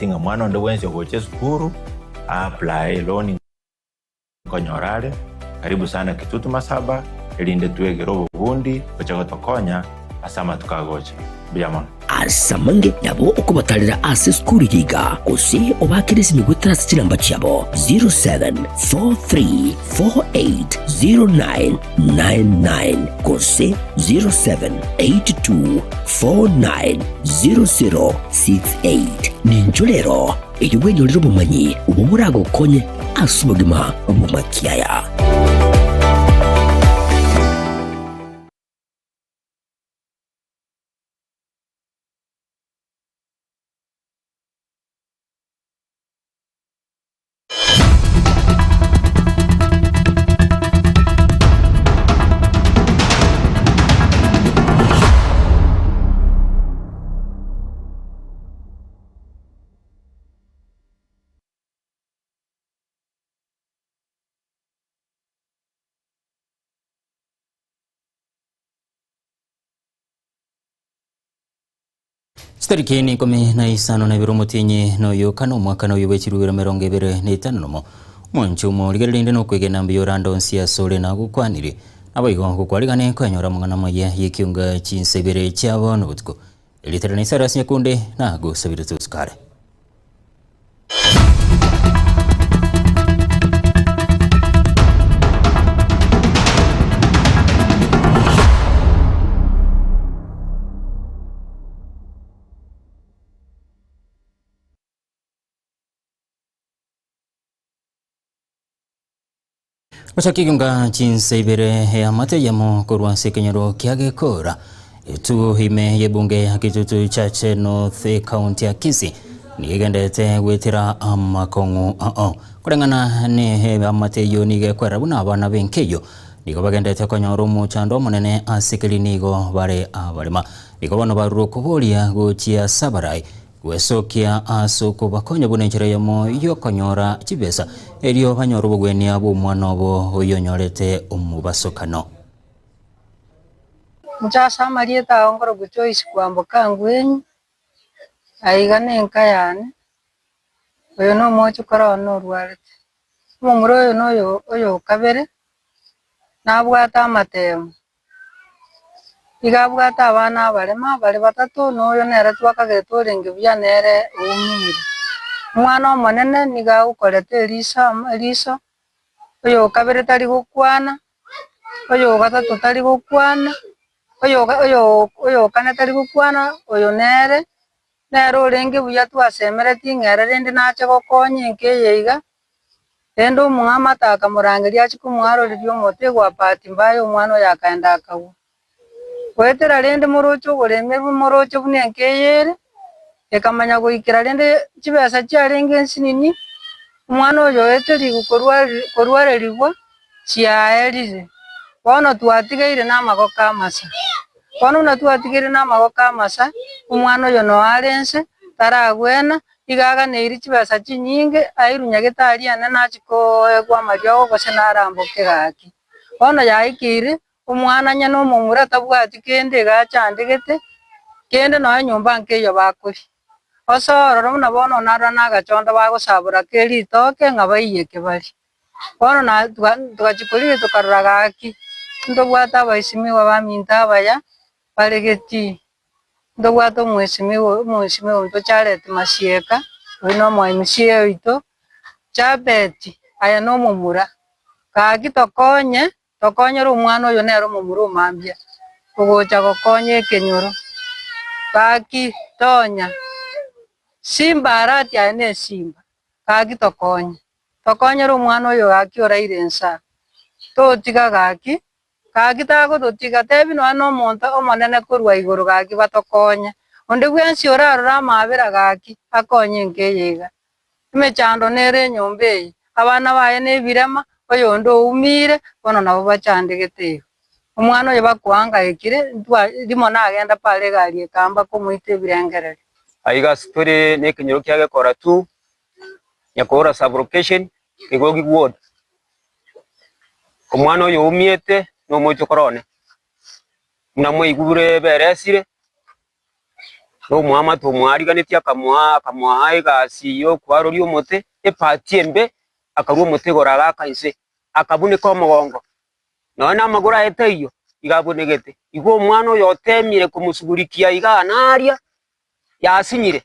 Ng'a mwana onde bwensi ogocha esukuru a apply loan nkonyora are, karibu sana Kitutu Masaba erinde twegere obobundi gocha gotokonya ase amatuko agocha. Mbuya mono. Ase amange nabo okobatarera ase esukuru eye iga, gose obaakere esimi goetera ase chinamba chiabo 0743480999 gose 0782490068. Ninchwo rero erio bwenyorere obomanyi obwo boragokonye ase obogima bw'amakiaya. Chitariki ni ikomi na isano na ibere omotienyi noyo kane omwaka noyo bwe chirubero emerongo ebere na etano nomo. Omonche omorigereria rende nokwegena mbuya orande onsi asore nagokwanire. Naboigo gokwarigane kwenyora amang'ana amaya y'ekionga chinsa ibere chia bono botuko. Erieta riane Cyrus Nyakunde nagosabire tosukare. Gochaka egenga chinsa ibere eamate eyemo korwa ase ekenyoro kia Gekora, etugo ime y'ebunge ya Kitutu Chache North ekaunti ya Kisii nigo egenderete goetera amakong'u ao. Koreng'ana ne eamate eyio nigo ekwerera buna abana b'enka eyio nigo bagenderete konyora omochando omonene ase ekeri nigo bare abarema. Nigo bono barure okoboria gochia ase abarai Gwesokia ase okobakonya buna enchera eyemo y'okonyora chibesa, erio banyore obogwenia bw'omwana obo oyonyorete omobasokano. Inche ase amarieta ao nkorokwa Joyce Kwamboka Ngwenyi, aiga nenka yane, oyo nomochokoro one orwarete. Omomura oyo noyo oyo okabere, nabwate amatemo. Iga abwate abana abarema bare batato, na oyo nere twakagerete orenge buya nere oumire. Omwana omonene nigo agokoreta eriso amo eriso, oyo okabere tari gokwana, oyo ogatato tari gokwana, oyo oyo oyo okane tari gokwana, oyo nere, nere orenge buya twasemeretie ng'a ere rende nache gokonya enka eye iga. Rende omong'amate akamorangeria achie komoaroreria omote gwa bahati mbaya omwana oye akaenda akagwa. Goetera rende moroche oboremerwe moroche buna enka eye ere, ekamanya goikera rende chibesa chiarenge nsinini, omwana oyo oeterigwe korwa korwarerigwa chiaerire. Bono twatigaire namagoko amasa. Bono buna twatigaire namagoko amasa, omwana oyo noo are nse, taragwena, Iga aganeiri chibesa chinyinge, airwe nyagetari enene achie koegwa amariogo gose naramboke gaki. Bono yaikeire, omwana onye nomomura tabwati kende iga achandegete, kende nonya enyomba nkeiyo bakoria. Osoe ororo buna bono narora nagachondo bagosabora ke ritoke ng'a baiyeke barie. Bono na togachia korigia tokarora gaki, ntobwate abaisimiwa baminto abaya, bare getii. Ntobwate omwesimigwa omwesimigwa oito Chareti Masieka, oyio na omo MCA oito, Jabeti aye na omomura, gaki tokonye, tokonyere omwana oyo nere omomura omambia, ogocha gokonya ekenyoro, gaki tonya, Simba Arati aye na esimba, gaki tokonye, tokonyere omwana oyo gaki oraire ensaa, totiga gaki. Gaki tagototiga, tebi nonya nomonto omonene korwa igoro gaki batokonye. Onde bwensi orarore amaabera gaki akonye enka eye iga. Emechando nere enyomba eye, abana baye nebirema, oyonde oumire, bono nabo bachandegete igo. Omwana oyo bakoangaekire, ntwa rimo nagenda pare egari ekamba komoita ebirengererio. Aiga ase tore nekenyoro kia Gekora two, Nyakoora sub-location, Kegogi ward. Omwana oyo oumiete nomoichokoro one, buna mwaigure beresire. Na omoamate omoariganetie akamoa akamoa egasi y'okwaroria omote, epati embe, akarua omote igoro agaaka inse, akabuneka omogongo. Nonya namagoro aye taiyo, iga abunegete. Igo omwana oyo oteemire komosugurikia igaa na aria, yasinyire.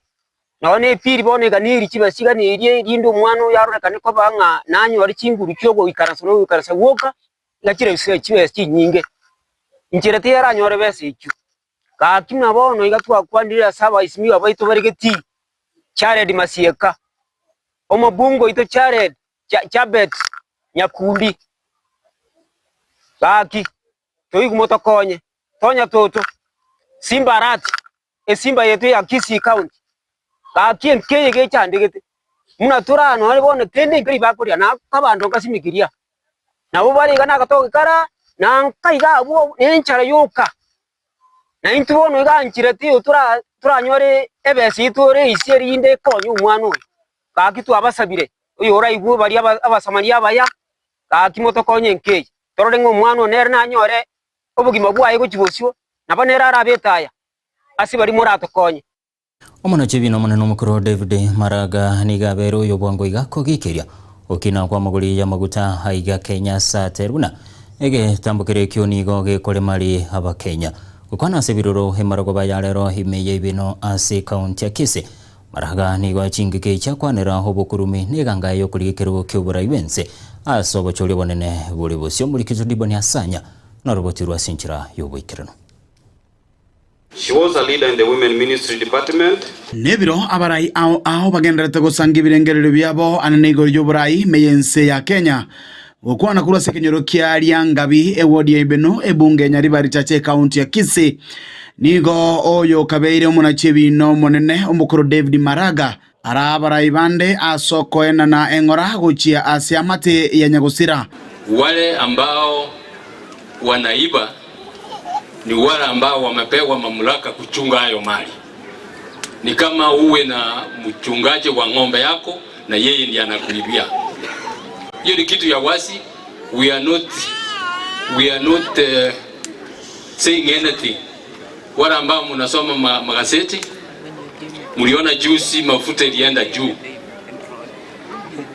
Nonya na epiri bono eganirie chibesa chiganirie erinde omwana oyo arorekane koba ng'a nanyore chinguru chiogoikaransa na ogoikaransa gwoka, iga chire chibesa chinyinge. Inchera tiyaranyore besa echio. Gaki buna bono iga twakwanire ase abaisimiwa baito bare getii, Jared Masieka, omobunge oito Jared Jabet Nyakundi, gaki toigwe motokonye, tonya toto, Simba Arati, esimba yaito ya Kisii County, gaki enki eye gechandegete, buna tore aa nonye bono kende nkeri bakoria na abanto nkasimikiria, nabo bare iga nagatogi kara, na nka iga abwo na enchara yoka. Na intwe bono iga nchera teiyo tora toranyore ebesa eyio tore ise erinde ekonye omwana oyo. Gaki twabasabire, oyoraigwe baria abasamaria abaya, gaki motokonye enka eye, torore ng'a omwana one nere nanyore obogima bwaye gochia bosio, nabo nere arabe etaya ase baria moratokonye. Omonachebi na omonene omokoro David Maraga nigo abeire oyo bwango iga kogiikeria okina kw'amagori y'amaguta aiga Kenya ase aterwe buna egetambo kere ekio nigo gekoremari abakenya. Gokwana ase ebiroro emarogoba ya rero ime ya Ibeno ase ekaunti ya Kisii, Maraga nigo achingeke echiakwanera obokurumi na eganga y'okorigia ekerogo ki'oborai bw'ense ase obochori obonene bore bosio. Omorikito Diboni Asanya norobotirwe ase enchera y'oboikeranu. She was a leader in the Women Ministry Department. Nebiro abarai ao ao bagendererete gosanga ebirengererio biabo anene igoro y'oborai ime y'ense ya Kenya. Gokwana korwa ase ekenyoro kia Riangabi, ewodi ya Ibeno, ebunge ya Nyaribari Chache ekaunti ya Kisii, nigo oyo okabeire omonachi ebiina omonene omokoro David Maraga ara abarai bande ase okoenana eng'ora gochia ase amate ya nyagosira. Wale ambao wanaiba ni wale ambao wamepewa mamlaka kuchunga hayo mali. Ni kama uwe na mchungaji wa ng'ombe yako na yeye ndiye anakuibia. Hiyo ni kitu ya wazi. We are not, we are not uh, saying anything. Wale ambao mnasoma ma, magazeti mliona juzi mafuta ilienda juu.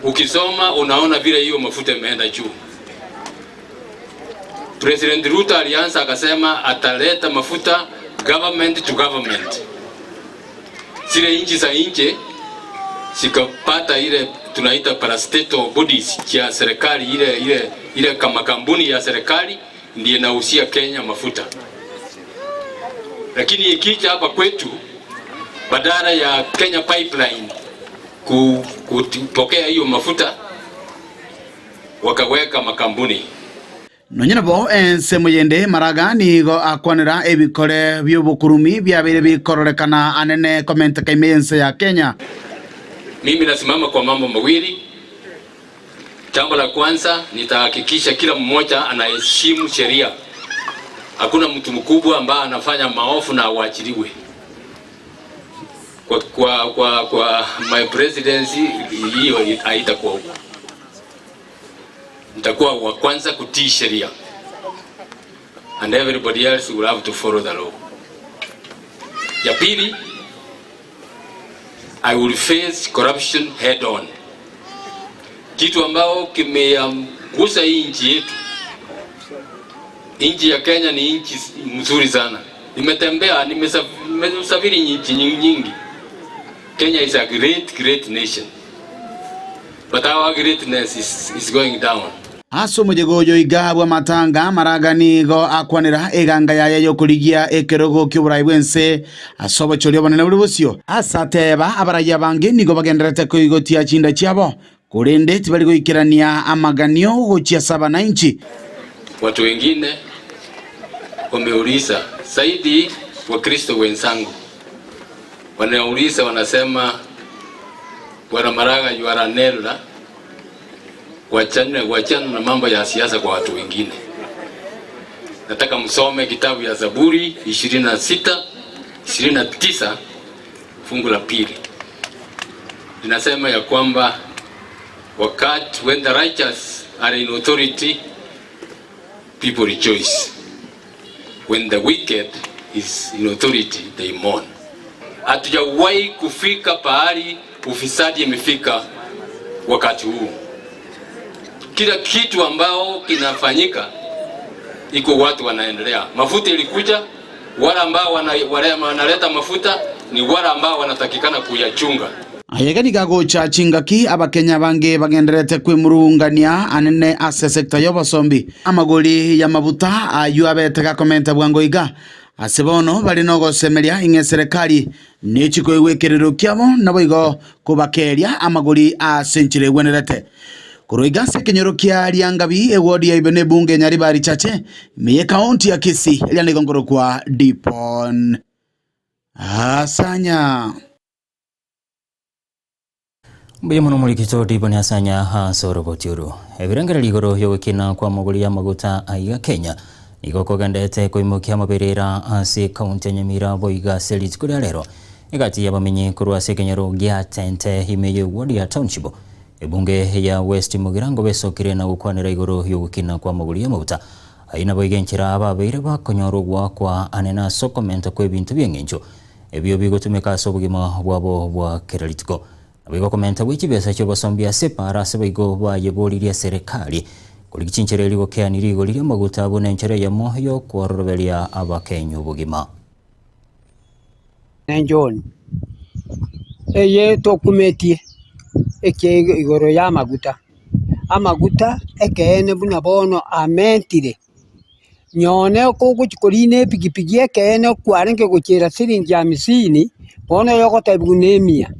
Ukisoma unaona vile hiyo mafuta imeenda juu. President Ruto alianza akasema ataleta mafuta government to government. Zile nchi za nje zikapata ile tunaita parastatal bodies ya serikali ile ile ile kama kampuni ya serikali ndiye inauzia Kenya mafuta, lakini ikija hapa kwetu badala ya Kenya Pipeline kupokea hiyo mafuta wakaweka makampuni. Nonya nabo ensemo yende Maraga nigo akwanera ebikore bi'obokurumi biabeire bikororekana anene komenteka ime y'ense ya Kenya. Mimi nasimama kwa mambo mawili. Jambo la kwanza, nitahakikisha kila mmoja anaheshimu sheria. Hakuna mtu mkubwa ambaye anafanya maovu na awachiliwe. Kwa, kwa, kwa, kwa my presidency hiyo haitakuwa huko. Nitakuwa wa kwanza kutii sheria and everybody else will have to follow the law. Ya pili, I will face corruption head on, kitu ambao kimegusa hii nchi yetu. Nchi ya Kenya ni nchi mzuri sana. Nimetembea, nimesafiri nchi nyingi. Kenya is a great, great nation. But our greatness is going down. Ase omoyega oyo iga bw'amatanga Maraga nigo akwanera eganga yaye y'okorigia ekerogo ki'oborai bw'ense ase obochori obonene bore bosio. Ase ateeba, Abarai abange nigo bagendererete koigotia chinda chiabo, korende tibari goikerania amaganio gochia ase abanainchi. Watu wengine wameuliza zaidi Wakristo wenzangu wanauliza wanasema, Bwana Maraga you are an elder, wachana, wachana na mambo ya siasa kwa watu wengine. Nataka msome kitabu ya Zaburi 26 29 fungu la pili linasema ya kwamba wakati when the righteous are in authority people rejoice, when the wicked is in authority they mourn. Hatujawahi kufika pahali ufisadi imefika wakati huu. Kila kitu ambao kinafanyika iko watu wanaendelea. Mafuta ilikuja, wale ambao wanaleta mafuta ni wale ambao wanatakikana kuyachunga. Ayaiga nigo agocha chingaki Abakenya abange bagendererete kwemurungania anene ase esecta y'obosombi. Amagori y'amabuta ayio abete gakomenta bwango iga. Ase bono bare nogosemeria ing'a eserekari nechi koigwa ekerero kiabo naboigo kobakeeria amagori ase enchera egwenerete. Korwa iga ase ekenyoro kia Riangabi, ewodi ya Ibeno ebunge ya Nyaribari Chache, ime y'ekaunti ya Kisii, eria nigo nkorokwa Dipon Asanya. Mbuya mono omorikito Diboni Asanya ase oroboti oru. Ebirengererio igoro y'ogokina kw'amagori y'amaguta aiga Kenya nigo kogenderete koimokia amaberera ase ekaunti ya Nyamira boigo ase rituko ria rero. Egati y'abamenyi korwa ase ekenyoro gia Tente ime y'eward ya Township ebunge ya West Mugirango besokire na gokwanera igoro y'ogokina kw'amagori y'amaguta ayio naboigo enchera ababeire bakonyora ogoakwa anene ase okomenta kw'ebinto bi'eng'encho Ebio bigotumeka ase obogima bwabo bwa kera rituko. Naboigo komenta gwe chibesa chi'obosombi ase epaara ase boigo bayeboririe eserekari korigia chinchera erio gokeania rigori ri'amaguta buna enchera eyemo y'okwororoberia abakenya obogima. Ne John, eye tokumetie ekia igoro y'amaguta. Amaguta ekeene buna bono amentire. Nyone okogochia korina epikipiki ekeene kwarenge gochiera siringi hamsini, bono oyogotebiwa na emia.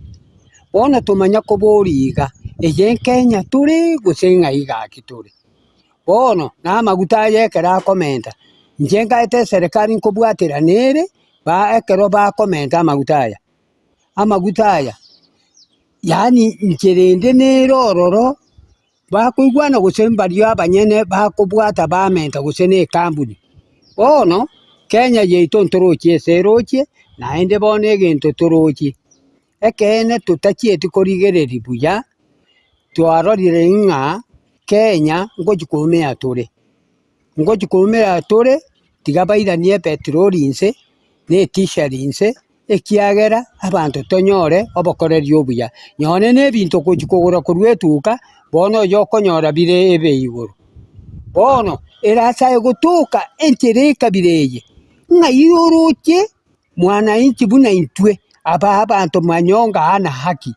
Bono tomanya koboria iga, eye nkenya tore gose ng'ai gaki tore? Bono na amaguta aya ekero akomenta, inche nkaete eserekari nkobwaterana ere, ba ekero bakomenta amaguta aya, amaguta aya yaani inchera ende nere ororo. Bakoigwana gose mbaria abanyene bakobwata bamenta gose nekambuni. Bono Kenya yaito ntorochie ase erochie naende bono egento torochie, ekeene totachieti korigereria buya, twarorire ng'a Kenya ngochi koumia tore, ngochi koumia tore tiga bairanie epetroli inse, na etisheri inse. ekiagera abanto tonyore obokoreri obuya. Nonye nebinto ogochia kogora korwa etuka, bono oyo okonyora bire ebe igoro. Bono erasae gotoka enchera ekabira eye, ng'ai oroche mwananchi buna intwe aba abanto manyonga aa na haki,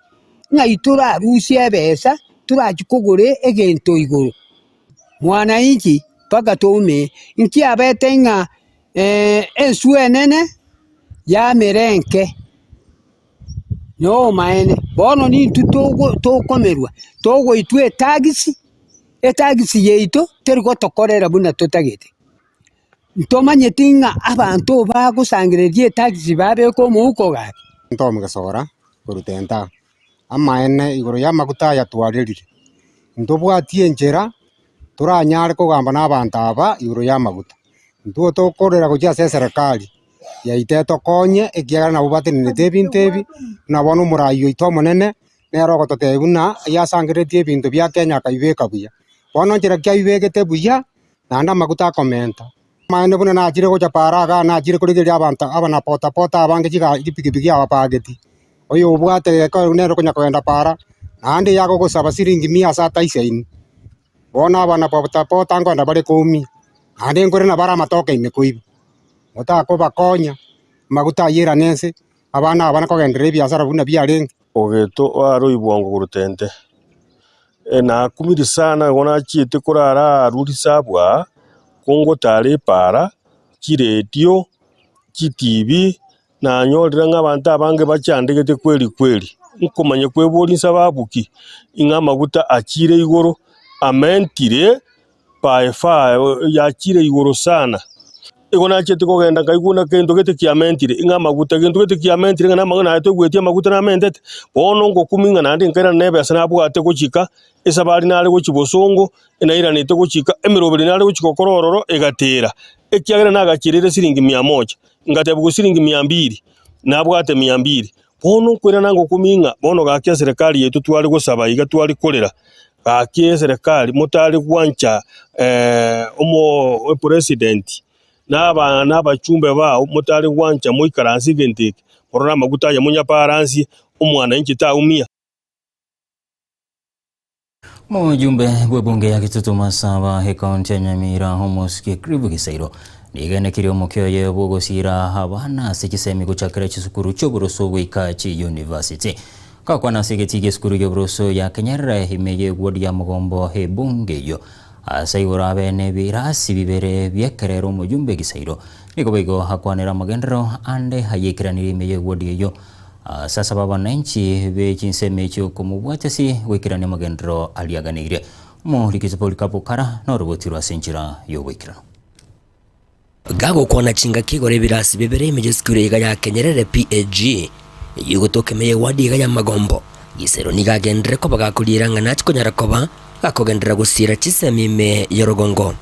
ng'ai torarusie ebesa torachie kogora egento igoro. Mwananchi mpaka toumie, nkiabete ng'a enswe enene yamera enke, nomaene. Bono nintwe togo tokomerwa, togoitwa etagisi, etagisi yaito teri gotokorera buna totagete. Ntomanyeti ng'a abanto bagosangereria etagisi babeka omouko gaki. Ntomogesora korwa tenta, amaene igoro y'amaguta aya twarerire, ntobwatie enchera toranyare kogamba na abanto aba igoro y'amaguta. Intwe tokorera gochia ase eserekari yaito etokonye ekiagera nabwo batenenete ebinto ebi, buna bono omorai oito omonene, nere ogototebia buna yasangereretie ebinto bia Kenya akaibeka buya. Bono nchera ki aibegete buya, naende amaguta akomenta. Amaene buna nachire gocha paaro igaa nachire korigereria abanto aba na bodaboda abange chiga chipikipiki abapageti, oyo obwate egekoro nere okonya kogenda paara, naende yagogosaba siringi mia ase ataisaini. Bono abana bodaboda nkoenda bare koumia, naende nkore nabo are amatoke ime koiba, otakobakonya, amaguta ayio erane ense, abana aba nakogenderera ebiasara buna biarenge. Ogeto are oibwango korwa tente, nakumirie sana igo nachiete korara arwo risabu aa, kongotara epaara, chiredio, chitibi, Nanyorire ng'a abanto abange bachandegete kweri kweri, nkomanya kweboria nsababu ki, ng'a amaguta achiire igoro, amentire by far, yachire igoro sana. Igo nachete kogenda nkaigwa buna kento gete kiamentire, ng'a amaguta, gento gete kiamentire ng'a namang'ana naye toigweti amaguta namentete, bono ngokumia ng'a naende nkairana na ebesa nabwate gochika, esabari nare gochia bosongo, nairanete gochika, emeroberi nare gochia gokora ororo egatera, ekiagera nagachireire siringi mia moja. Ngatebigwa siringi mia mbili, nabwate mia mbili. Bono nkoirana ngokumia ng'a bono gaki eserekari yaito tware gosaba iga tware korera, gaki eserekari motare gwancha omo epresident na aba na abachumbe bao motare gwancha moikaranse egento eke. Orore amaguta aye monyabaransie, omwananchi taumia. Omojumbe bw'ebunge ya Kitutu Masaba ekaunti ya Nyamira Omosike Clive Gisairo nigo enekirie omokia oye bw'ogosiira abana ase chisemi gochakera chisukuru chi'oboroso goika chiyunivasiti. Gakwana ase egetii gi'esukuru y'oboroso ya Kenyerere ime y'eward ya Mogombo ebunge eyio ase igoro abe nebirasi bibere bi'ekerero omojumbe Gisairo nigo boigo akwanera amagenderero ande ayekeranirie ime y'eward eyio Ase asaba abananchi be chinsemo echio komobwatesi goikerania amagenderero aria aganeirie. Omorikisi Polikapo kara noroboti rw'ase enchera y'oboikeranu. Gagokwana chingaki igoro ebirasi bibere ime y'esukuru iga ya Kenyerere PAG, eyio egotoka ime y'ewadi iga ya Magombo. Gisero nigo agenderere koba gakoriera ng'a nachi konyara koba gakogenderera gosiira chisemi ime y'orogongo.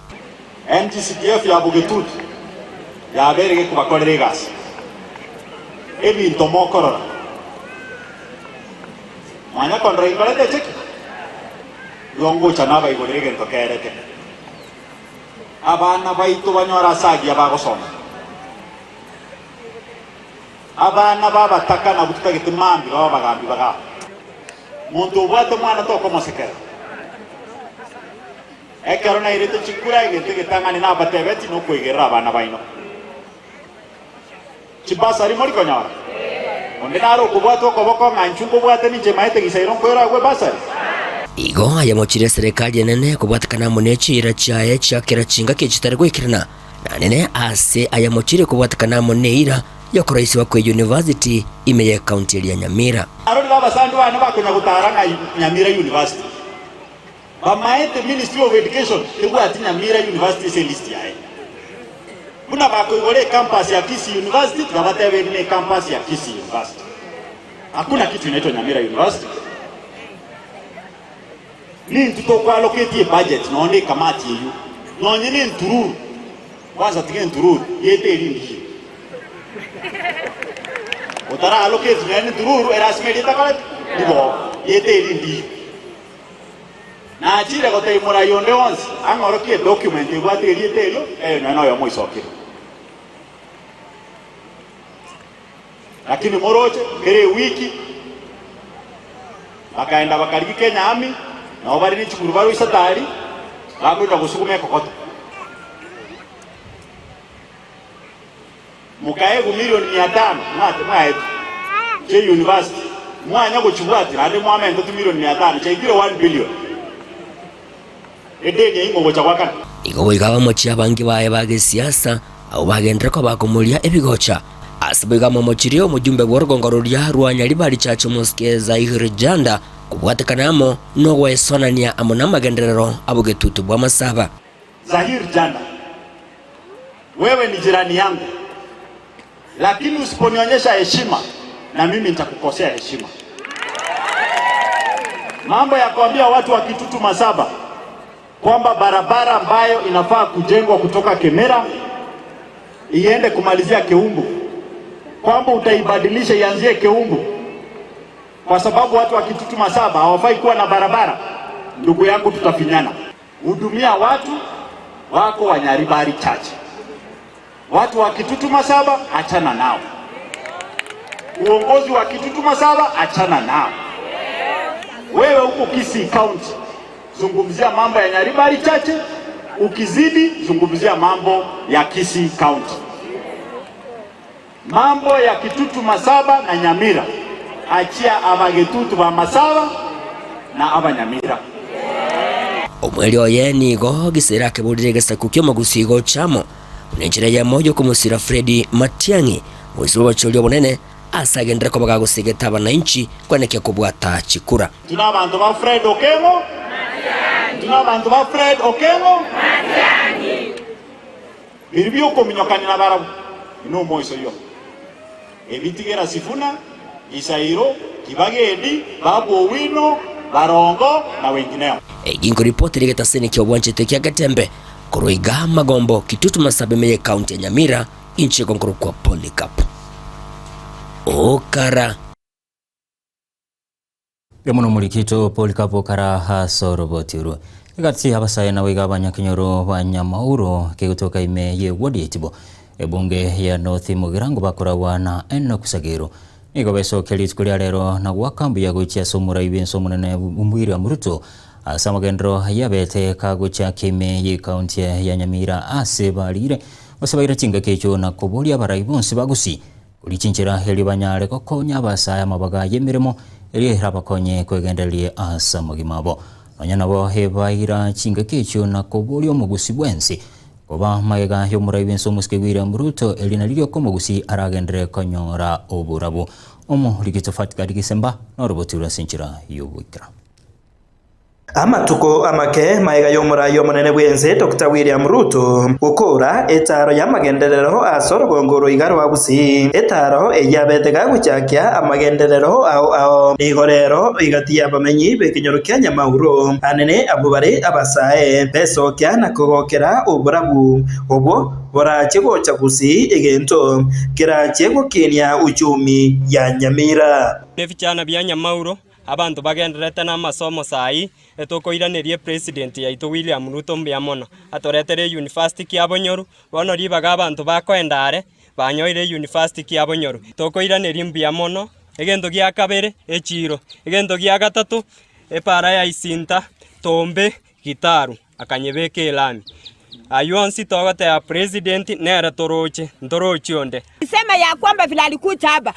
NGCDF ya Bogetutu yabeire gekobakorera egasi. Ebinto mokorora. Mwanya kondora inkorete echeki? Igo ngocha nabaigorere egento kerete. Abana baito banyore ase agiya bagosoma. Abana b'abataka nabwo totagete mambia babe abagambi bagaa. Monto obwate mwana tokomosekera. Ekero nairete chikura egento egetang'ani nabatebetie nokoigerera abana baino. Chibasari mori konyora? Onde nare okobwata okoboko ng'a inchuo nkobwate ninche maete gisairo nkoirwe agwo ebasari? Igo ayemochire eserekari enene kobwatekana amo ne chiira chiaye chia kera chingaki chitari goikerana, na nene ase ayemochire kobwatekana amo neira y'okoroisigwa kwe university ime y'ecounty eria Nyamira. Arorire abasani bane bakonya gotara ng'a Nyamira University. Bamaete Ministry of Education tebwati Nyamira University ase elist yaye. Buna bakoigora ecampus ya Kisii University tiga batebe eri ne ecampus ya Kisii University. Hakuna kitu inaitwa Nyamira University. Nintu tokoallocatie ebudget nonye ne ekamati eyio nonye ne entururu kwanza tiga entururu yete eri ndiyo. Otara allocate nonye ne entururu erasima eria etakoreti nigo yete eri ndiyo. Nachire gotebia morai onde onsi ang'orokie edocument ebwate erieta erio, ere nonya noyomo oisokire. Lakini moroche, kera ewiki bakaenda bakarigia Kenya Army, nabo bare ne chikuru baroise tari, bakonya gosuguma ekokoto. Mokaegwa milioni mia tano mwate mwaetwe chie university mwanya gochibwati naende mwamenta timilioni mia tano chaikire one billion edeni eyio mogocha goakana. Igo goika abamochie abange baye ba gesiasa, abwo bagenderere koba bakomoria ebigocha. Ase boigo amomochirie omojumbe bw'orogongo roria rwa Nyaribari Church Mosque Zaihir Janda kobwatekana amo nogwesonania amo namagenderero abogetutu bw'amasaba. Zahir Janda. Wewe ni jirani yangu, lakini usiponionyesha heshima na mimi nitakukosea heshima. Mambo ya kuambia watu wa Kitutu Masaba kwamba barabara ambayo inafaa kujengwa kutoka Kemera iende kumalizia Keumbu, kwamba utaibadilisha ianzie Keumbu kwa sababu watu wa Kitutu Masaba hawafai kuwa na barabara, ndugu yangu, tutafinyana. Hudumia watu wako wa Nyaribari Chache, watu wa Kitutu Masaba achana nao, uongozi wa Kitutu Masaba achana nao. Wewe huko Kisii County zungumzia mambo ya Nyaribari Chache, ukizidi zungumzia mambo ya Kisii County. Mambo ya Kitutu Masaba na Nyamira achia abagetutu ba Masaba na abanyamira. Omweri oye nigo gisera akeborire egesaku ki'omogusi gocha amo, buna enchera eyemo y'okomosira Fred Matiang'i, moisia bw'obochori obonene, ase agenderere koba gagosegeta abanainchi kwenekia kobwata chikura. Tuna abanto ba Fred Okengo Tuna abanto ba Fred Okengo Biria bi'okominyokania nabarabwo inomoiso oyio, ebitigera Sifuna, Gisairo, Kibagedi, Babu Owino, Barongo na wengineo. Egi nkoripoti rigetasini ki'obwanchete kia Getembe korwa iga Magombo, Kitutu Masabe ime y'Ecounty ya Nyamira, inche igo nkorokwa Polycarp Okara. Mbuya mono omorikito Polycarp Okara ase oroboti orwo. Egati abasae nabo iga abanyakenyoro ba Nyamauro kegotoka ime ye ward ya Itibo. Ebunge ya North Mugirango bakoragwa na Enock Sagero nigo besokia rituko ria rero na goaka mbuya gochia ase omorai bw'ense omonene William Ruto ase amagenderero ayabete kagochaka ime y'ecounty ya Nyamira ase barire gose baira chingaki echio na koboria abarai bonsi ba Gusii koria chinchera erio banyare gokonya abasae amabaga y'emeremo erio erabakonye kwegendereria ase amagima abo. Nonya nabo ebaira chingaki echio na koboria omogusi bwensi Koba magega y'omorai bw'ense omosike William Ruto, eri nario rioka omogusi aragenderere konyora oborabu. Omorikito Fatgard Gisemba noroboti rwe ase enchera y'ogoikera. Amatuko amake magega y'omorai omonene bw'ense Dokita William Ruto gokora etaaro y'amagenderero ase orogongo roiga rwa Gusii, etaaro eyio abete gagochakia amagenderero ao ao. Nigo rero egati y'abamenyi b'ekenyoro kia Nyamauro anene abwo bare abasae besokia na kogokera oborabu obwo borache gocha gusii egento kerache gokinia uchumi ya Nyamira. Ebichana bia Nyamauro, abanto bagendererete namasomo saii, etokoiraneria epresident yaito William Ruto mbuya mono, atoretere euniversity kiabonyoru, bono ribaga abanto bakoenda are, banyoire euniversity kiabonyoru, tokoiraneria mbuya mono. Egento gia kabere, echiiro. Egento gia gatato, epaara ya Isinta, Tombe, Gitaru, akanyebeka elami. Ayio onsi togoteba president nere toroche, ntorochi onde. Sema ya kwamba vile alikuja hapa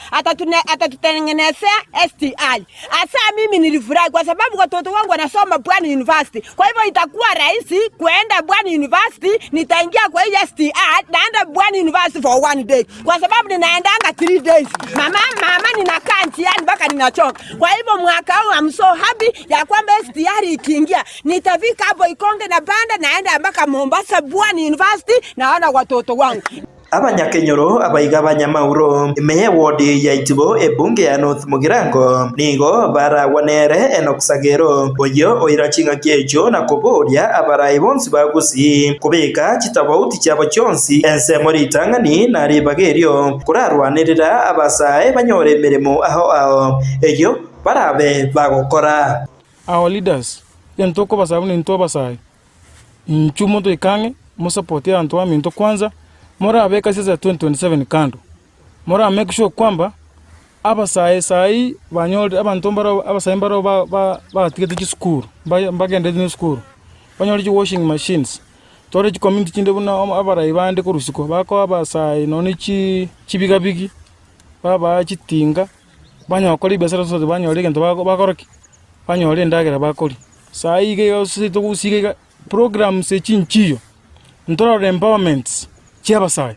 atatutengenezea STI. Hasa mimi nilifurahi kwa sababu watoto wangu wanasoma Pwani University. Kwa hivyo itakuwa rahisi kuenda Pwani University, nitaingia kwa hii STI, naenda Pwani University for one day. Kwa sababu ninaendanga 3 days. Mama, mama ninakaa njiani mpaka ninachoka. Kwa hivyo mwaka huu I'm so happy ya kwamba STR ikiingia, nitafika hapo Ikonge na panda naenda mpaka Mombasa Pwani University naona watoto wangu. Abanyakenyoro abaiga abanyamauro ime y'ewodi ya Itibo ebunge ya North Mugirango nigo baragwa nere Enock Sagero, oyio oira ching'aki echio na koboria abarai bonsi ba Gusii kobeka chitabauti chiabo chionsi ensemo ritang'ani na ribaga erio korarwanerera abasae banyore emeremo ao ao eyio barabe bagokora. Our leaders, egento tokobasaba buna intwe abasae, Inchuo motoike ang'e, mosapotie abanto baminto kwanza, morabeke ase ya 2027 kando. Mora make sure kwamba, abasae sai banyorire abanto mbaro abasae mbaro ba ba batigete chisukuru, mba mbagendereti na esukuru, banyore chi washing machines, tore chicommunity chinde buna abarai bande korwa isiko, bakoa abasae nonye chi chibigabigi, babaa chitinga, banyora gokora ebiasara so that banyore egento bago bakora ki? Banyore endagera bakoria. Saa iga iga ase togosia iga programs echi nchiyo, ntorarora empowerments chia abasae,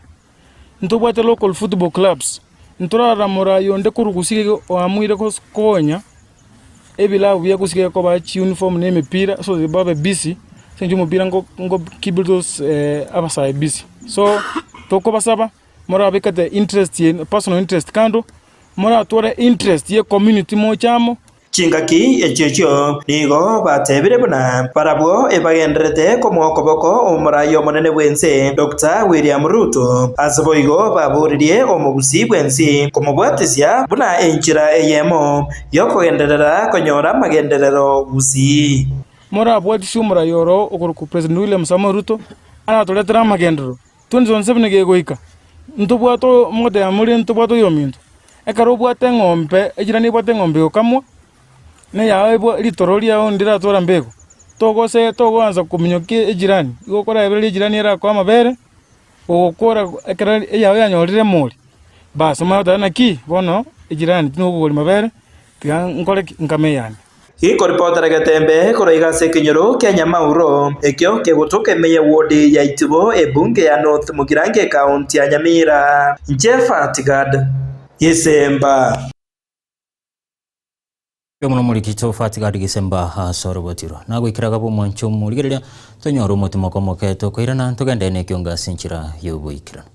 ntobwate local football clubs, ntorarora morai onde korwa gusii iga oamuire gos konya ebilabu bia gusii iga kobaa chiuniform na emepira so that babe busy ase eng'encho omopira ngo ngo keep those abasae busy. So, tokobasaba morabekete interest yenu personal interest kando, moratware interest ye community moche amo. Chingaki echi'echio nigo batebire buna barabwo ebagendererete komoa okoboko omorai omonene bw'ense Doctor William Ruto. Ase boigo baboririe omogusii bw'ensi komobwatisia buna enchera eyemo yokogenderera konyora amagenderero gusii. Morabwatisie omorai oro okorokwa President William Samoei Ruto aratoretere amagenderero 2027 gegoika, ntobwate mogoteba more ntobwate oyominto. Ekero obwate eng'ombe, ejirani ebwate eng'ombe egokamwa, na eyao ebwa ritoro riao ndiratwara mbego, togose togoansa kominyokia ejirani, igo okoraebereria ejirani erakoe amabere, ogokora ekero eyao yanyorire emori, bas omanye goteba naki bono ejirani tinokogoria mabere, tiga nkore ki? Nkame eyane. Gikoripotera getembe korwa iga ase ekenyoro kia Nyamauro, ekio kegotoka ime ye ward ya Itibo ebunge ya North Mugirango ekaunti ya Nyamira. Jephat Gad, Gisemba. Omono omorikito Fat Gad Gisemba ase orobotirwa. Nagoikeraga bw'omwancho omorigereria tonyore omotimoko omoke tokoirana togende nekiongo ase enchera y'oboikeranu.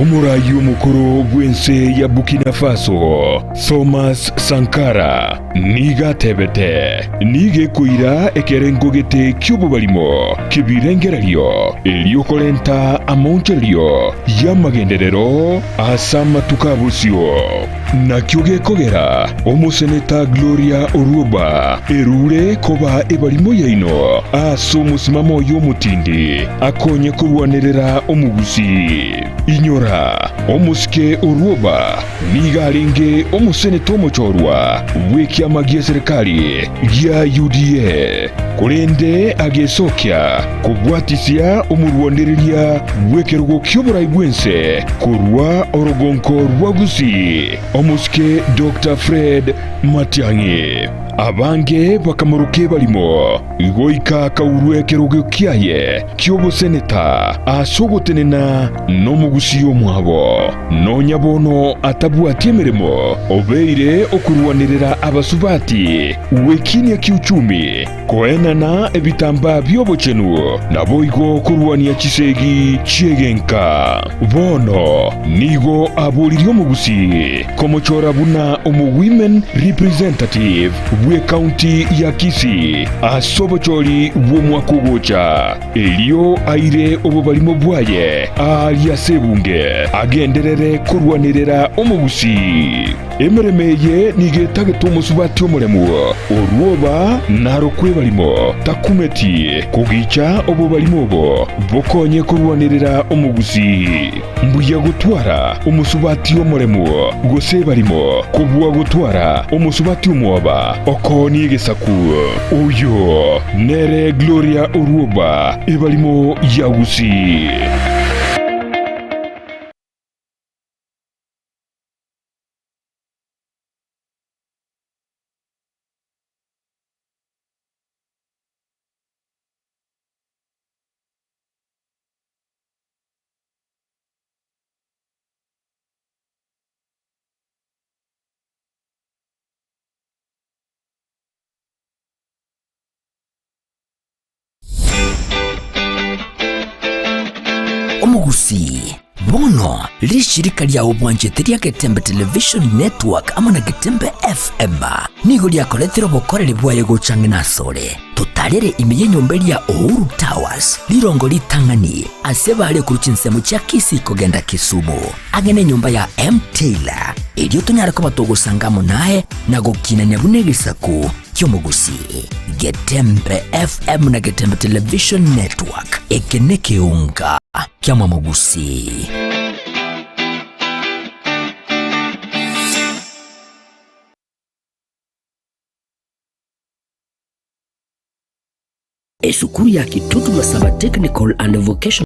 Omoraai omokoro bw'ense ya Burkina Faso, Thomas Sankara, nigo atebete, Nigo ekoira ekerengo gete ki'obobarimo ki'ebirengererio erio korenta amaonchorerio y'amagenderero ase amatuko a bosio. Nakio gekogera omoseneta Gloria Orwoba erure koba ebarimo yaino ase omosimamo oye omotindi akonye korwanerera omogusii. Inyora, omosike Orwoba nigo arenge omoseneta omochorwa bw'ekiama gi'eserekari gia UDA, korende agesokia kobwatisia omorwanereria bw'ekerogo ki'oborai bw'ense korwa orogonko rwa Gusii, omosike Doctor Fred Matiang'i. Abange bakamoroka ebarimo, goika akaurwa ekerogo kiaye ki'oboseneta ase ogotenena nomogusii omwabo. Nonya bono atabwati emeremo, obeire okorwanerera abasubati gwekinia kiuchumi, Koenana ebitambaa bi'obochenu, naboigo korwania chisegi chi'egenka. Bono nigo aboririe omogusii komochora buna omo-women representative bw'ecounty ya Kisii ase obochori bw'omwaka ogocha, erio aire obobarimo bwaye aaria ase ebunge agenderere korwanerera omogusii. Emeremo eye nigo etagete omosubati omoremu, orwoba narokwe ebarimo, takumeti kogicha obobarimo obo bokonye korwanerera omogusii. Mbuya gotwara omosubati omoremu gose ebarimo kobua gotwara omosubati omwoba okoonia egesaku. Oyo nere Gloria Orwoba, ebarimo ya Gusii. Omogusii, bono rishirika riao bwanchete ria Getembe Television Network amo na Getembe FM nigo riakoretire obokoreri bwaye gocha ang'e nasore. Totarere ime y'enyomba eria Uhuru Towers, rirongo ritang'ani ase bare korwa chinsemo chia Kisii kogenda Kisumu, ang'e nenyomba ya M Taylor, erio tonyare koba togosanga amo naye na gokinania buna egesaku ki'omogusii. Getembe FM na Getembe Television Network, eke nekeunga ki'amamogusii. Esukuru ya Kitutu Masaba Technical and Vocational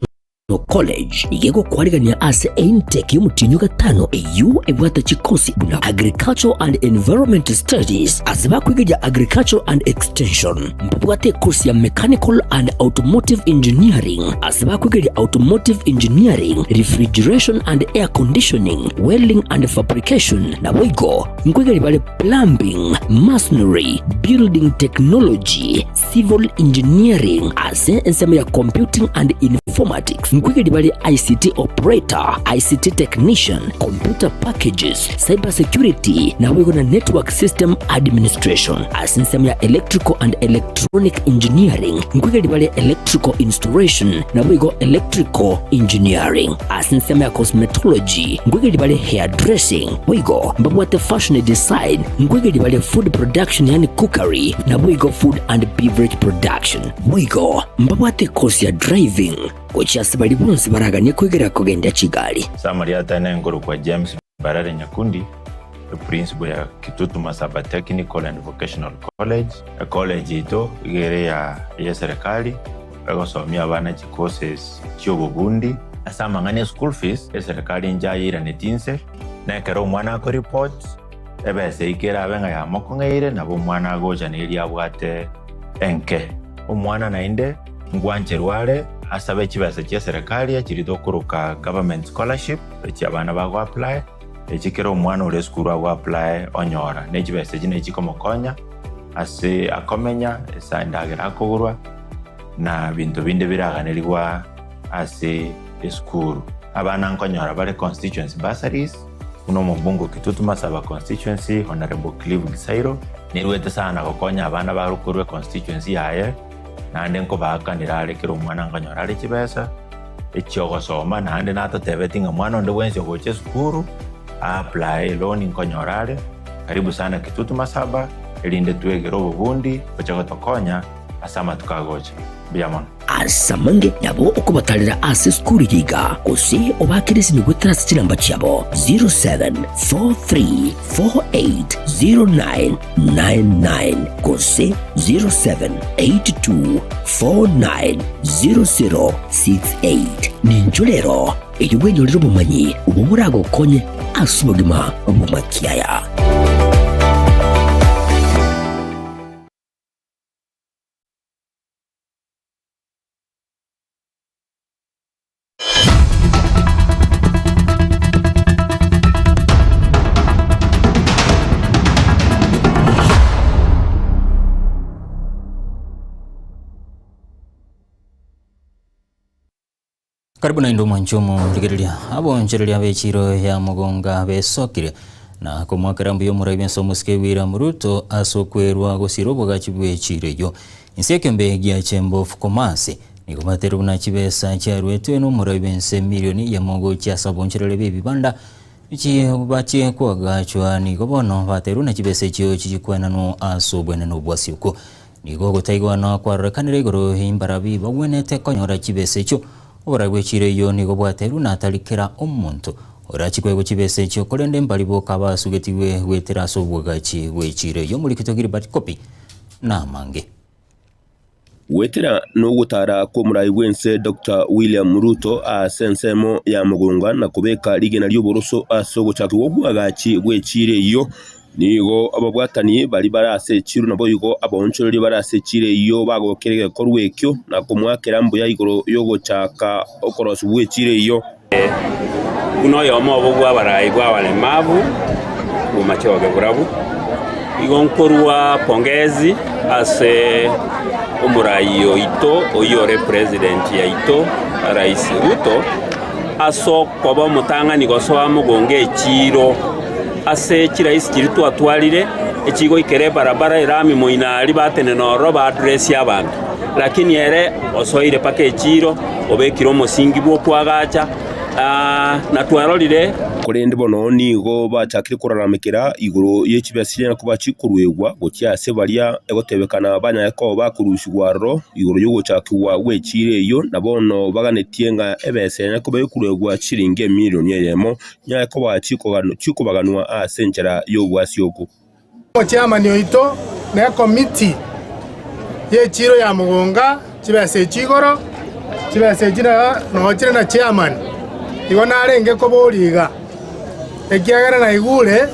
College nigo egokwarigania ase eintake y'omotienyi o gatano eyio ebwate chikosi buna Agricultural and Environment Studies ase bakwegeria Agricultural and Extension. Mbabwate ekosi ya Mechanical and Automotive Engineering ase bakwegeria Automotive Engineering, Refrigeration and Air Conditioning, Welding and Fabrication naboigo nkwegeria bare Plumbing, Masonry, Building Technology, Civil Engineering ase ensemo ya Computing and Informatics nkwegeri bare ICT Operator, ICT Technician, Computer Packages, Cyber Security naboigo na Network System Administration. Ase ensemo ya Electrical and Electronic Engineering nkwegeri bare Electrical Installation naboigo Electrical Engineering. Ase ensemo ya Cosmetology nkwegeri bare Hairdressing Boigo mbabwate fashion design, nkwegeri bare food production yaani cookery, naboigo food and beverage production. Boigo mbabwate course ya driving gochia ase baria bonsi baraganie kwegera kogendia chigari. Samari atene nkorokwa James Mbarare Nyakundi, eprinciple ya Kitutu Masaba Technical and Vocational College. Ecollege yaito iga ere ya eyeserikali, egosomia abana chicourses chiobobundi. Ase amang'ana e school fees, eserikali inche ayeiraneti inse, na ekero omwana akoreport, ebesa eyio kerabe ng'a yamokong'eire, nabo omwana agocha neria abwate enke. Omwana naende ngwancherwa are asabe chibesa chi'eserekari echiria tokoroka government scholarship, echi abana bago apply, echi kera omwana ore esukuru ago apply onyora. Ne chibesa echi nachi chikomokonya ase akomenya, ase endagera akogorwa, na binto binde biraganerigwa ase esukuru. Abana nkonyora bare constituency bursaries, buna omobunge o Kitutu Masaba constituency Honourable Clive Gisairo, nerwete sana gokonya abana bare korwa econstituency yaye, naende nkobaakanera are kera omwana nkonyora are chibesa echiogosoma, naende natotebeti ng'a mwana onde bwensi ogocha esukuru a apply eloan nkonyora are, karibu sana Kitutu Masaba, erinde twegere obobundi gocha gotokonya ase amatuko agocha. Mbuya mono. Ase amange nabo okobatarera ase esukuru eye iga, gose obaakere esimi goetera ase chinamba chiabo 0743480999 gose 0782490068. Ninchwo rero erio bwenyorere obomanyi obwo boragokonye ase obogima bw'amakiaya. Karibu naende omwanchi omorigereria, abonchereria b'echiro ya Mugonga besokire na komwakera mbuya omorai bw'ense omosike William Ruto ase okwerwa gosira obogachi bw'echiro eyio. Inse ekeombe gia Chamber of Commerce nigo baterwe buna chibesa chiaruetwe nomorai bw'ense milioni eyemo gochia ase abonchereria b'ebibanda bachie koagachwa nigo bono baterwe na chibesa echio chichikwenanwa ase obwenenu bwasiokwo. Nigo ogotaigwana kwarorekanire igoro y'mbarabi bagwenerete konyora chibesa echio. Oborai bwe chiira eyio nigo bwaterwe natari kera omonto orachie koegwa chibesa echio, korende mbari boka abasugetigwe goetera ase obwagachi bwe chiira eyio. Omorikito Gilbert Kopi namange. Goetera nogotara kw'omorai bw'ense Doctor William Ruto ase ensemo ya Mugunga na kobeka rigena ri'oboroso ase ogochakigwa kw'obwagachi bw'echiira eyio, Nigo ababwatani baria bare ase echiiro naboigo abaonchoreria bare ase echiiro eyio bagokera egekorwa ekio na komoakera mbuya igoro y'ogochaka okorosigwa gw'echiiro eyio. Buna oyomo obo bw'abarai bw'abaremavu bw'amachoge burabu, igo nkorua pongezi ase omorai oito oyio ore president yaito Rais Ruto, ase okoba omotang'ani gosoa mogongo echiiro ase chiraisi chiria twatwarire, echigoikera ebarabara erami moino aria batenena ororo ba address abanto. Lakini ere osoire mpaka echiiro, obekire omosingi bw'okoagacha, na twarorire. Korende bono nigo bachakire koraramekera igoro ye chibesa chiria koba chikoruegwa gochia ase baria egotebekana banyare koba bakorusigwa aroro igoro y'ogochakigwa gw'echiira eyio, na bono baganetie ng'a ebesa enyare koba ekoruegwa chiringi emilioni eyemo, nyare koba chikobaganwa ase enchera y'obwasioku. Omochiamani oito na ekomiti y'echiiro ya Mugunga, chibesa echio igoro, chibesa echio noo chire na chairman. Igo narenge koboria iga, ekiagera naigure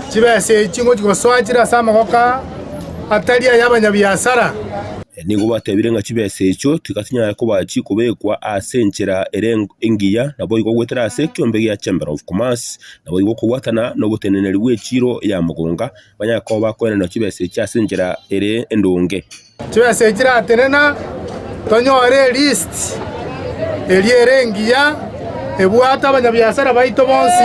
chibesa echio ngochia gosoa chire ase amaboko atari ay'abanyabiasara. Nigo batebire ng'a chibesa echio tiga chinyare koba chikobekwa ase enchera ere engiya, naboigo goetera ase ekiombe gia Chamber of Commerce. Naboigo okobwatana noboteneneri bw'echiiro ya mogonga, banyare koba bakoenanwa chibesa echi ase enchera ere endonge. Chibesa echi chiratenena, tonyore elist eria ere engiya ebwate abanyabiasara baito bonsi.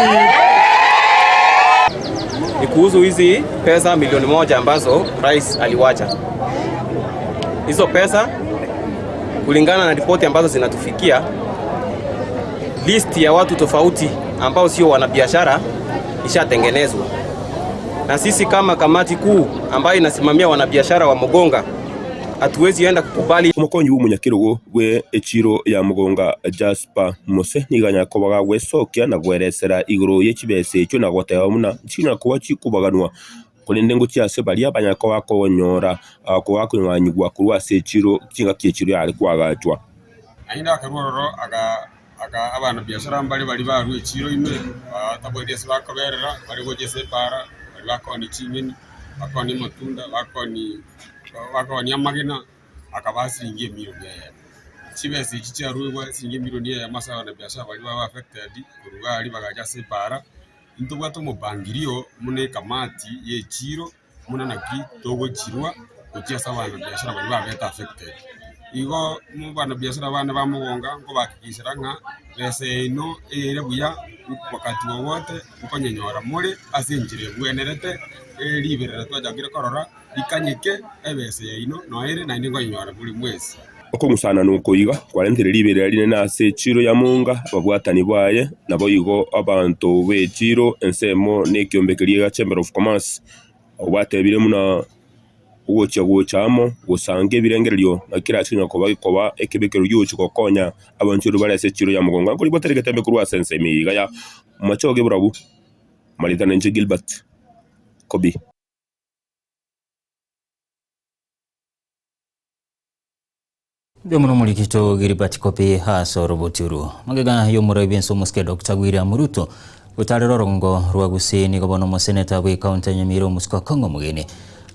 Ni kuhusu hizi pesa milioni moja ambazo rais aliwacha. Hizo pesa kulingana na ripoti ambazo zinatufikia, list ya watu tofauti ambao sio wanabiashara ishatengenezwa, na sisi kama kamati kuu ambayo inasimamia wanabiashara wa Mogonga hatuwezi enda kukubali. Omokonyi bw'omonyakerogo bwe echiro ya Mogonga Jasper Mose nigo anyare koba gagwesokia na gweresera igoro ye chibesa echio na goteba buna nchinyare koba chikobaganwa korende ngochia ase baria banyare koba bakonyora bakonyanyigwa korwa ase echiro chingaki echiro yare koagachwa. Naende akarua ororo akaa abanabiashara mbare baria barua echiiro ime, batabwati ase bakoberera, bare gocha ase epaara, baria bakoonia ching'eni, bakoonia amatunda, bakoonia bakoonia amagena, akabaa siringi emilioni eyemo. Chibesa echi chiaruegwa siringi emilioni eyemo ase abanabiashara baria baba affected korwa iga aria bagacha ase epaara, intobwate omopangirio buna ekamati ya echiiro. Buna naki togochirwa gochia ase abanyabiashara baria babete affected. Igo abanabiasara bane ba mogonga nkobahakikishera ng'a besa yaino ere buya wakati wowote nkonyenyora more ase enchera ebwenerete, riberera twachakire korora rikanyeke ebesa yaino noere naende nkonyenyora buri mwezi. Okong'usana noko iga kwarentire riberera rinene ase echiiro ya Monga, ababwatani baye, naboigo abanto b'echiiro ensemo nekiombe keria gia Chamber of Commerce, abwo batebire buna ogochia gocha amo gosanka ebirengererio na kera ase konya koba gekoba ekebekero giogochia gokonya abanchori bare ase echiiro ya Mogonga. Nkoribwatera egetembe korwa ase ensemo eye iga ya Machoge Borabu, Marita Nenche Gilbert Kobi. Mbuya omorikito Gilbert Kopi ase oroboti orwo. Magega y'omorai bw'ense omosike Doctor William Ruto gotarera orogongo rwa Gusii nigo bono omoseneta bwe county ya Nyamira omosike Okong'o Omogeni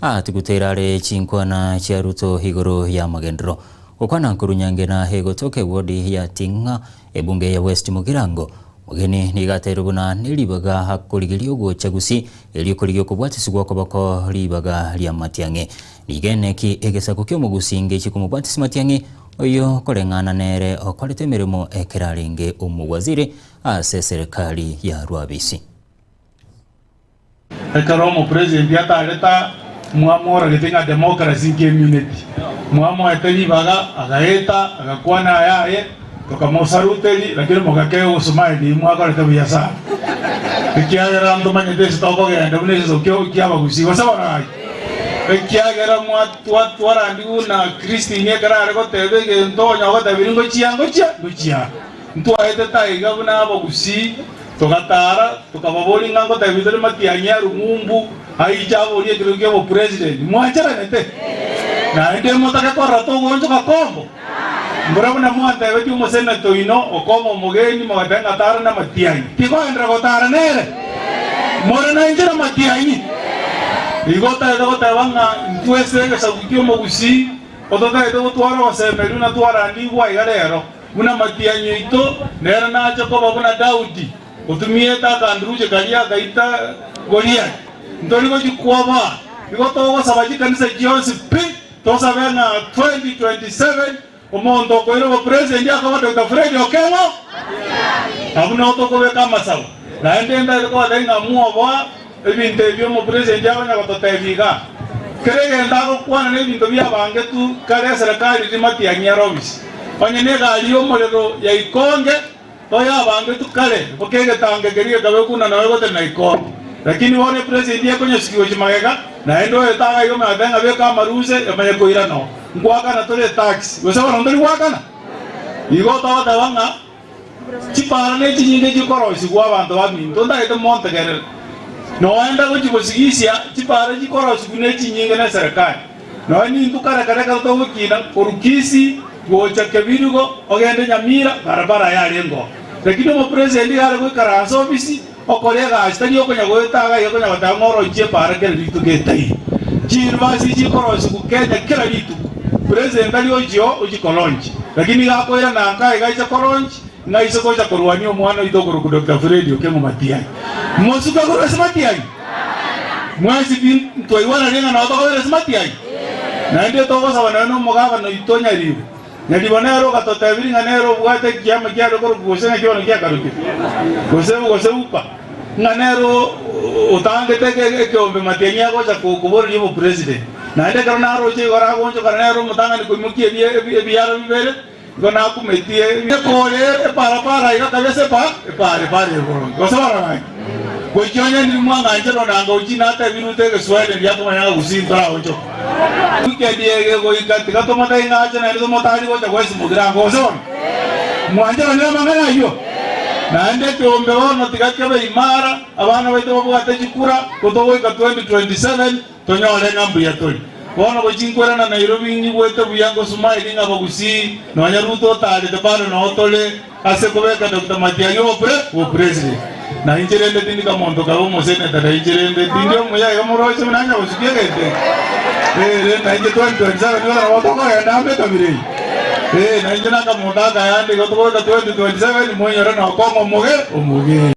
atuguteire are chinkwana chia Ruto igoro y'amagenderero. Gokwana korwa Nyangena egotoka ewodi ya Ting'a ebunge ya West Mugirango Omogeni nigo ateirwe buna neribaga akorigeria ogocha Gusii erio korigia okobwatisigwa okoboko ribaga ria Matiang'i. Rigene ki egesaku ki'omogusi ngechi komobwatisia Matiang'i, oyio koreng'ana nere okorete emeremo ekero arenge omowaziri ase eserekari ya Rwabisi. Ekero omopresident atarete mwamoragete ng'a democracy nkemineti, mwamoete ribaga agaeta agakwana ayaye tokamosaluteri lakini mogakea ogosmile mwakorete buya sana ekiagera ntomanyete ase tokogenda buna egesaku kia abagusii gose bono gaki. Ekiagera twarandigwe na Christine ekero are goteba egento onye ogotebirie ngochia ngochia ngochia. Ntwaetete aiga buna abagusii, togatara, tokababoria ng'a ngotebi tore matiang'i a Lumumbu aiche aborie ekerogo kia obopresident. Mwancheranete? Naende motake korora togoonchoka kombo? Mbora buna mwantebetie omosenator oino okoma omogeni mogateba ng'a tara namatiang'i. Tikoenderera gotara nere? More nainche namatiang'i? Igo otagete goteba ng'a intwe ase egesaku ki'omogusii ototagete gotwara ogosemeria buna twarandigwe aiga rero. Buna matianyi oito nere nache koba buna Daudi, otumiete akanduruche karia agaita Goliath. Ntori gochia kwoboa, igo togosaba chikanisa chionsi pi, tosabe ng'a 2027 omonto okoira obopresident akoba Doctor Fred Okengo, abwo nao tokobeka amasabo. Naende ndari kobatebia ng'a mwoboa ebinto ebi omopresident akonya gototebia igaa. Kera egento agokwana nebinto biabangetu kare eserekari riria matiang'i ere ofisi. Onye negari y'omorero ya ikonge toyabangetu kare boka egetange keria gekabeku na noe gotenena ikonge. Lakini bono epresident ekonyosikia gochia magega naende oyo tagaiga omanyete ng'a beka amaruse emanye koirana oo. Nkoakana tore etax gose bono ntori goakana? Igo togoteba ng'a Chipaara ne chinyinge chikorosigwa abanto baminto, ntagete montegerere. Noenda gochia gosigisia chipaara chikorosigwa ne chinyinge ne serikali. Nonya nintwe kare kare ekero togokina korwa Kisii gocha Kebirigo ogende Nyamira barabara yarenge oo. Lakini omopresident iga are goikaransa ofisi okora egasi tari okonya goeta iga iga konya goteba ng'a orochie epaara kera rituko etaiyo. Chiuniversity chikorosigwa Kenya kera rituko, president tari ochia oo ochia kolaunch. Lakini iga akoirana nka iga aicha kolaunch ng'a aise gocha korwania omwana oito okorokwa Doctor Fred Okengo Matiang'i. Mosuke korwa ase Matiang'i? Mwensi pi ntwaigwananire ng'a nabo tokobera ase Matiang'i? Naende togosaba nonya na omogabana oito Nyaribo. Nyaribo nere ogatotebirie ng'a nere obwate ekiama kiare korokwa gose ng'aki bono kiakarokire, gose gose upa, ng'a nere otangete ekeombe Matiang'i agocha koboreria obopresident. Naende ekero naroche igoro agonchokana nere omotang'ani koimokia ebiaro bibere, igo nakumetie ekore eparapara iga kabisa epa epara epara ere boronge. Gose bono ng'aki? Gochia onye ndiri mwang'ancherwa nanga ochie natebi Ruto egeswahili riria akomanya ng'a gusii ntoraonchoka. Weekend eye egoika tiga tomotebi ng'a ache naende tomotari gocha gwesimokera ango gose bono? Mwancheranire amang'ana ayio? Naende ekeombe bono tiga kebe imara, abana baito babwate chikura, gotogoika 2027 tonyore ng'a mbuya tore. Bono gochia nkwerana Nairobi nyigwete buya ngosmile ng'a abagusii nonya Ruto otarete bado noo tore ase kobeka Doctor Matiang'i obopre obopresident. Na inche rende tindi kamonto kabe omoseneta na inche rende tindi omuya iga moroche buna nyagosukia egento eke. Ee rende na inche 2027 nigo nabo tokogenda amo ekabira eye. Ee na inche nakamonto akayande igo tokobeka 2027 moinyore nokong'a omoge omoge.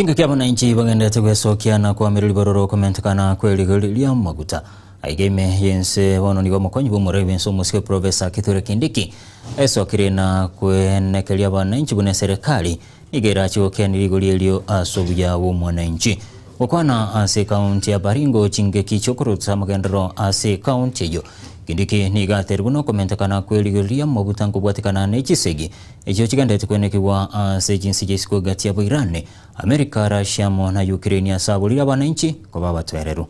Chingaki abananchi bagenderete gwesokia na koamereri bororo komentekana kw'erigori ri'amaguta. Aiga ime y'ense bono nigo omokonyi bw'omorai bw'ense omosike Professor Kithure Kindiki esokire na kwenekeria abananchi buna eserekari nigo erache gokeania rigori erio ase obuya bw'omwananchi. Gokwana ase ekaunti ya Baringo chingaki chi'okorotsa amagenderero ase ekaunti eyio, Kindiki nigo aterire buna okomentekana kw'erigori ri'amaguta nkobwatekana ne chisegi echio chigenderete kwenekigwa ase chinse chia isiko egati ya Boirani, Amerika, Russia amo na Ukraine ase aborire abananchi koba abatwereru.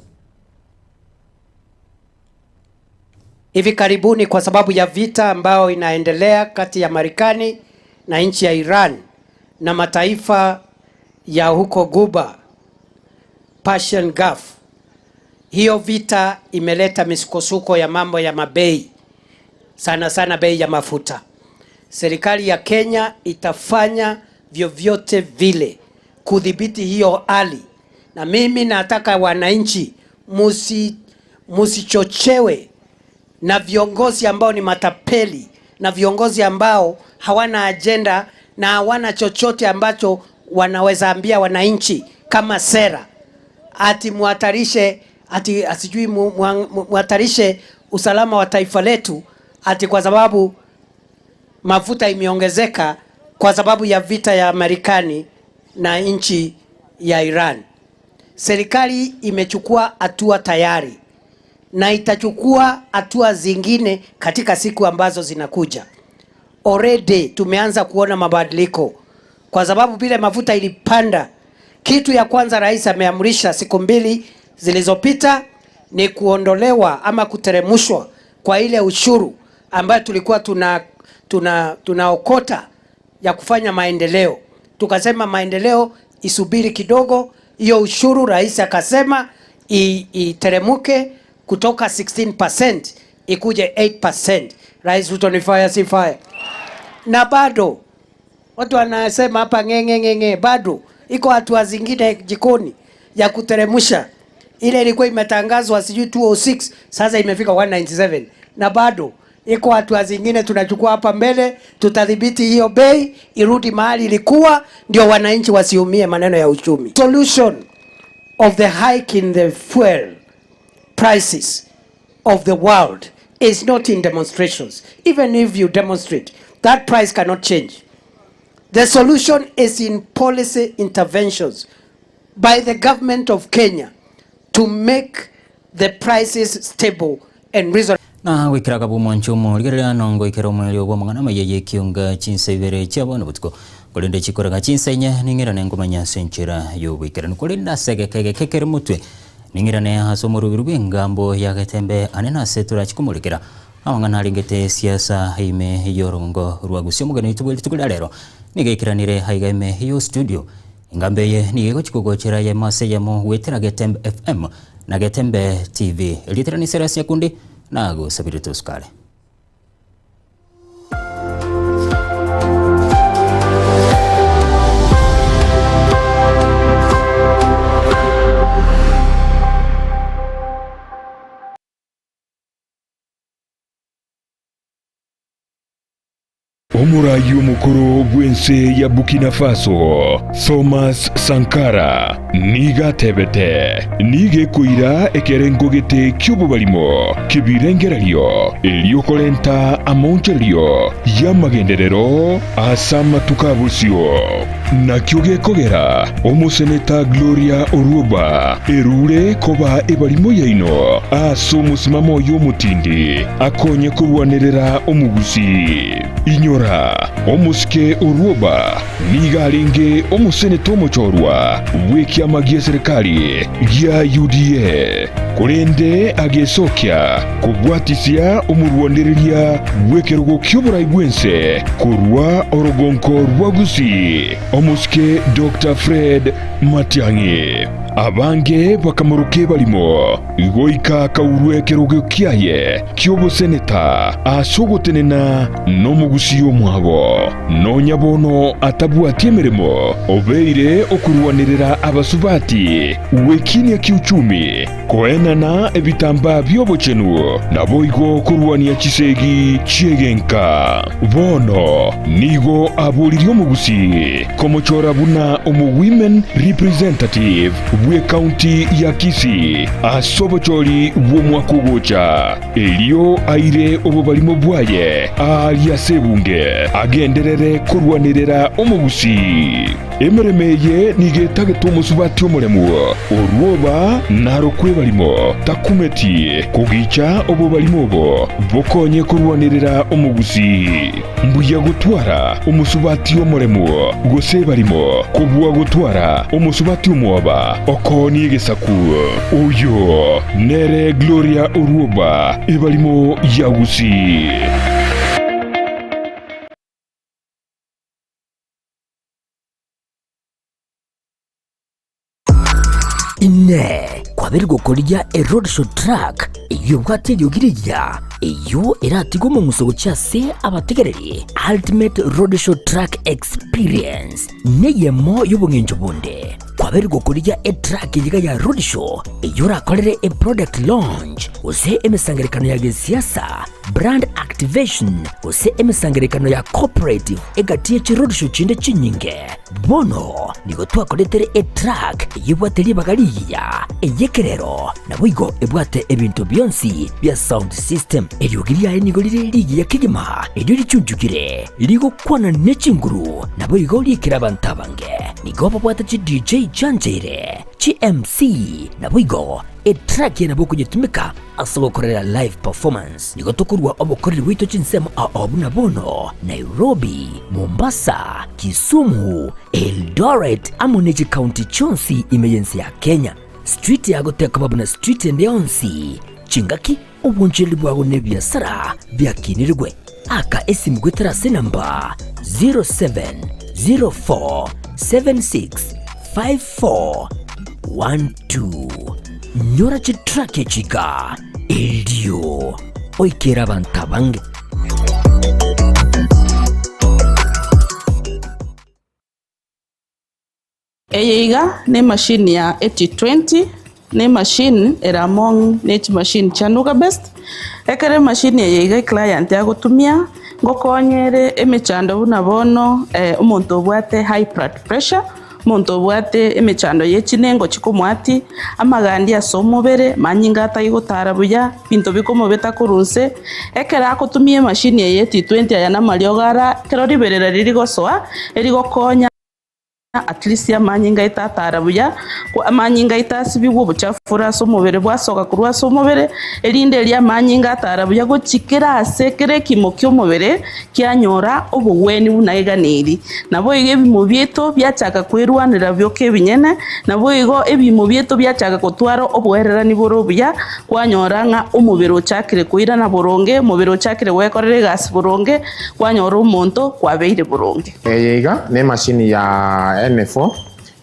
Hivi karibuni kwa sababu ya vita ambayo inaendelea kati ya Marekani na nchi ya Iran na mataifa ya huko Guba, Persian Gulf. Hiyo vita imeleta misukosuko ya mambo ya mabei, sana sana bei ya mafuta. Serikali ya Kenya itafanya vyovyote vile kudhibiti hiyo hali, na mimi nataka wananchi musi musichochewe na viongozi ambao ni matapeli na viongozi ambao hawana ajenda na hawana chochote ambacho wanaweza ambia wananchi kama sera, ati muhatarishe ati asijui muhatarishe usalama wa taifa letu ati kwa sababu mafuta imeongezeka kwa sababu ya vita ya Marekani na nchi ya Iran. Serikali imechukua hatua tayari na itachukua hatua zingine katika siku ambazo zinakuja. Already tumeanza kuona mabadiliko kwa sababu vile mafuta ilipanda, kitu ya kwanza rais ameamrisha siku mbili zilizopita ni kuondolewa ama kuteremushwa kwa ile ushuru ambayo tulikuwa tuna tuna tunaokota ya kufanya maendeleo. Tukasema maendeleo isubiri kidogo, hiyo ushuru rais akasema iteremuke kutoka 16% ikuje 8%. Rais Ruto ni fire, si fire? Na bado watu wanasema hapa ng'e ng'e ng'e, bado iko hatua zingine jikoni ya kuteremusha. Ile ilikuwa imetangazwa sijui 206 sasa imefika 197 na bado iko hatua zingine tunachukua hapa mbele, tutadhibiti hiyo bei irudi mahali ilikuwa, ndio wananchi wasiumie maneno ya uchumi. Solution of the hike in the fuel prices of the world is not in demonstrations. Even if you demonstrate, that price cannot change. The solution is in policy interventions by the government of Kenya to make the prices stable and reasonable. Na goikera akaba omwancho omorigereria na ngoikera omoerio bw'amang'ana amaya y'ekionga chinsa ibere chia bono botuko, korende chikorega chinsa inye ning'irane nkomanya ase enchera y'oboikeranu. Korende ase egeka egeke kere motwe ning'irane ase omorobiri bw'engambo ya Getembe ane nase torachi komorekera amang'ana arengete siasa ime y'orongo rwa Gusii. Omogeni oito bwe rituko ria rero nigo aikiranire aiga ime y'o studio. Engambo eye nigo egochi kogochera eyemo ase eyemo goetera Getembe FM na Getembe TV. Erieta riane Silas Nyakundi, nagosabire tosukare. Omoraai omokoro bw'ense ya Burkina Faso, Thomas Sankara, nigo atebete, Nigo ekoira ekerengo gete ki'obobarimo ki'ebirengererio, erio korenta amaonchorerio y'amagenderero ase amatuko a bosio. Nakio gekogera omoseneta Gloria Orwoba erure koba ebarimo yaino ase omosimamo oye omotindi akonye korwanerera omogusii. Inyora, omosike Orwoba nigo arenge omoseneta omochorwa bw'ekiama gi'eserekari gia UDA, korende agesokia kobwatisia omorwanereria bw'ekerogo ki'oborai bw'ense korwa orogonko rwa Gusii, omosike Doctor Fred Matiang'i. Abange bakamoroka ebarimo, goika akaurwa ekerogo kiaye ki'oboseneta ase ogotenena nomogusii omwabo. Nonya bono atabwati emeremo, obeire okorwanerera abasubati gwekinia kiuchumi, koena. Koenana ebitambaa bi'obochenu, naboigo korwania chisegi chi'egenka. Bono nigo aboririe omogusii komochora buna omo-women representative bw'ecounty ya Kisii ase obochori bw'omwaka ogocha, erio aire obobarimo bwaye aaria ase ebunge, agenderere korwanerera omogusii. Emeremo eye nigo etagete omosubati omoremu, orwoba narokwe ebarimo, takumeti kogicha obobarimo obo bokonye korwanerera omogusii. Mbuya gotwara omosubati omoremu gose ebarimo, kobua gotwara omosubati omwoba okoonia egesaku. Oyo nere Gloria Orwoba, ebarimo ya Gusii. Inee! Kwabeire gokorigia eroadshow truck eyio ebwate eriogi rigiya, eyio eratige omong'uso gochia ase abategereri? Ultimate Roadshow Truck Experience neyemo y'obong'encho bonde. Kwabeire gokorigia etruck eyio iga ya roadshow eyio orakorere eproduct launch gose emesangererekano ya gesiasa, brand activation gose emesangererekano ya corporate egati ye chiroadshow chinde chinyinge. Bono nigo twakoretere etruck eyio ebwate ribaga rigiya, ey'ekerero, naboigo ebwate ebinto bionsi bia sound system. Eriogi riaye nigo rire rigiya kegima, erio richunchukire, rigokwana ne chinguru, naboigo riikire abanto abange. Nigo babwate chi DJ chiancheire, chi MC, naboigo etruck eye nabo okonyetumeka Ase ogokorera live performance nigo tokorua obokoreri bwaito chinsemo ao buna bono Nairobi, Mombasa, Kisumu, Eldoret amo ne chikaunti chionsi ime y'ense ya Kenya. Street yago tekoba buna street ende yonsi, chingaki, obonchereri bwago na ebiasara biakinirigwe. Aka esimu goetera ase enamba 0704765412. Nyora chitrack echi iga erio oikere abanto abange. Eye iga nemachine ya 8020, ne emachine ere among ne chimachine chia Nuga Best. Ekero emachine eye iga eclient agotumia, ngokonya ere emechando buna bono omonto obwate high blood pressure, omonto obwate emechando ye chinengo chikomwati, amagandi ase omobere, manyinga atari gotara buya, ebinto bikomobeta korwa inse. Ekero agotumia emachine eye 8020 aya namariogo ara, ekero riberera ririgosoa, erigokonya. At least amanyinga aito atara buya, amanyinga aito asibigwe obochafu bore ase omobere bwasoka korwa ase omobere, erinde erio amanyinga atara buya gochia kera ase kera ekimo ki'omobere kianyora obogwenia buna eganeri. Naboigo ebimo biaito biachaka kwerwanera bioka ebinyene, naboigo ebimo biaito biachaka gotwara oboererani bore obuya, kwanyora ng'a omobere ochakire koirana boronge, omobere ochakire gwekorera egasi boronge, kwanyora omonto kwabeire boronge. Eye iga nemashini ya N4.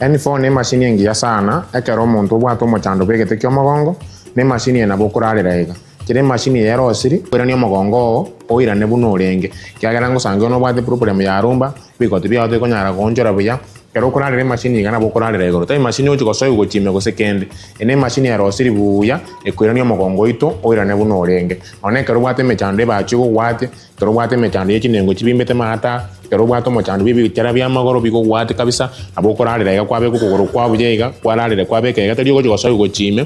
N4 nemashini engiya sana ekero omonto obwate omochando bw'egete ki'omogongo, nemashini eye nabo okorarera iga. Kera emashini eye erosiri, oiranie omogongo oo oirane buna orenge. Ekiagera ngosange onye nobwate problem ya rumba, ebigoti biao tibikonyara goonchora buya, ekero okorarera emashini iga nabo okorarera igoro. Tari mashini ogochia gosoigwa gochia ime gose kende. Eye nemashini erosiri buya, ekoirania omogongo oito oirane buna orenge. Nonya ekero obwate emechando ebachi egogwatia, Ekero obwate emechando ye chinengo chibimbete maata, ekero obwate omochando bw'ebichera bi'amagoro bigogwate kabisa, nabo okorarera iga kwabeka okogoro kwao buya iga, kwararera kwabeka iga tari ogochia gosoigwa gochia ime.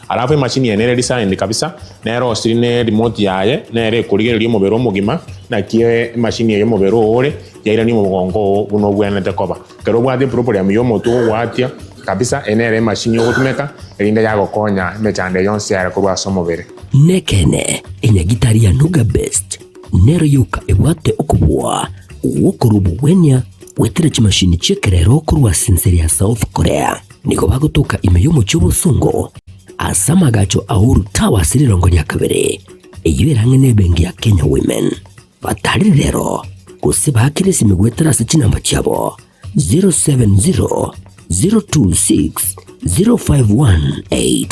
Alafu emachini eye nere designed kabisa, nere osiri ne remote yaye, nere ekorigereria omobere omogima, naki emachini eye omobere oo ore, yairania omogongo oo buna obwenerete koba. Ekero obwate eproblem ya omotwe ogogwatia kabisa, eye nere emachini ogotumeka, erinde yagokonya emechando eye yonsi yare korwa ase omobere. Nekeene, enyagitari ya Nuga Best nero yoka ebwate okobua gw'okorua obogwenia goetera chimashini chi'ekerero korwa ase ense ya South Korea. Nigo bagotoka ime y'omochie obosongo ase amagacho a Uhuru Towers rirongo ria kabere, eyio ere ang'e n'ebenki ya Kenya Women. Batarire rero gose baakere esimi goetera ase chinamba chiabo 070 026 0518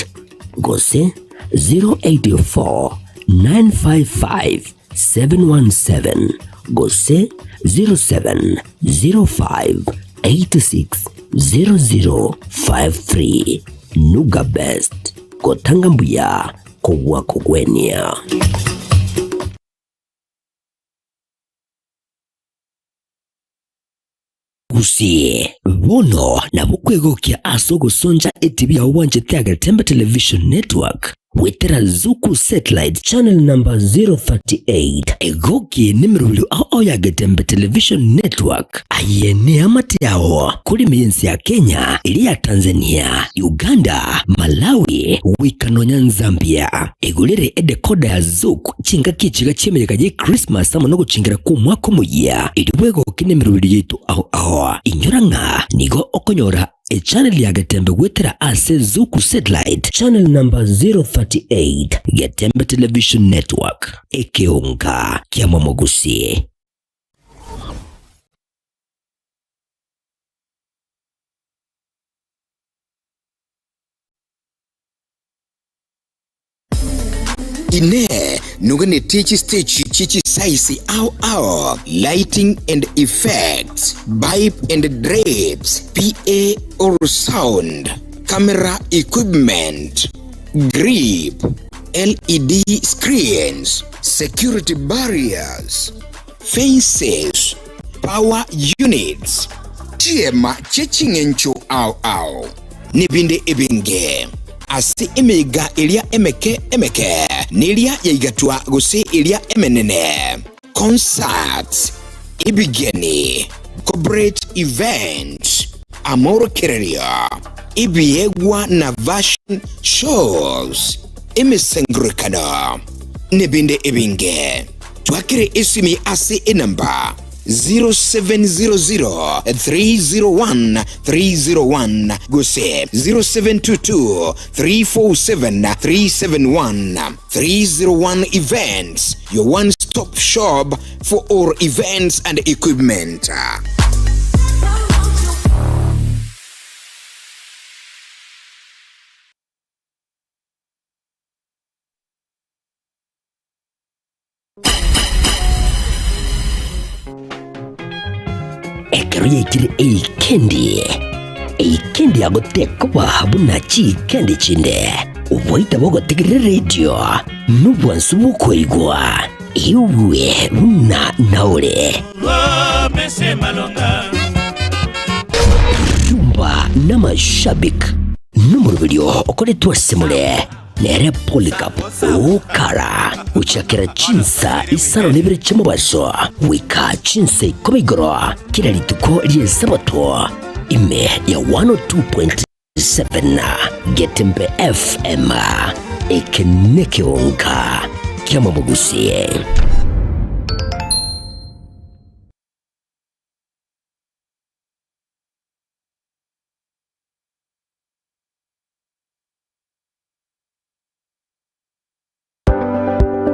gose 084 955 717 gose 0705 86 0053. Nuga Best. Gotanga mbuya kobua kogwenia. Gusii, bono nabo kwegokia ase ogosoncha etibi yao bwanchete ya Getembe Television Network goetera Zuku Satellite channel number 038. Egokie nemerobio ao ya Getembe Television Network. Aye neamate yao korwa ime y'ense ya Kenya, eria ya Tanzania, Uganda, Malawi, goika nonya Nzambia. Egorere edecoder ya Zuku chingaki echiga chi'emeyega ye Christmas amo nogochingera kw'omwaka omoyia, erio bwegoke nemerobio yaito ao ao. Inyora ng'a nigo okonyora echannel ya Getembe goetera ase Zuku Satellite channel number 038, Getembe Television Network, ekeonga kia Momogusi. Inee! Noganetie chistage chie chisaisi ao ao, lighting and effects, pipe and drapes, PA or sound, camera equipment, grip, LED screens, security barriers, fences, power units, chiema chie ching'encho ao ao, nebinde ebinge. Ase emeiga eria emeke emeke, neria yaigatwa gose eria emenene, concerts, ebigeni, corporate events, amorokererio, ebiegwa na fashion shows, emesangererekano, nebinde ebinge. Twakere esimi ase enamba 0700 301 301 gose 0722 347 371. 301 Events, your one stop shop for all events and equipment. Ekero yaikire eikendi, eikendi yagotekoba buna chiikendi chinde, oboita bogotegerera eredio nobwansu bw'okoigwa, igwe buna naore. Rumba n'amashabik nomoroberio okoretwe ase more. Nere Polycarp okara gochakera chinsa isano na ibere chi'omobaso goika chinsa ikomi igoro kera rituko ri'Esabato, ime ya 102.7 Getembe FM. Eke nekeonka ki'amamogusi.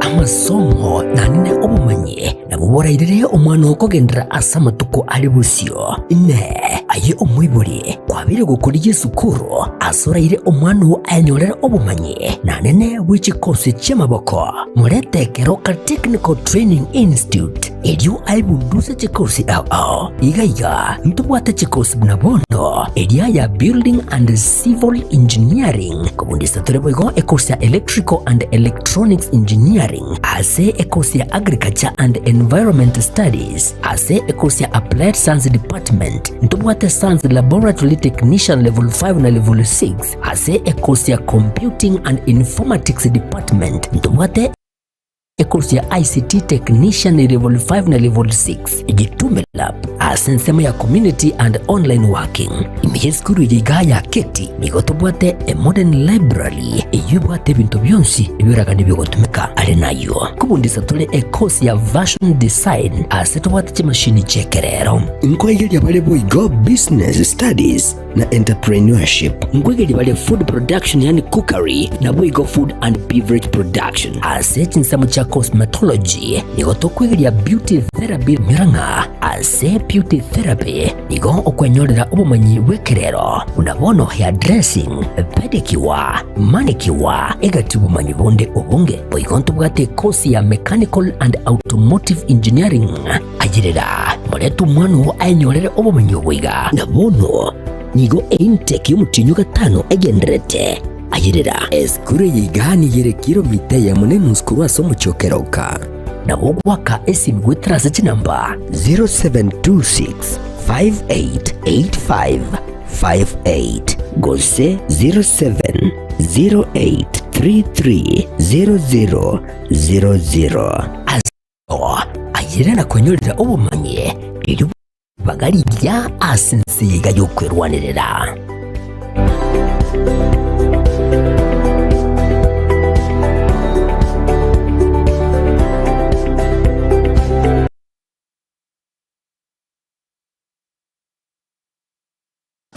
Amasomo naende obomanyi nabwo borairere omwana okogenderera ase amatuko are bosio. Inee! Aye omoibori, kwabeire gokorigia esukuru ase oraire omwana oo ayenyorere obomanyi naende bwe chikosi chi'amaboko? Morete Keroka Technical Training Institute erio aebunduse chikosi ao ao. Iga iga ntobwate chikosi buna bono eria ya Building and Civil Engineering, kobundisa tore boigo ekosi ya Electrical and Electronics Engineering, ase ekosi ya Agriculture and Environment Studies, ase ekosi ya Applied Science Department ntobwate Science Laboratory Technician Level 5 na Level 6, ase ekosi ya Computing and Informatics Department ntobwate Ekosi ya ICT Technician Level 5 na Level 6, Gitume Lab ase ensemo ya Community and Online Working. Ime y'esukuru eye igaa ya Keti nigo tobwate a modern library eyio ebwate ebinto bionsi ebioragani biogotumeka. Are nayio kobundisa tore ekosi ya Fashion Design ase tobwate chimashini chi'ekerero. Nkoegeria bare boigo Business Studies na Entrepreneurship. Nkoegeria bare Food Production yaani Cookery naboigo Food and Beverage Production. Ase chinsemo chia Cosmetology nigo tokwegeria Beauty Therapy nyora ng'a ase Beauty Therapy nigo okwenyorera obomanyi bw'ekerero buna bono hair dressing, pedicure, manicure egati obomanyi bonde obonge. Boigo ntobwate ekosi ya Mechanical and Automotive Engineering. Ayerera, morete omwana oo ayenyorere obomenyo obo iga. Na bono nigo eintake y'omotienyi o gatano egendererete. Ayerera esukuru eye iga nigo ere kilomita eyemo na enusu korwa ase omochie o Keroka. Nabo ogoaka esimi goetera ase chinamba 0726 5885 58 gose 0708 3300 00. Ase ayere na kwenyorera obomanyi erio bagarigia ase ense eye iga y'okwerwanerera.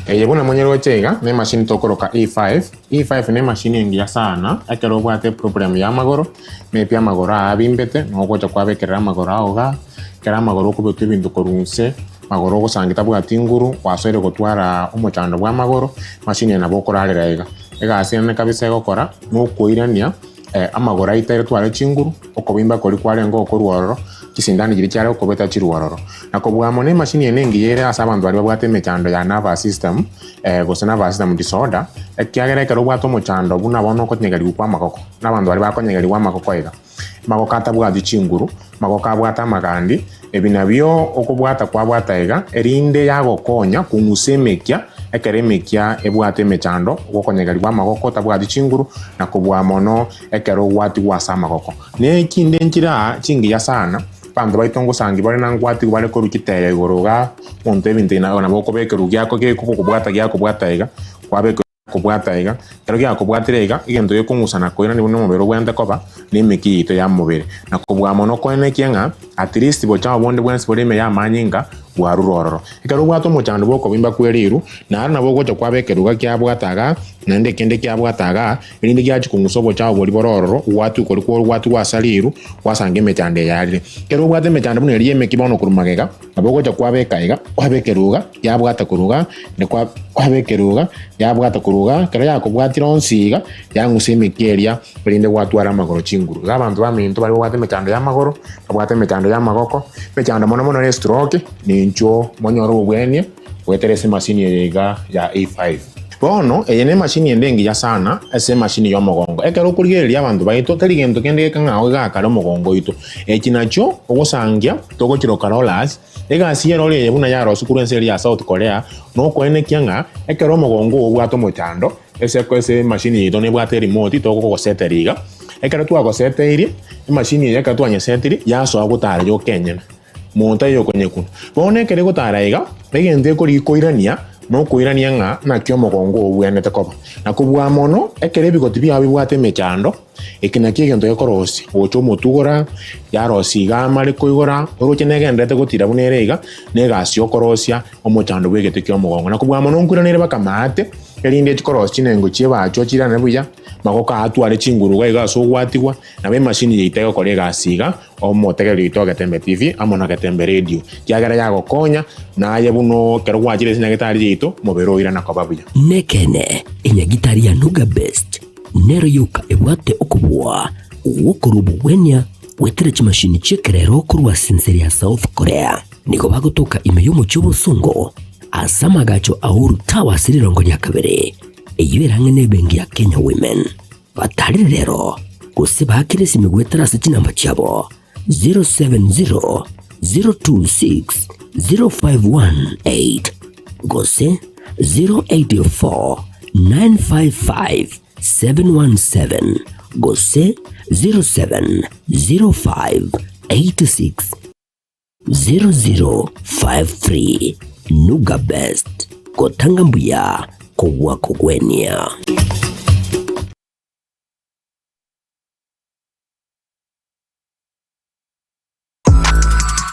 Eye buna monyeroche iga nemachine tokoroka E5. E5 nemachine engiya sana ekero obwate eproblem ya amagoro, maybe amagoro aa abimbete nabo ogocha kwabekerera amagoro ao igaa, ekero amagoro okobeka ebinto korwa inse, magoro ogosangi tabwati nguru, gwasoire gotwara omochando bwa amagoro, emachine eye nabo okorarera iga. Egasi ene kabisa egokora, nokoirania amagoro aito aria tware chinguru, okobimba koria kwarenge okorwa ororo, chisindani chiria chiare gokobeta chirwe ororo. Na kobua mono emachine eye nengiya ere ase abanto baria babwate emechando ya nervous system, gose nervous system disorder, ekiagera ekero obwate omochando buna bono okonyegerigwa kwa amagoko, na abanto baria bakonyegerigwa amagoko iga, amagoko atabwati chinguru, amagoko abwate amagandi, ebi nabio okobwata kwabwata iga, erinde yagokonya kong'usa emekia, ekero emekia ebwate emechando, ogokonyegerigwa amagoko otabwati chinguru, na kobua mono ekero ogwatigwa ase amagoko. Ne echinde nchire aa chingiya sana, abanto baito ngosangi bare na ngwatigwa bare korwa chiteya igoro igaa, omonto ebinto ebi nabo okobekerwa giako gekobwata giakobwata iga, kwabeka kobwata iga, ekero giakobwatire iga, egento gekong'usa na koirania buna omobere obwenerete koba, na emeki yaito ya mobere. Na kobua mono koenekia ng'a at least bochao bonde bwensi bore ime y'amanyinga bwarure ororo. Ekero obwate omochando bw'okobimba kwe riru, naro nabo ogocha kwabeka eruga kiabwata igaa, naende ekende kiabwata igaa, Erinde giachia kong'usa obochao boria bore ororo, gwatwa koria kw'orwatwa gw'asa riiru, gwasanga emechando eyarire. Ekero obwate emechando buna eria y'emeki bono korwa magega, nabo ogocha kwabeka iga, kwabeka eruga, yabwata korwa igaa, naende kwa kwabeka eruga, yabwata korwa igaa, ekero yakobwatire onsi iga, yang'usa emeki eria, erinde gwatwara amagoro chinguru. Iga abanto baminto baria babwate emechando y'amagoro, babwate emechando y'amagoko, emechando mono mono ne estroke, ninchuo monyore obobwenia. Goetera ase emashini eye iga ya A5. Bono eye nemashini ende engiya sana ase emashini y'omogongo. Ekero okorigereria abanto baito tari gento kende gekang'ao gegakare omogongo oito. Echi nachio ogosangia togochiroka rollers. Egasi y'erori eye buna yarosiwa korwa ense eria ya South Korea nokoenekia ng'a ekero omogongo oo obwate omochando ase ase emashini yaito nebwate erimote togogosetera iga. Ekero twagoseteirie emashini eye ekero twanyesetirie yasoa gotara yoka enyene. Monto aye okonyekuna. Bono ekero egotara iga, egento ekorigia koirania nokoirania ng'a naki omogongo oo obwenerete koba. Na kobua mono, ekero ebigoti biao bibwate emechando, eke nakio egento gekorosia gocha omotugora, yarosia iga amare koigora, oroche negendererete gotira buna ere iga, na egasi yokorosia omochando bw'egete ki'omogongo. Na kobua mono nkoiraneire baka maate, erinde chikorosia chinengo chi'ebachwa chirane buya, magoko aa atware chinguru iga iga ase ogwatigwa, nabo emashini yaito egokora egasi iga. Omotegereri oito o Getembe TV amo na Getembe Radio, ekiagera yagokonya, na aye buna ekero gwachire ase nyagetari yaito, omobere oirana koba buya. Nekeene, enyagitari ya Nuga Best nero yoka ebwate okobua gw'okorua obogwenia goetera chimashini chi'ekerero korwa ase ense ya South Korea. Nigo bagotoka ime y'omochie obosongo ase amagacho a Uhuru Towers rirongo ria kabere, eyio erang'e nebenki ya Kenya Women. Batarire rero, gose baakere esimi goetera ase chinamba chiabo 070 026 0518 gose 084 955 717 gose 0705 86 0053 Nuga Best, gotanga mbuya kobua kogwenia.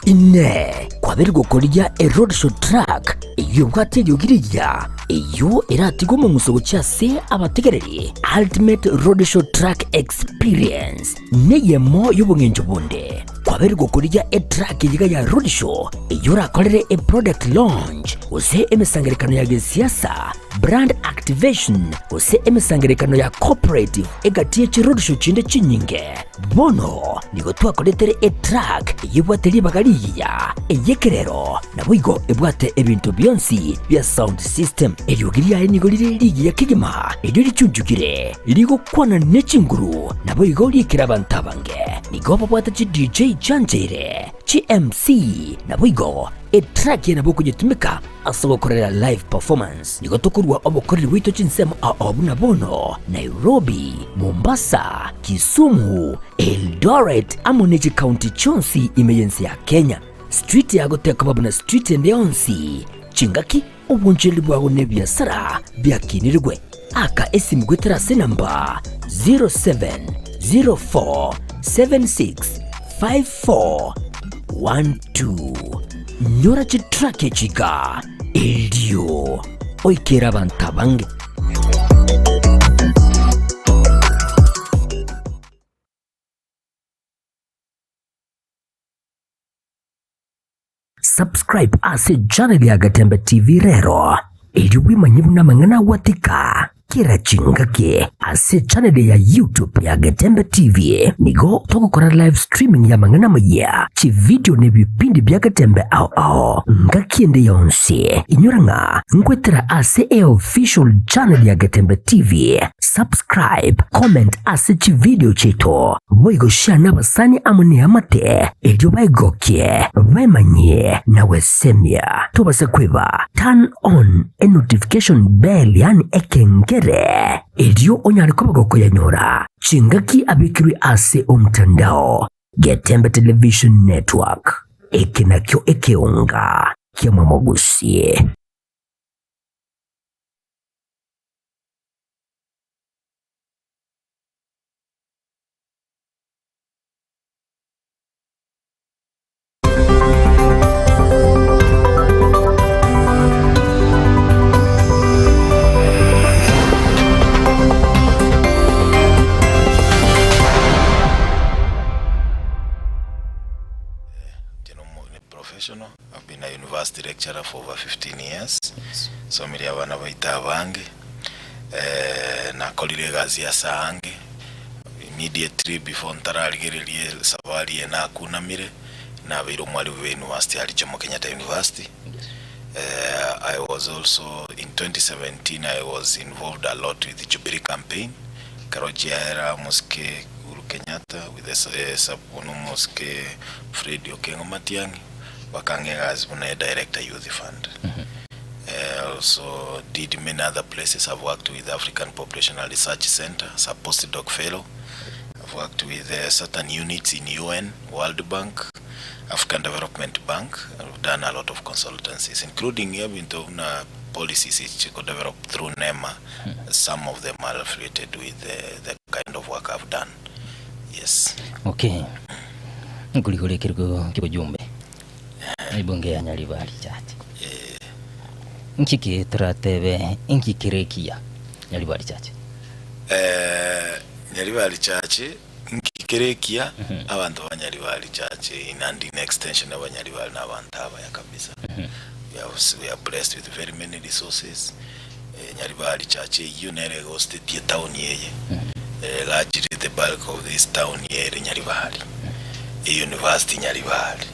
Inee! Kwabeire gokorigia eroadshow truck eyio ebwate eriogi rigiya, eyio eratige omong'uso gochia ase abategereri? Ultimate Roadshow Truck Experience neyemo y'obong'encho bonde. Kwabeire gokorigia etruck iga ya Roadshow eyio orakorere eproduct launch gose emesangererekano ya gesiasa, brand activation gose emesangererekano ya cooperative egati ye chiroadshow chinde chinyinge. Bono nigo twakoretere etruck eyio ebwate ribaga rigiya, ey'ekerero, naboigo ebwate ebinto bionsi bia sound system. Eriogi riaye nigo rire rigiya kegima erio richunchukire, rigokwana ne chinguru, naboigo riikere abanto abange. Nigo babwate chi DJ chiancheire, chi MC, naboigo etrack eye nabo okonyetumeka ase ogokorera live performance. Nigo tokorua obokoreri bwaito chinsemo ao buna bono, Nairobi, Mombasa, Kisumu, Eldoret amo ne chikaunti chionsi ime y'ense ya Kenya. Street yago tekoba buna street ende yonsi, chingaki, obonchereri bwago na ebiasara biakinirigwe. Aka esimu goetera ase enamba 0704765412. Nyora chitrack echi iga erio oikere abanto abange. Subscribe ase channel ya Gatembe TV rero erio bwemanye buna amang'ana agwatika kera chingaki ase channel ya YouTube ya Getembe TV nigo togokora live streaming ya amang'ana amayia, chividio na ebipindi bia Getembe ao ao ngaki ende yonsi. Inyora ng'a nkwetera ase eofficial channel ya Getembe TV. Subscribe, comment ase chividio chiaito, boigo share nabasani amo neamate erio baegokie, baemanyie na gwesemia. Tobasa kweba turn on e notification bell yaani ekengere erio onyare koba gokoyanyora chingaki abekirwe ase omtandao. Getembe Television Network, eke nakio ekeonga kiamwamogusie. Professional, I've been a university lecturer for over 15 years, somirie abana baito abange, nakorire egasi ase aange, immediately before ntararigereria esafari eye nakunamire, nabeire omwalimu bwe university aria Jomo Kenyatta University, I was also in 2017 I was involved a lot with Jubilee campaign, ekero chiaera omosike Uhuru Kenyatta with the support omosike Fred Okengo Matiang'i, bakang'a egasi buna e director youth fund. Also did many other places, I've worked with African Population Research Center as a postdoc fellow, I've worked with certain units in UN, World Bank, African Development Bank, I've done a lot of consultancies including ebinto buna policies echi chiko develop through NEMA, some of them are affiliated with the kind of work I've done, yes. Okay. Nkorigora ekerogo ki'obojumbe ebunge ya Nyaribari Church. Nki ki toratebe inki kere ekiya Nyaribari Church? Eh, Nyaribari Church nki kere ekiya abanto ba Nyaribari Church in and in extension aba Nyaribari na abanto abaya kabisa. We are, we are blessed with very many resources. Eh, Nyaribari Church eyio nere egostetie etown eye. Eh, largely the bulk of this town ere Nyaribari. University Nyaribari,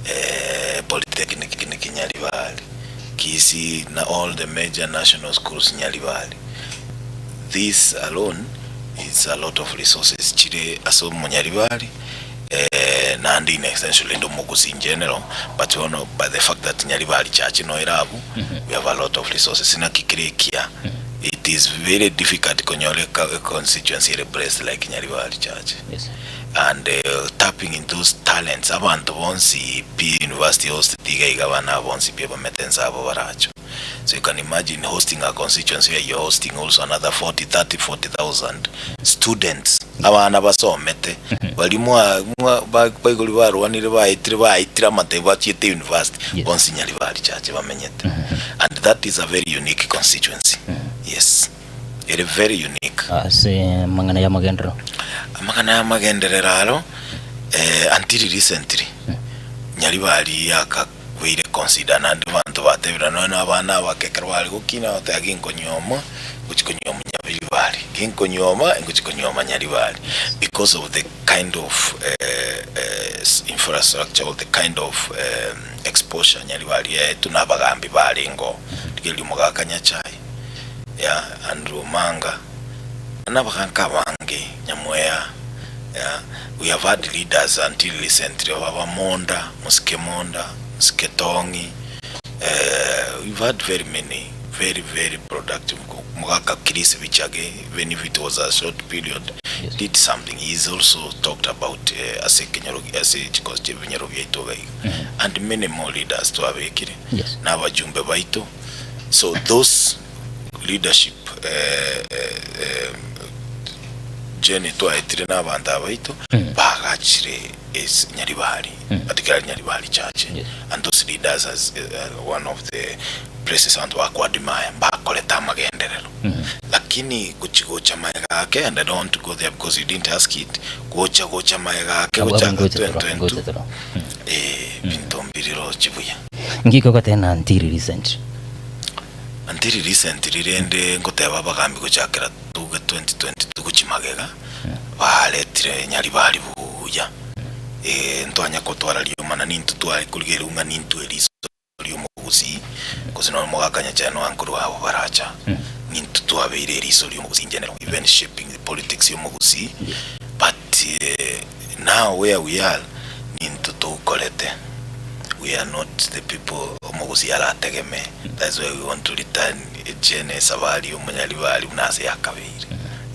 eh, Polytechnic Nyaribari, Kisii na all the major national schools Nyaribari. This alone is a lot of resources chire ase omonyaribari eh, naende in extension rende omogusii in general but bono by the fact that Nyaribari church no ere abwo we have a lot of resources naki kere ekiya it is very difficult konyora eka constituency ere blessed like Nyaribari church. And tapping into those talents abanto bonsi pi university host tiga iga abana aba bonsi pi abamete nse abo baracho so you can imagine hosting a constituency where you're hosting also another 40, 30, 40,000 students abana basomete baria mwa mwa ba baigori barwanire baetire baetire amatebo bachiete university bonsi Nyaribari chache bamenyete and that is a very unique constituency yes. Ere very unique. Ase amang'ana y'amagenderero. Amang'ana y'amagenderero aro, Eh, until recently Nyaribari yakabeire consider naende abanto batebire nonya na abana abake ekero bare gokina bagoteba ginkonyuoma ngochi konyuoma Nyaribari, ginkonyuoma ngochi konyuoma Nyaribari because of the kind of infrastructure or the kind of exposure Nyaribari yaetwe na abagambi barenge oo. Rigereria omogaka Nyachae, yeah, Andrew Omanga, na abaganka abange, Nyamweya, yeah, we have had leaders until recently, aba Monda, Mosike Monda, Mosike Tong'i, we've had very many very very productive Mogaka Chris Bichage, even if it was a short period, did something. He is also talked about ase ekenyoro ase chikosi chia ebinyoro biaito iga iga. And many more leaders twabekire na abajumbe baito. So those leadership journey twaetire na abanto aba baito bagachire ase Nyaribari, particularly Nyaribari church. And those leaders as one of the places abanto bakoadmire mbakorete amagenderero. Lakini gochi gocha magega ake and I don't want to go there because you didn't ask it, gocha gocha magega ake Abwo gochaka ngocha toro, 2022 ngocha toro. eh, binto mbiriroche buya. Ngiko gotena until recent. Until recently rende ngoteba abagambi gochakera tuge 2022 gochia magega, baretire Nyaribari buya, eh, ntwanya kotwara riomana nintwe tware korigereria ng'a nintwe eriso ri'omogusii, gose nonya omogaka Nyachae nonya nkorwa abo baracha, nintwe twabeire eriso ri'omogusii in general, even shaping the politics y'omogusii, but now where we are, nintwe tokorete, we are not the people omogusii arategeme, that's why we want to return echene esabari y'omonyaribari buna ase yakabeire,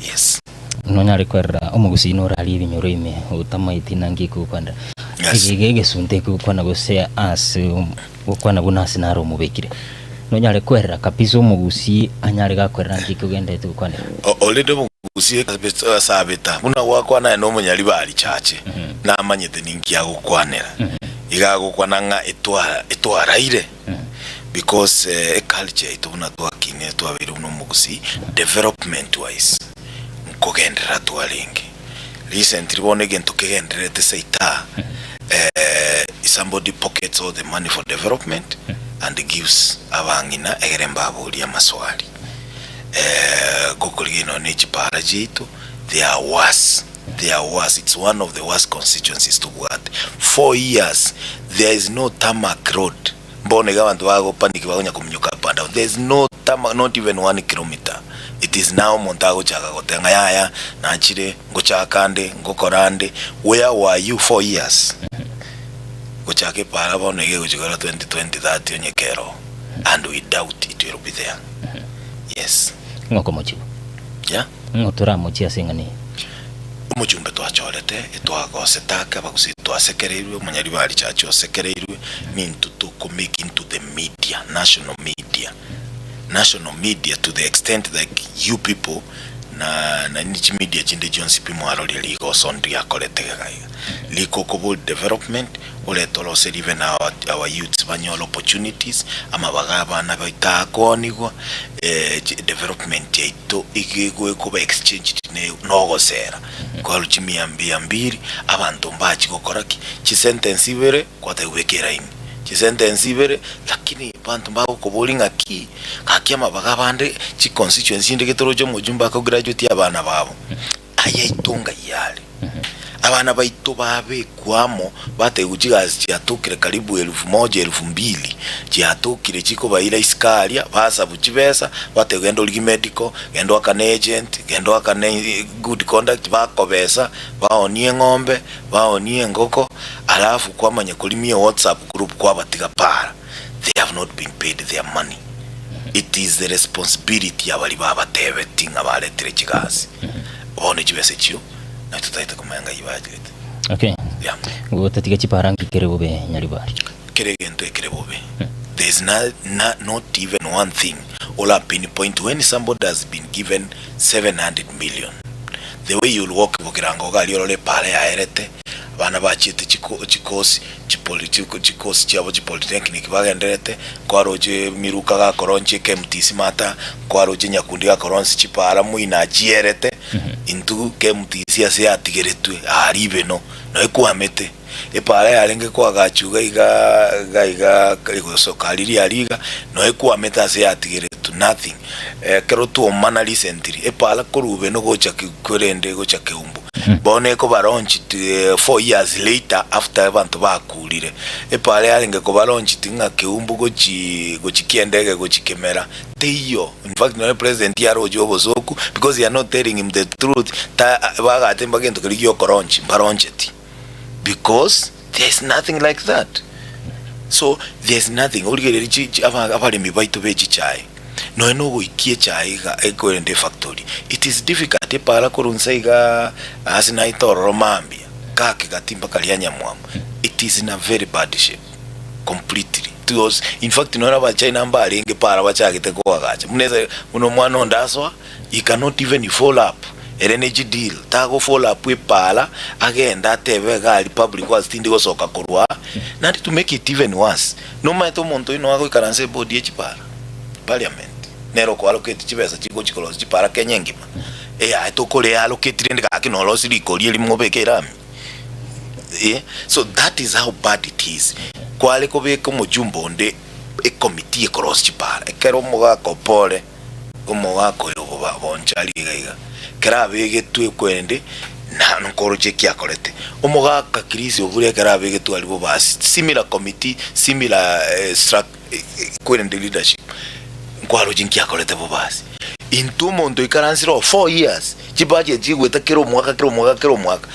yes. Nonyare kwerora omogusii norarie ebinyoro ime otamaeti naki ekogokwanera. Yes. Ege egesunte ekegokwana gose ase gokwana buna ase naro omobekire. Nonyare kwerora kabisa omogusii anyare gakwerora nki ekogenderete gokwanera. Already omogusii asabeta buna gwakwana aye nomonyaribari chache namanyete ninki agokwanera. Iga agokwana ng'a etwa etwaraire because eculture yaito buna twakinire twabeire buna omogusii development wise nkogenderera twarenge. Recently bono egento kegendererete seita somebody pockets all the money for development and gives abang'ina egere mbaborie amaswali. Gokorigia nonya ne chipara chiaito they are worse, they are worse, it's one of the worst constituencies tobwate. 4 years there is no tarmac road. Bono iga abanto bago panic bakonya kominyoka up and down, there is no tarmac, not even 1 kilometer. It is now omonto agochaka goteba ng'a yaya nachire ngochaka ande ngokora ande. Where were you 4 years? Gochaka epara bono iga egochi kora 2020 30 onye kero and we doubt it will be there. Yes. Ng'o okomochiwa? Yeah. Ng'o toramochie ase eng'ana eye? Omochumbe twachorete, etwagosete ake abagusii twasekereirwe, omonyaribari chache osekereirwe, nintwe toko make into the media, national media, national media to the extent like you people na naende chimedia chinde chionsi pi mwaroria rigoso ndiakorete iga iga. Rikokobori development, orete oroseri even our, our youths banyore opportunities, amabaga abana baito akoonigwa, development yaito iga egokoba exchanged ne nogosera. Korwa chimia mbia mbiri, abanto mbachi gokora ki? Chisentence ibere, kwataka kobeka eraini, chisentence ibere, lakini abanto mbagokoboria ng'aki, gaki amabaga abande chiconstituency chinde getoroche omojumbe akograduate abana babo, ayaito ngai are. Abana baito babekwa amo, bategwa chigasi chiatokire karibu elfu moja elfu mbili, chiatokire chikobaira isiko aria, basabu chibesa, bategwa genda origie medical, genda oakane agent, genda oakane good conduct, bakobesa, baonie eng'ombe, baonie engoko, alafu kwamanya korimia whatsapp group kwabatiga para. They have not been paid their money. It is the responsibility ya baria babatebeti ng'a baretire chigasi. Bono chibesa echio naye totagete komanya ng'ai bachirete. Okay. Yeah. Gotatiga chipara nki kere bobe Nyaribari? Kera egento ekere bobe. There is na, na, not even one thing ora pinpoint when somebody has been given 700 million. The way you'll walk bokirango iga aria orore epara yaerete, abana bachiete chiko chikosi chipoli chiko chikosi chiabo chipolytechnic bagendererete, nkwaroche Miruka gakoronchia KMTC mata, nkwaroche Nyakundi gakoronsia chipara moino achierete. Intwe KMTC ase yatigeretwe aa ribeno noe ekwamete. Epaara yarenge koagachwa iga iga iga iga egosoka riria aria iga noe ekwamete ase yatigeretwe nothing. Ekero twomana recently epaara korwa Rubeno gocha korende gocha Keumbu bono ekoba launched 4 years later after abanto bakurire. Epaara yarenge koba launched ng'a Keumbu gochi gochi Kiendege gochi Kemera teiyo. In fact nonye president yaroche obosoku because they are not telling him the truth ta bagate mpaka gento keria giokolaunch mbaroncheti because there is nothing like that. So there is nothing origereria chi chi aba abaremi baito be chichae nonye na ogoikia echae iga ekorende efactory it is difficult epara korwa nse igaa ase naete ororo mambia gaki gati mpaka ria nyamwamu it is in a very bad shape completely it was in fact nonye na abachina mbarenge para bachagete koagacha buna ese buna omwana onde asoa he cannot even follow up ere ne chideal tago follow up epara agende atebe iga aria public works tindi gosoka korwa aa naende to make it even worse nomanyete omonto oyio noagoikaransa eboard ye chipara parliament nere oko allocate chibesa chigochi korosia chipara Kenya engima eyaye tokore allocate rende gaki norosie rikori erimo obeke erami. Eh, so that is how bad it is. Kware kobeka omojumbe onde ecommittee ekorosia chipara ekero omogaka opore omogaka oyo oboba bonchari iga iga ekero abegetwe ekwende na nkoroche eki akorete omogaka Chris Obure ekero abegetwe aria bobasi similar committee similar eh, struc kwerende leadership nkwaroche nki akorete bobasi intwe omonto oikaransire oo 4 years chibudget chigoeta kera omwaka kera omwaka kera omwaka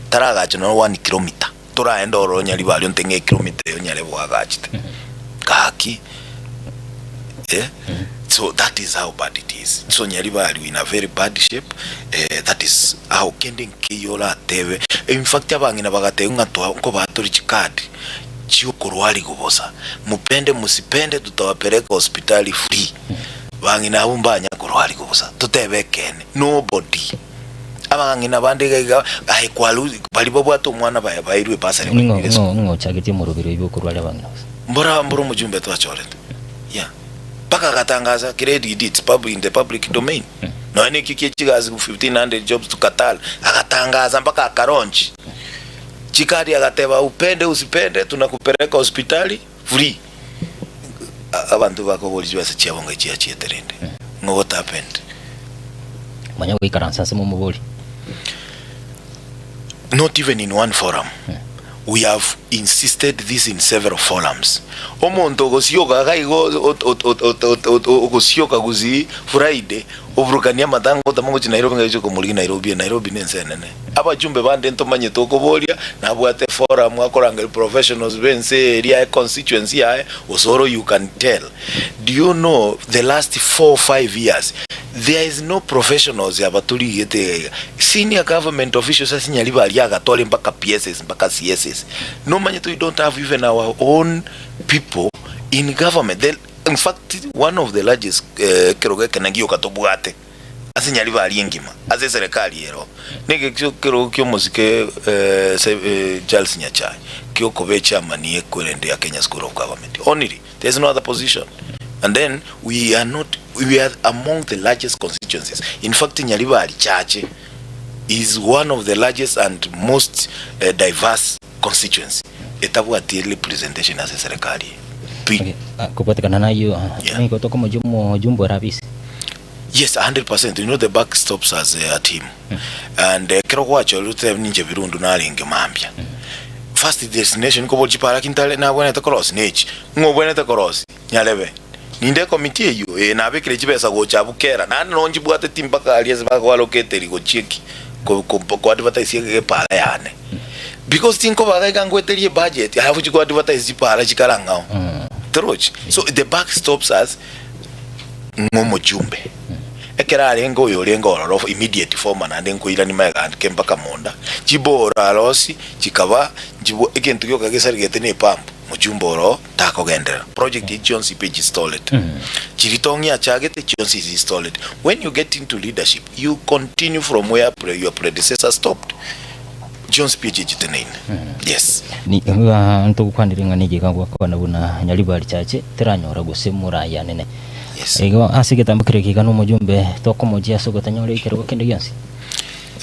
taragacha nonya one kilometer toraende ororo nyaribari onte ng'a ekilometer eyo nyare bwagachete gaki eh so that is how bad it is so nyaribari we in a very bad shape eh, that is how kende nkeiyo oratebe in fact abang'ina bagateba ng'a twa nkobaa tore chicard chiokorwarigwa bosa mupende musipende tutawapeleka hospitali free bang'ina abwo mbanya korwarigwa bosa totebe ekeene nobody abang'ina bande iga iga aye kwaru baria babwate omwana baye bairwe ebasari Ning'o bairwe ng'o esukuru ng'o ochagetie omoroberi oyo bw'okorwaria abang'ina bosa? mbora mbora omojumbe twachorete yeah mpaka agatangaza kera edidi it's public in the public domain nonya na ekio kia chigasi 1500 jobs to Qatar agatangaza mpaka akalaunch chikadi agateba upende usipende tunakupeleka hospitali free Abanto bakoboria chibesa chiabo ng'ai chiachiete rende ng'o what happened? Manya goikaransa ase momobori. Not even in one forum we have insisted this in several forums omonto ogosioka iga igo ogosioka gusii Friday oburukanie amatanga otama gochia Nairobi ng'ai oche komorigia Nairobi Nairobi nense enene. Abachumbe bande ntomanyete okoboria, nabwate eforum akorangeria professionals b'ense eria aye constituency yaye, gose oro you can tell. Do you know the last four, five years there is no professionals aba torigete iga iga. Senior government officials ase Nyaribari agatore mpaka PSs mpaka CSs. Nomanyete we don't have even our own people in government. The, in fact one of the largest ekerogo ekenene gioka tobwate. ase Nyaribari engima, ase eserekari ero, negekio kerogo ki'omosike Charles Nyachae kiokoba echairman y'ekwerende ya Kenya School of Government only, there is no other position and then we are not we are among the largest constituencies in fact Nyaribari Chache is one of the largest and most diverse constituency etabwati representation ase eserekari eye. Okay, kobwatekana nayio, nigo tokomochia omojumbe ore abisi. Yes, 100%, you know the buck stops as a team and ekero gwachorire otebe ninche Birundu narenge mambia first destination nkobori chipara ki ntare nabwenerete korosia nechi ng'o obwenerete korosia nyarebe ninde ecommittee eyio ee nabekire chibesa gocha abwo kera naende nonye nchibwateti mpaka aria ase bakoallocateri gochia ki ko ko ko advertise epara yane because tinkobaga iga ngoeterie ebudget alafu chiko advertise chipara chikare ang'ao torochi so the buck stops us ng'a omochumbe. Ekero arenge oyo orenge ororo immediate former naende nkoirania magega ake mpaka monda, chiboro arosi chikaba nchibwa egento gioka gesarigete ne epump, mochumbe oro takogenderera. Project echi chionsi pi installed. Chiri tong'i achagete chionsi is installed. When you get into leadership, you continue from where your predecessor stopped. Chionsi pi echi chiteneine. Yes. Nigo ntogokwanera ing'ana eye iga gwakwana buna Nyaribari Chache teranyora gose morayanene. Yes. Igo ase egetambo keria kiga nomojumbe tokomochia ase ogotanyora ekerogo kende gionsi.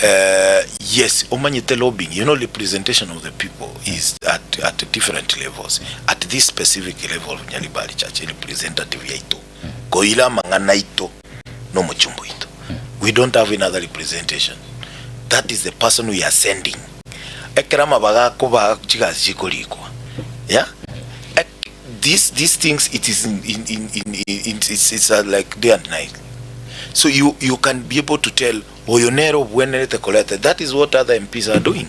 Eh, yes, omanyete lobbying, you know representation of the people is at, at different levels. At this specific level of Nyaribari Church, representative yaito, koira amang'ana aito na omochumba oito. We don't have any other representation. That is the person we are sending. Ekero amabaga akoba chigasi chikorikwa, yeah? Ek- These, these things it is in, in, in, in, in, it's, it's uh, like day and night. So you, you can be able to tell Oyo nere obwenerete koreta, that is what other MPs are doing.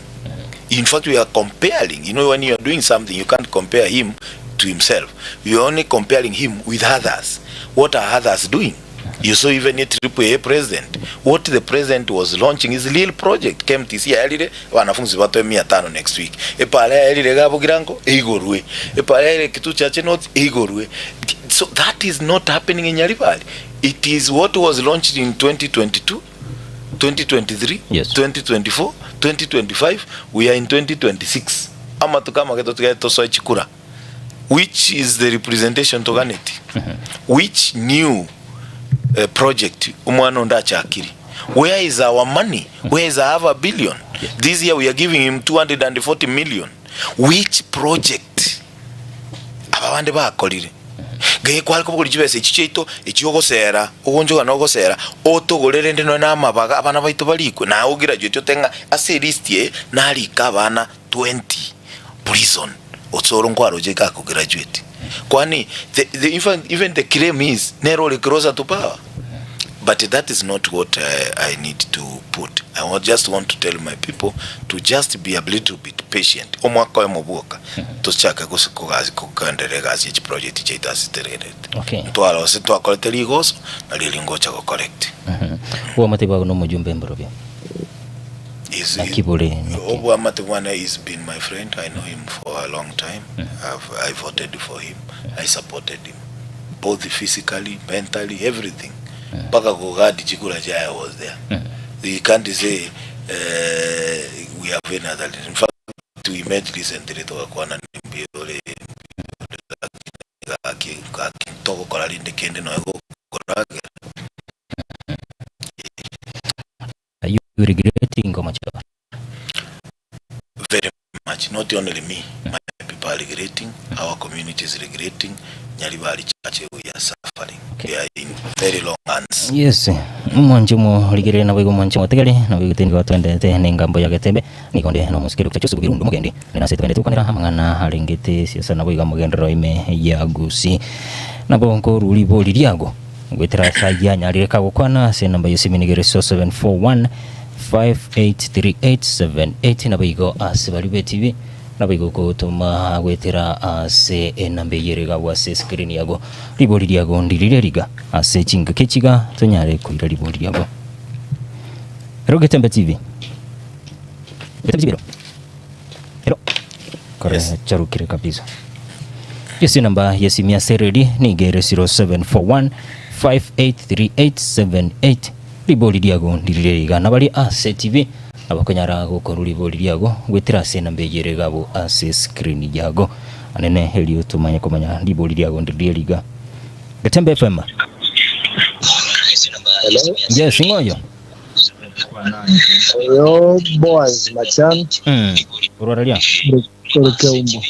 In fact we are comparing, you know when you are doing something you can't compare him to himself, you are only comparing him with others. What are others doing? You saw even a triple A president, what the president was launching is real project. KMTC yaerire wanafunzi batoe mia tano next week. Epara yaerire iga Bogirango eigorwe. Epara yaerire Kitutu Chache North eigorwe. So that is not happening in Nyaribari. It is what was launched in 2022, 2023, Yes. 2024, 2025, we are in 2026. Amatuko amake totigare tosoe chikura which is the representation toganeti which new uh, project omwana onde achakiri where is our money where is our half a billion this year we are giving him 240 million which project Aba bande bakorire. Ngai kware kobogoria chibesa echi chiaito echi ogosera, ogonchoka na ogosera, otogore rende nonya na amabaga abana baito barikwe, naye ograduate ote ng'a ase elist eye narike abana 20 prison, osoro nkwaroche iga akograduate. Kwani the, the, even, even the claim is nere ore closer to power. But that is not what I, I need to put. I want, just want to tell my people to just be a little bit patient. Omwaka oyomo bwoka tochake gose kogasi kogenderera egasi ye chiproject chiaito ase teregerete. Okay. Ntwarose ntwakorete rigoso nario ringocha go correct. Obwamate bwao na omojumbe mborobio. Is, Naki bore naki? Obwamate bwane he's been my friend. I know him for a long time. I've, I voted for him. I supported him. Both physically, mentally, everything. Mpaka kogadi chikura chiaye I was there. You can't say uh, we have any other in fact we met recently togakwana mbuya ore gaki gaki togokora rinde kende noe gokoragera. Are you regretting komochora? Very much, not only me, my people are regretting, our community is regretting, Nyaribari Church we are suffering, we are in very long hands. Yes, omwanche omorigereria naboigo omwanche omotegere, naboigo tindi batwendete nengambo ya Getembe, nigo onde nomosike Dr. Joseph Birundu Omogendi, onde nase togende tokwanera amang'ana arengete siasa naboigo amogenderero ime ya Gusii. Nabo nkorua ribori riago goetera ase ayio anyarire kagokwana ase enamba y'esimi nigo ere 0741 583878 naboigo ase baria b'etibi naboigo gotoma goetera ase enamba eyio ere igabwo ase escreen yago. Ribori riago ndirire riga ase chingaki echiga tonyare koira ribori riago. Ero Getembe TV. Getembe TV ero. Ero. Kore Yes. charukire kabisa. Yes, enamba y'esimi ase eredi nigo ere 0741 583878 Ribori riago ndirire iga nabari ase TV abakonyara gokorwa ribori riago goetera ase enamba eyio ere igabo ase screen yago. Anene erio tomanye komanya ribori riago ndirire riga. Getembe FM. Hello. Yes, ng'o oyo? Oyo Boaz Machan Orwara ria? korwa Keumbu.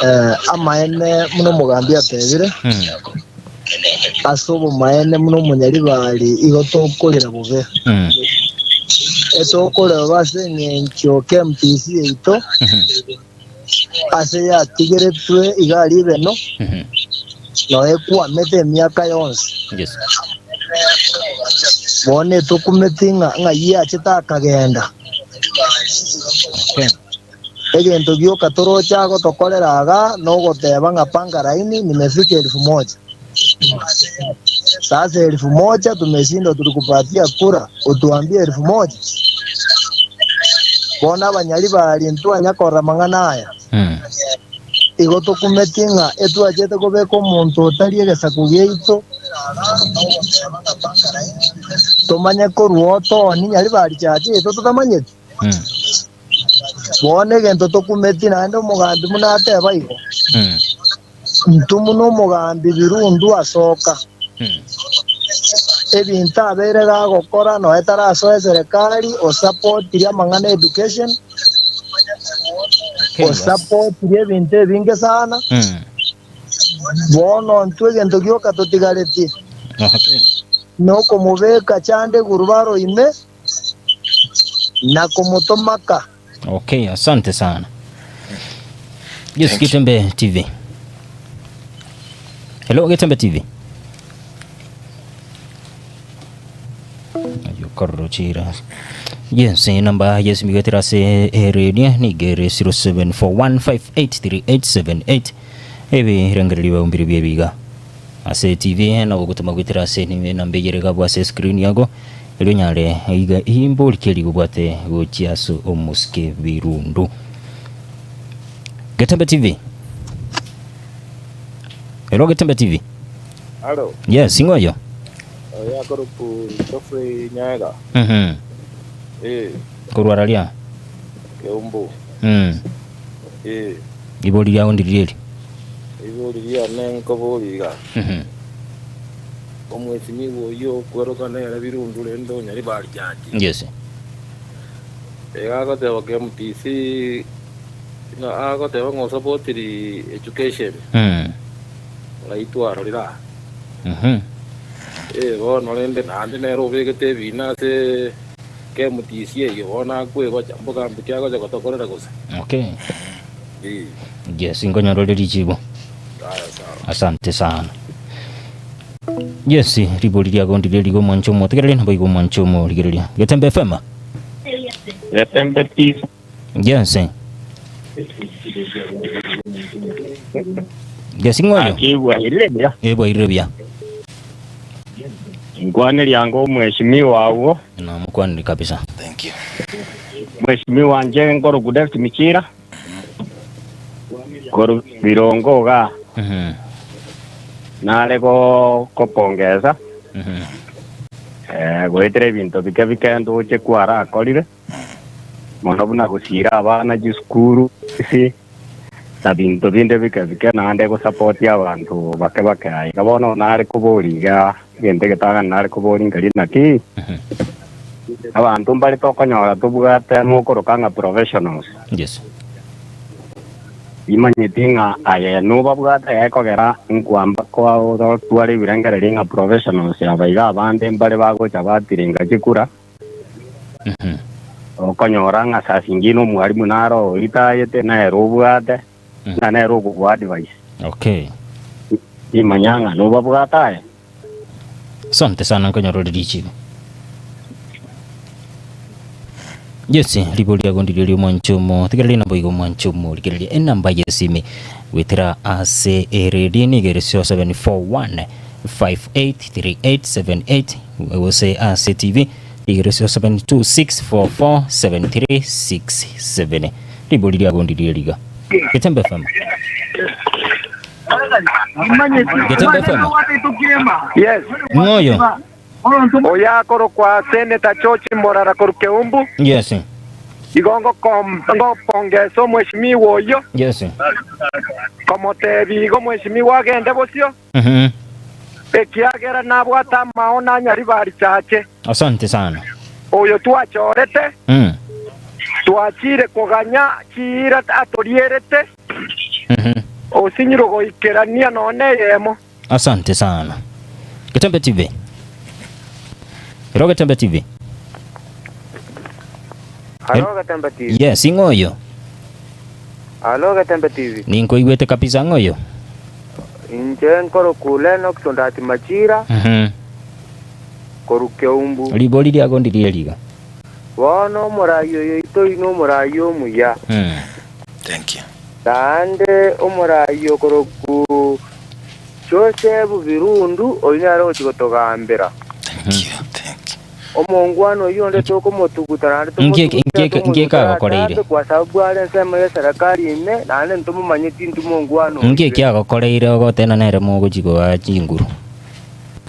Eh, amaene buna omogambi atebire, ase obomaene buna omonyaribari igo tokorera bobe. Etokorera bobe ase eng'encho KMTC yaito ase yatigeretwe iga ribeno, noe ekwamete emiaka yonsi. Yes. Bono etokumeti ng'a ng'ai achete akagenda. Okay. Egento gioka toroche agotokorera iga nogoteba ng'a panga laini nimefika elfu moja. Sasa elfu moja tumeshindwa tulikupatia kura utuambie elfu moja? Bono abanyari baria ntwanya korora amang'ana aya. Igo tokumeti ng'a etwachete kobeka omonto otari egesaku giaito tomanye korwa otoni nyaribari chache yaito totamanyeti. Bono egento tokumeti naende omogambi buna ateba igo, intwe buna omogambi Birundu asoka. Ebinto abeire gagokora nonya tarasoa eserekari, osapotiri amang'ana education, osapotiri ebinto ebinge sana. Bono intwe egento gioka totigaretie nokomobeka chande igurubaro ime na komotomaka. Okay, asante sana. Yes, Getembe TV. Hello, Getembe TV. Ayo chira. Yes, namba yes migetira ase eredio nigere 0741583878 ebi rengererio baumbire biebiga ase TV nabo gotoma gwetera ase namba eyere gabwo ase screen yago erio onyare iga imbori keri gobwate gochia ase omosike birundu. Getembe TV. Hello Getembe TV. Halo. Yes, ing'oyo. Oyo akoroku Geoffrey Nyaega. Eh, Korwa raria. Keumbu. Eh, Ibori riao ndiri eri. Ibori riane nkobori iga. Omwesimigwa oyio okweroka nere birundu rende onyari bari jaji. Yes. Iga agoteba KMTC ng'a agoteba ng'a osapotiri education. Ng'ai twarorire aa. Eh, bono rende naende nere obegete ebina ase KMTC eyio bono akwegocha mbogambi ki agocha gotokorera gose? Okay. Eh. Yes, nkonyorore richibu. Aya sawa. Asante sana. Yes, ribori riago ndire rigo omwancho omotegereri nabo igo omwancho omorigereria. Getembe FM. Getembe TV. Yes. Yes, ng'oyo. Akigwa ire buya. Ebwa ire buya. Nkwaneria ango omweshimiwa agwo. Namokwaneri kabisa. Thank you. Mweshimiwa nche nkoroku David Michira. Koru Birongo iga. Nare go kopongeza. Eh, goetera ebinto bike bike ndoche kwarakorire. Mono buna gosira abana chisukuru isi na binto binde bike bike naende gosupport abanto bake bake aiga bono nare koboria iga egento egetang'ani nare koboria nkeri naki abanto mbare tokonyora tobwate mokoroka ng'a professionals. Yes. Imanyeti ng'a aye nobabwate gekogera nkwamba kwao totware ebirengererio ng'a professionals aba iga abande mbare bagocha batiringa chikura. Okonyora ng'a saa zingine omwalimu naro oritayete nere obwate ng'a nere okogoa advice. Okay. Imanya ng'a nobabwate aye. Asante sana nkonyora ore richibu. Yes, ribori riago ndirio ria omwancho omo tigereria nabo igo omwancho omo rigereria enamba y'esimi gwetera ase eredi nigo ere 0741 583878 gose ase TV igere 0726447367 ribori riago ndirio riga Getembe FM Getembe FM Yes. Ng'oyo. Oyo akorokwa Senator George Morara korwa Keumbu. Yes. Igo ngopongesa omweshimiwa oyio. Yes. Komotebia igo omweshimiwa agende bosio. Ekiagera nabwate amaono anyaribari chache. Asante sana. Oyo twachorete, twachire koganya chiira atorierete, osinyirwe goikerania nonya neyemo. Asante sana. Getembe TV. Hello Getembe TV. Hello Getembe TV. Yes, ing'oyo. Hello Getembe TV. Ninkoigwete kabisa ng'oyo. Inche nkoroku Lennox Ondati Machira korwa Keumbu. Ribori riago ndirie riga. Bono omorai oyo oito oyio nomorai omuya. Thank you. Naende omorai okoroku Joseph Birundu oyio nere ogochia gotogambera. Omongwana oyio onde tokomotuguta naende Nki- tomotuguta nki- nki tomotuguta ekagokoreire? atambe kwa sababu are ensemo y'eserekari ime naende ntomomanyeti intwe mongwana Nki oyo. ekiagokoreire ogotena nere mogochia koa chinguru?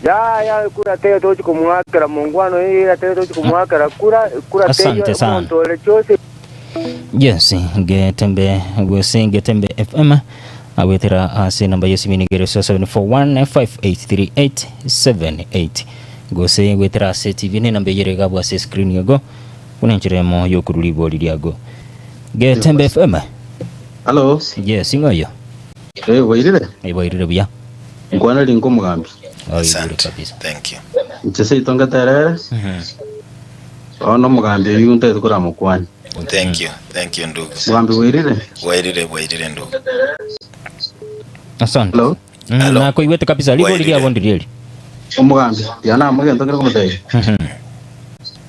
Yaya kura teiyo togochia komoakera mongwana oyo ira teiyo togochia komoakera kura kura teiyo Asante sana. omonto ore Joseph Yes, Getembe gose Getembe FM agwetera ase namba y'esimi nigo ere 0741 583878. Gose goetera ase TV ne enamba eyere iga abwo ase escreen igo, buna enchera emo yokorwa ribori riago. Getembe FM. Hello. Yes, ing'o oyo? Eh, bwairire? Eh, bwairire buya. Nkwana rinko omogambi. Oigure kabisa. Thank you. Inche seito ngeterere. Bono omogambi oyio ntagete koramokwania. Thank you. Thank you ndugu. Mogambi bwairire? Bwairire, bwairire ndugu. Asante. Hello. Mm, nakoigwete kabisa ribori riabo ndiri eri. Omogambi, tiga namo egento nkere komotebia.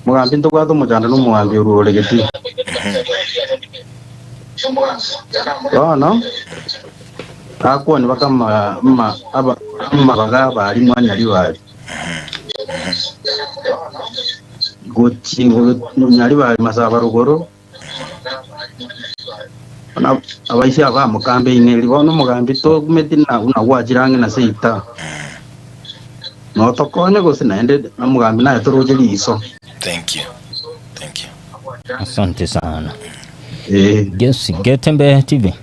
Mogambi ntobwate omochando na omogambi orwo ore getii. Bono bakwani bakama ama aba amabaga abarimu a Nyaribari. Gochi Nyaribari Masaba rogoro Bono abaisia aba bamokambeine bono omogambi togumeti na buna gwachire ang'e na seita. Notokonye gose naende omogambi naye toroche riiso. Thank you. Thank you. Asante sana. Yes, Getembe TV.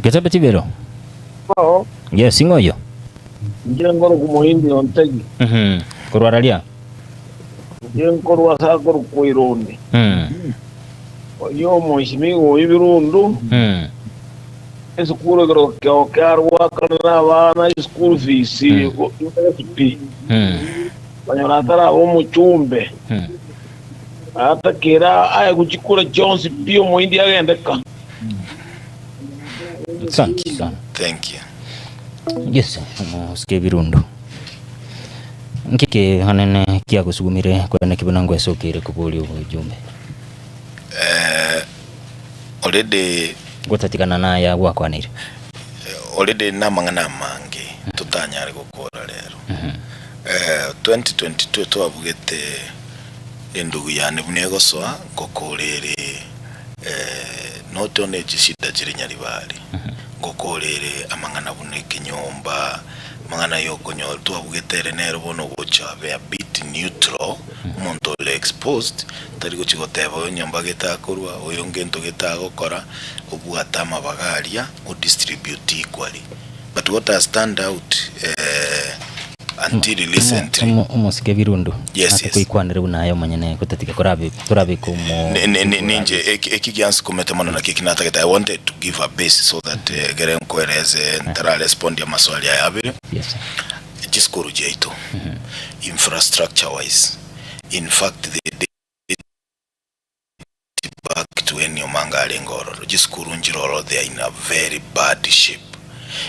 Getembe TV ero. Oo. Yes, ing'o oyo? Inche nkorokwa Moindi Ontegi. Mhm. Korwa raria. Inche nkorwa ase akorokwa Irundi. Mm. Oyio omoisimigwa o Ibirundu, Mm. esukuru ekero kiao kiarwakanera abana eschool fees pi Mm. banyora ataraba omochumbe Mm. atakera aye gochikura chionsi pi omoindi agendeka. Asante sana. Thank you. Yes, omosike ebirundu. Nkiki anene kiagosugumire kwene kibuna ngwesokeire koboria obojumbe? Eh, already Gotatigana naya gwakwanire. Already namang'ana amange totanyare gokora rero. Eh, 2022 twabugete endugu yane buna egosoa ngokora ere eh, not only chishida chire Nyaribari ngokora ere amang'ana buna ekenyomba amang'ana yokonyora twabugete ere nere bono ogocha abe a bit neutral omonto ore exposed tari gochi goteba oyo nyomba gete akorwa oyo ngento gete agokora obwate amabaga aria o distribute equally but what has stand out eh, until recently Omo- omosike birundu Yes, ase yes. koikwanere buna aye omonyene gotatiga korabe torabeka omo Ne- ne- ne- ninche eki eki giansukumete mono naki eki natagete i wanted to give a base so that eh, gere nkoereze ntararespondi amaswali aya abere Yes. chisukuru chiaito infrastructure wise in fact the date back to when Omanga arenge ororo chisukuru nchire ororo they are in a very bad shape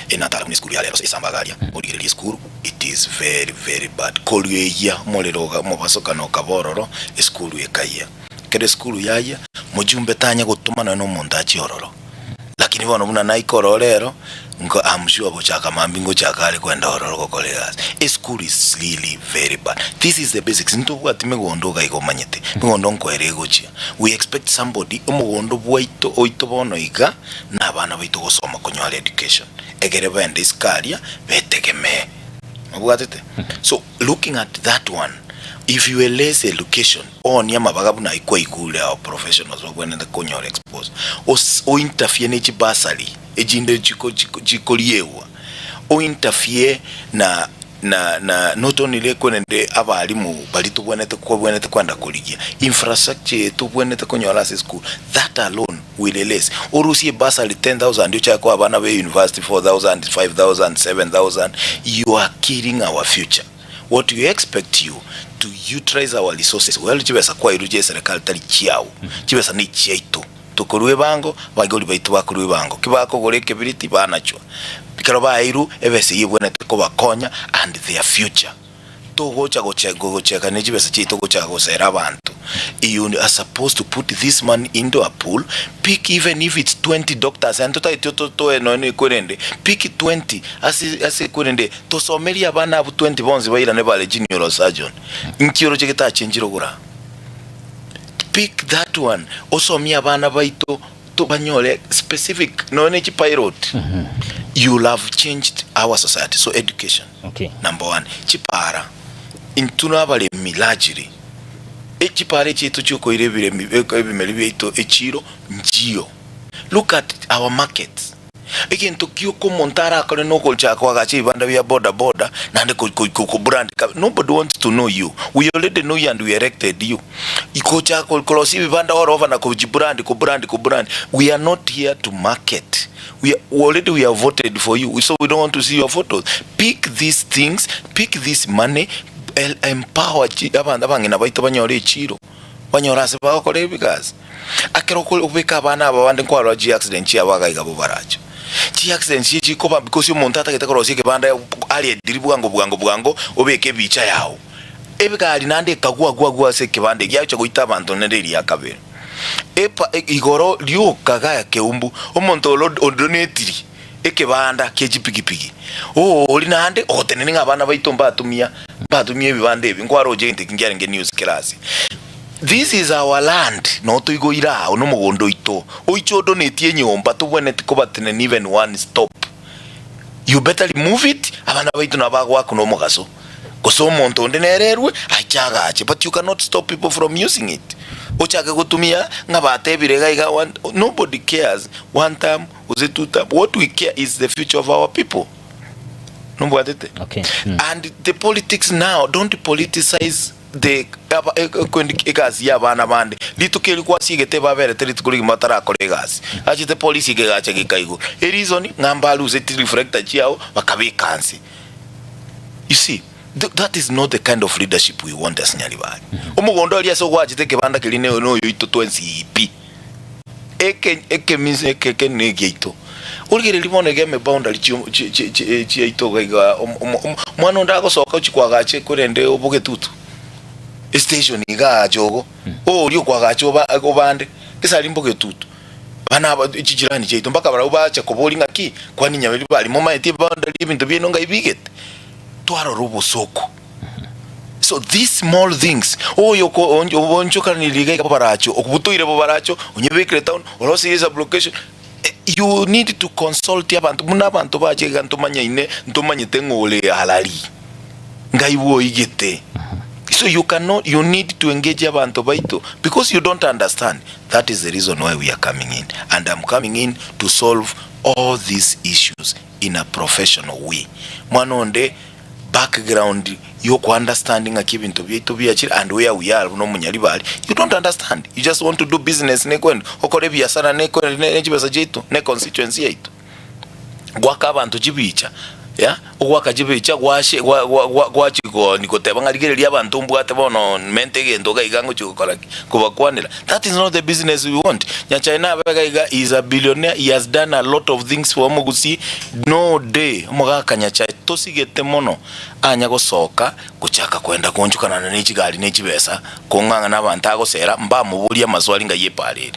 enatara buna esukuru ya rero esambaga aria origereria esukuru it is very very bad korieyia omorero oga omobasokano okaba ororo esukuru ekayia ekero esukuru yayia mojumbe tanya gotoma nonya na omonto achie ororo Lakini bono buna naika ororo rero, nko am sure gochaka mambia ngochaka are kwenda ororo gokora egasi. Eschool is really very bad. This is the basics. Ntobwati megondo iga iga omanyete, megondo nkoera egochia. We expect somebody, omogondo bwaito oito bono iga, na abana baito gosoma konyora education. Egere baende isiko aria, betegemee. Obwatete? So looking at that one, if you erase education, Oonie amabaga buna ayio kwaigure our professionals babwenerete konyora expose, os o interfere ne chibursary echinde chiko chiko chikoriegwa, o interfere na na na not only kwerende abalimu baria tobwenerete kwabwenerete kwenda korigia, infrastructure eye tobwenerete konyora ase eschool, that alone will erase. Orusie ebursary 10,000 ochake koa abana ba university 4,000, 5,000, 7,000, you are killing our future. What we expect you to utilize our resources well chibesa kwairwe chia eserekari tari chiao, chibesa ne chiaito. Tokorwa ebango, abaigori baito bakorwa ebango, ki bakogora ekebiriti banachwa. Ekero baeirwe ebesa eyio ebwenerete kobakonya and their future. Togocha goche gocheka ne chibesa chiaito gochaka gosera abanto. You are supposed to put this money into a pool, pick even if it's 20 doctors, and totageti ototoe nonya na ekwerende, pick 20 ase ase ekwerende Tosomerie abana abwo 20 bonsi bairane bare chi neurosurgeon. Nki oroche getachenchire ogora? Pick that one osomie abana baito to banyore specific nonya ne chipilot you'll have changed our society. So education Okay. number one. Chipara intwe nabaremi largely echipara echiaito chiokoira ebiremi ebimeri biaito echiro nchiyo. Look at our markets. Egento gioka omonto arakore nogochaka koagacha ebibanda bia boda boda naende ko ko ko kobrand ka nobody wants to know you. We already know you and we elected you. Gochaka ko korosia ebibanda all over na kojibrand kobrand kobrand we are not here to market. We are, already we have voted for you so we don't want to see your photos. Pick these things, pick this money, empower chi abanto abang'ina baito banyore echiro. Banyore ase bagokora ebigasi. Ekero okobeka abana aba bande nkwarora chiaccident chiabo iga iga bobaracho. Chiaccident chiria chikoba because omonto atagete korosia ekebanda arediri bwango bwango bwango obeke ebicha yao. Egari naende ekagwa gwa gwa ase ekebanda ekia yacha goita abanto naende eria kabere. Epa igoro rioka gaya keumbu omonto oro odonetiri ekebanda kie chipigipigi oori naende ogotenenia ng'a abana baito mbatumia mbatumia ebibanda ebi nkwaroche egento eki nkiarenge news class. This is our land noo toigoire aa one omogondo oito oiche odonetie enyomba tobwenereti kobatenenia even one stop you better remove it abana baito nabo bagoakuna omogaso gose omonto onde nere erwe aiche agache but you cannot stop people from using it ochake gotumia ng'a batebire iga iga one nobody cares one term gose two term what we care is the future of our people nobwatete Okay. and the politics now don't politicize the aba ekwendi egasi ya abana bande rituko eri kwasiegete baberete rituko rigima batarakora egasi achete polisi ekegacha gekaigwa ereason ng'a mbaruseti reflector chiao bakabeka nse you see th that is not the kind of leadership we want as Nyaribari omogondo aria ase ogwachete ekebanda keria ne noyo oito twensi pi eke ekeminsi eke eke ne egiaito origereria bono iga eme boundary chio chi chi chi chiaito iga iga omo omo omwana onde agosoka ochia koagacha korende obogetutu estation iga aacha ogo oria okoagacha oba obande gese aria mbogetutu bana aba chijirani chiaito mpaka barabwo bacha koboria ng'aki kwani nyaberi momaeti eboundary ebinto biaino ngai bigete twarora obosooku. So these small things oyo oko onchokaniri iga iga bobaracho obutoire bobaracho onyebekire town orosirie sublocation you need to consult abanto buna abanto bache iga ntomanyaine ntomanyete ng'a ore arari ngai bwoigete so you cannot you need to engage abanto baito because you don't understand that is the reason why we are coming in and I'm coming in to solve all these issues in a professional way mwana onde background yoko understand ng'aki ebinto biaito biachire and where we are buna omonyaribari you don't understand you just want to do business nekwenda okore ebiasara nekwenda ne chibesa chiaito ne constituency yaito gwaka abanto chibicha yeah ogwaka chibicha gwashe gwa gwa gwa gwachigoni goteba ng'a rigereria abanto mbwate bono mente egento iga iga ngochi gokora ki kobakwanera that is not the business we want Nyachae nabe iga iga he is a billionaire he has done a lot of things for omogusii no day omogaka Nyachae Tosigete mono anya gosoka gochaka kwenda koonchokanana ne chigari ne chibesa, kong'ang'ana abanto agosera, mbamoborie amaswali ngai epaara ere.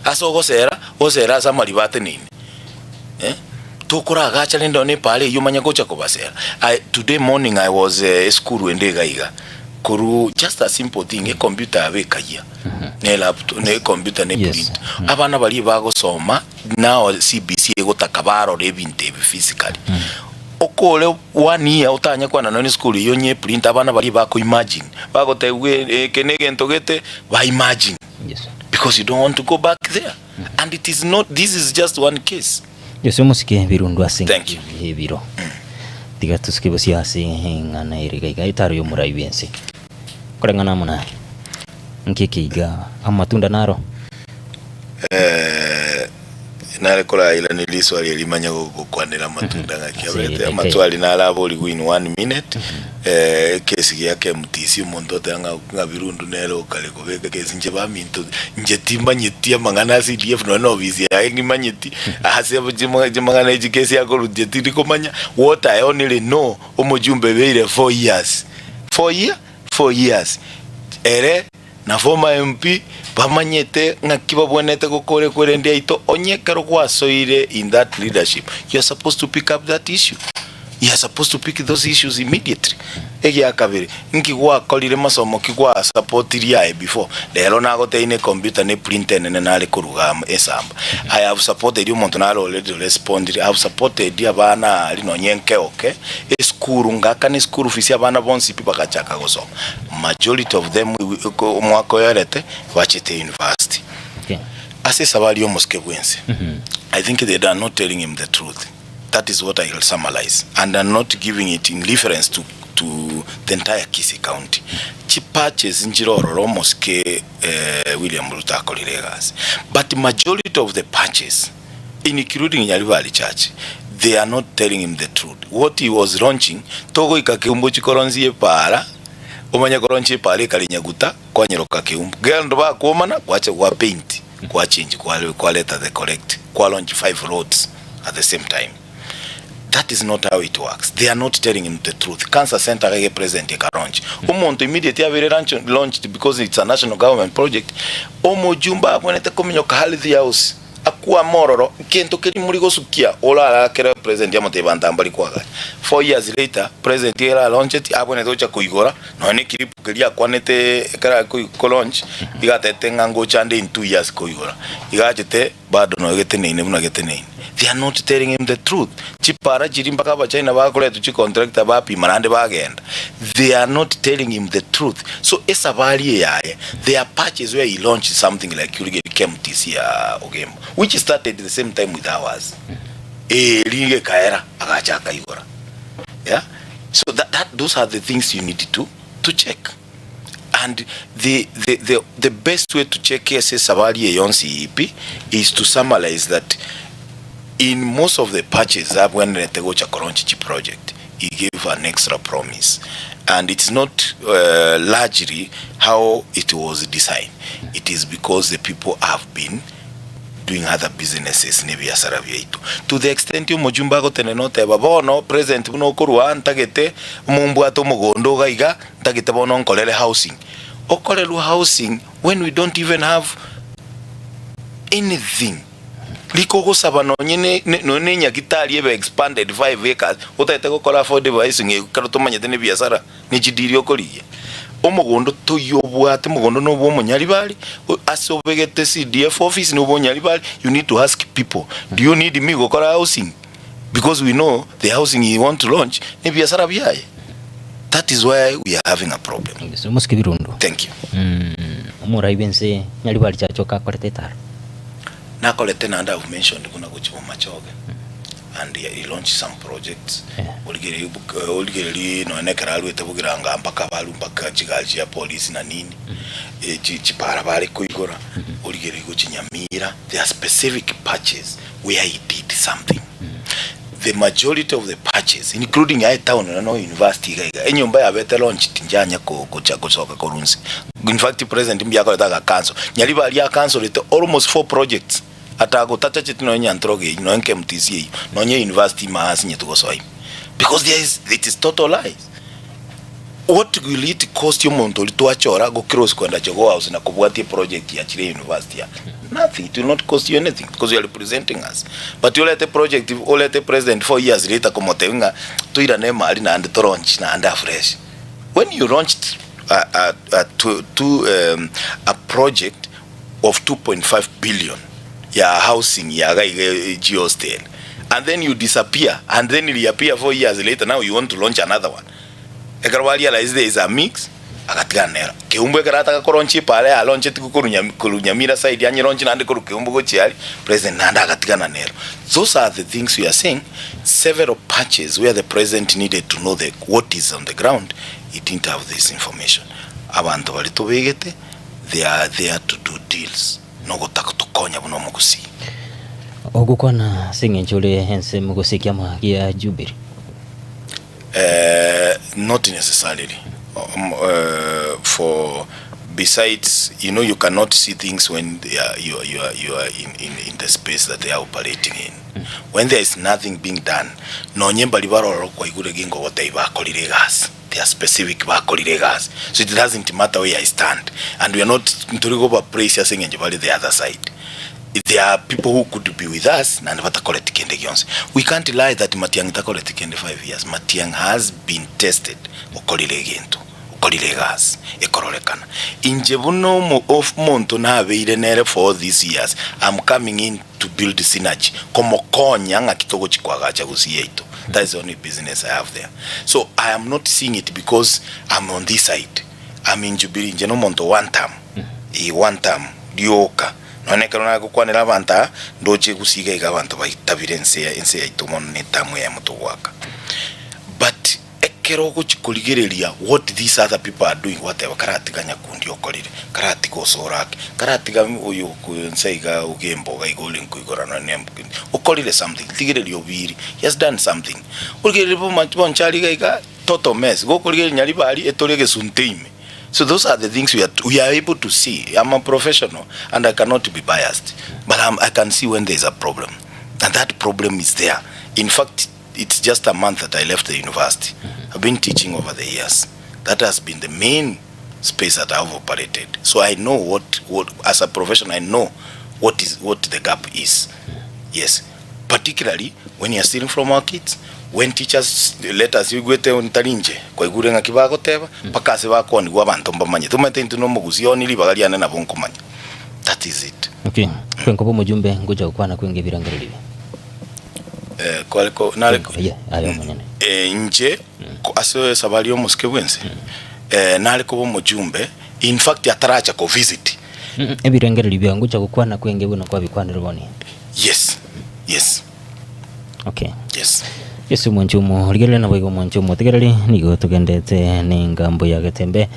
Ase ogosera, osere ase amariba ateneine. Eh, tokoragacha rende nonye epaara eyio omanye gocha kobasera. I, today morning I was esukuru ende iga iga, korwa just a simple thing, ecomputer yabo ekayia, ne laptop, ne ecomputer ne Yes. printer. Abana baria bagosoma, now CBC egotaka barore ebinto ebi physically. Okore one year otanye kwana nonya esukuru eyio onye print abana baria bako imagine bagotebigwa eke ne egento gete ba imagine because you don't want to go back there and it is not this is just one case. Yose omosike birundu ase engaki y'ebiro. Tiga tosike bosio ase eng'ana ere iga iga etaro y'omorai bw'ense. Koreng'ana amo naye, nki eke iga amatunda naro? Eh, nare korairania riswali eri manye gokwanera amatunda ng'aki abete amaswali nare aborigwe in one minute eh, ekesi gia KMTC omonto oteba ng'a ng'a Birundu nere okare kobeka ekesi inche baminto inche timanyeti amang'ana a CDF nonye na ofisi yaye ng'imanyeti ase chimang'ana echi kesi akorutia tindi komanya what I only know omojumbe beire 4 years 4 year 4 years ere Na former MP bamanyete ng'aki babwenerete gokora ekwerende yaito onye ekero gwasoire in that leadership you are supposed to pick up that issue you are supposed to pick those issues immediately. Egiakabere nki gwakorire masomo ki gwa supportirie aye before rero nagotebia ne computer ne printer enene nare koruga amo esamba I have supported omonto nare already respondire I have supported abana aria nonye nkeoke esukuru ngakana eschool fees abana bonsi pi bagachaka gosoma. Majority of them omwaka oyorete bachete university. Ase esabari y'omosike bwense. I think they are not telling him the truth that is what I will summarize and are not giving it in reference to to the entire Kisii county. Chipatches nchire ororo omosike William Ruto akorire egasi but majority of the patches including Nyaribari church they are not telling him the truth what he was launching togoika keumbu chikoronsi epaara omanye koronchi epaara ekare nyaguta kwanyeroka keumbu gento bakwomana gwacha gwa paint kwa change kwareta the correct kwa launch 5 roads at the same time that is not how it works they are not telling him the truth cancer center gage president eka launch omonto immediately abere launched because it's a national government project omojumbe abwenerete kominyoka health house akwame ororo kento keria mori gosukia orarakere president amotebie banto mbari koagacha 4 years later president ere alauncheti abwenerete gocha koigora Nonya ne clip keria akwanete ekero are ko launch iga atebete ng'a ngocha ande in 2 years koigora. Iga achete bado nonya geteneine buna geteneine. They are not telling him the truth. Chipara chiria mpaka abachina bakoretwa chicontractor bapima naende bagenda. They are not telling him the truth. So esabari eye yaye there are patches where he launched something like Urigeri KMTC ya Ogembo which started the same time with ours. Eeri gekaera agacha akaigora. Yeah. So that, that those are the things you need to to check and the, the, the, the best way to check ase esabari eye yonsi pi is to summarize that in most of the patches abwenerete gocha koronchi chi project he gave an extra promise and it's not uh, largely how it was designed it is because the people have been doing other businesses ne ebiasara biaito to the extent omochumbe agotenena oteba bono president buna okorwa aa ntagete mombwate omogondo iga iga ntagete bono nkorere housing. Okorerwa housing when we don't even have anything rika ogosaba nonye ne nonye ne enyagitari ebe expanded 5 acres otagete gokora affordable housing ekero tomanyete ne ebiasara ne chidiri okorigia. Omogondo toiyo obwate, omogondo nobwa omonyaribari, ase obegete CDF office nobwa onyaribari, you need to ask people, do you need me gokora housing? Because we know the housing he want to launch ne ebiasara biaye. That is why we are having a problem. Omosike Birundu. Thank you. Omorai bw'ense Nyaribari Chachoka akorete etaro. Nakorete naende I've mentioned buna gochia Bomachoge and he launched some projects origereria origereria nonya na ekero aruete bogiranga mpaka abarwa mpaka chigari chia polisi na nini chipara bare koigora origereria gochia Nyamira there are specific patches where he did something the majority of the patches including aye town nonya na university iga iga enyomba yabete launched njanya gocha gosoka korwa inse in fact president mbuya akorete aga cancel Nyaribari acancelete almost 4 projects Atagotachacheti nonya Nyantrogo eyio, nonya KMTC eyio, nonya university ime aa ase gosoa ime. Because there is, it is total lies. What will it cost omonto oria twachora go close kwenda Jogoo House na kobwatia eproject ya chire university aa? Nothing, it will not cost you anything because you are representing us. But orete project, orete president 4 years later komotebia ng'a toirane emari naende to launch naende afresh. When you launched a, a, a, to, to, um, a project of 2.5 billion ya housing ya iga iga G-hostel and then you disappear and then reappear 4 years later now you want to launch another one. Ekero ba realize there is a mix agatigana nero. Keumbu ekero ataka kolaunch epara ya launcheti korwa Nyam korwa Nyamira side anye launch naende korwa Keumbu gochia aria president naende agatigana nero. Those are the things we are saying several patches where the president needed to know the what is on the ground he didn't have this information. Abanto baria tobegete They are there to do deals nogotagotokonya buna omogusii. Ogokwana ase engencho ore ensemo gose ekiama gia Jubili? Not necessarily for besides you know you cannot see things when they are you are you are you are in in in the space that they are operating in when there is nothing being done nonye mbari bare ororo kwaigure gingogotebi bakorire egasi. They are specific bakorire egasi so it doesn't matter where I stand and we are not ntori koba praise ase eng'encho bare the other side. There are people who could be with us naende batakoreti kende gionsi. We can't lie that Matiang'i takoreti kende 5 years. Matiang'i has been tested okorire egento, okorire egasi ekororekana. Inche buna omo omonto nabeire nere for all these years, I'm coming in to build synergy, komokonya ng'aki togochi koagacha gusii yaito. That is the only business I have there. So I am not seeing it because I'm on this side. I'm in Jubilee, inche nomonto one term, eh one term rioka. Nonya nekero nagokwanera abanto aa, ndoche gose iga iga abanto baitabire ense ense yaito mono na etamu eyemo togoaka. But ekero ogochia korigereria what these other people are doing, gwateba karatiga nyakundi okorire, karatiga osoro ake, karatiga oyo nse iga ogemba iga iga ore nkoigora nonya ne okorire something, rigereria obiri, he has done something. Origereria bonchari iga iga total mess, gokorigereria nyaribari etore egesunte ime. So those are the things we are, we are able to see. I'm a professional and I cannot be biased, but I'm, I can see when there is a problem, and that problem is there. In fact, it's just a month that I left the university. I've been teaching over the years. That has been the main space that I've operated. So I know what, what as a professional, I know what is what the gap is. Yes, particularly when you are stealing from our kids, when teachers let us igwete ntari inche kwaigure ng'aki bagoteba mpaka ase bakonigwa abanto mbamanyete omanyete intwe nomogusi oni ribaga riane nabo nkomanya that is it. Okay, kwenkoba omojumbe ngocha gokwana kwenge ebirengererio ebi. Eh, kware ko nare Kwenkoba, yeah, aye omonyene. Eh, inche ko- ase esabari y'omosike bwense eh, nare koba omojumbe in fact ataracha ko visit Ebirengererio biao ngocha gokwana kwenge buna kwabikwanire bono. Yes, yes. Okay. Yes. Yesu omwanchi omorigereria naboigo omwanchi omotegereri nigo togendete nengambo ya Getembe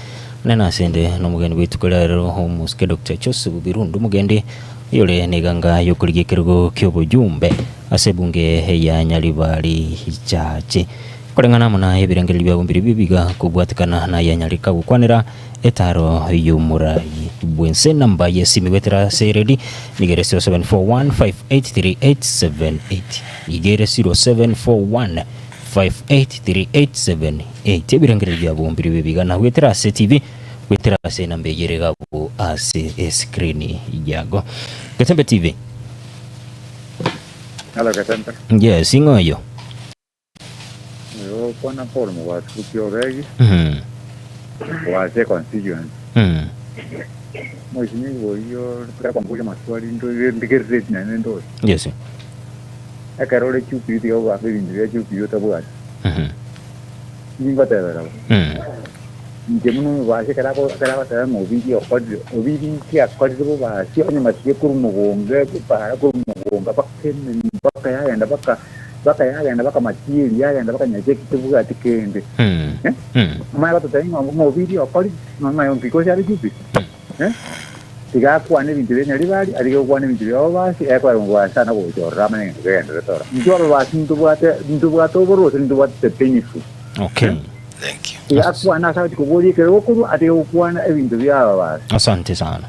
nene ase ende nomogeni bw'rituko ria rero omosike Doctor Joseph Birundu Omogendi oyore neganga yokorigia ekerogo ki'obojumbe ase ebunge ya Nyaribari Chache. Koreng'ana amo naye ebirengererio biabo mbiribio biga kobwatekana naye anyareka gokwanera Etaro y'omorai bw'ense namba y'esimi goetera ase eredi nigo ere 0741583878 nigo ere 0741583878 ebirengererio biabo mbiribio bigana goetera ase TV goetera ase enamba eyio ere iga ase escreen yago Getembe TV. Hello, Getembe. Yes, ing'o oyo? Oyo okwana Paul Mugwasi Kiobegi, Mugwasi constituency. Mheshimiwa oyio tirakwamboria maswali ndo ndigerereti naende ndore. Yes. Ekero ore Jubilee tiga kogamba ebinto bia Jubilee otabwati. Ningotebera bo. Inche buna omobasi ekero ako ekero agoteba ng'a Obiri okorire, Obiri inki akorire bobasi onye matiga korwa mogonga epara korwa mogonga mpaka emenu mpaka yagenda mpaka mpaka yagenda mpaka matieri yagenda mpaka nyacheki tebwati kende. Omanye gototebia ng'a ng'a Obiri okorire ng'a ng'a onsi gose are Jubilee eh? Tiga akwane ebinto bia Nyaribari atige gokwana ebinto bia obobasi ekoera omobasi sana gocha ororo amanye egento kegendererete ororo. Intwe ababasi ntobwate ntobwate oborwa gose ntobwate the painful. Okay. Tiga akwane ase agochia koboria ekerogo korwa atige gokwana ebinto bi'ababasi. Asante sana.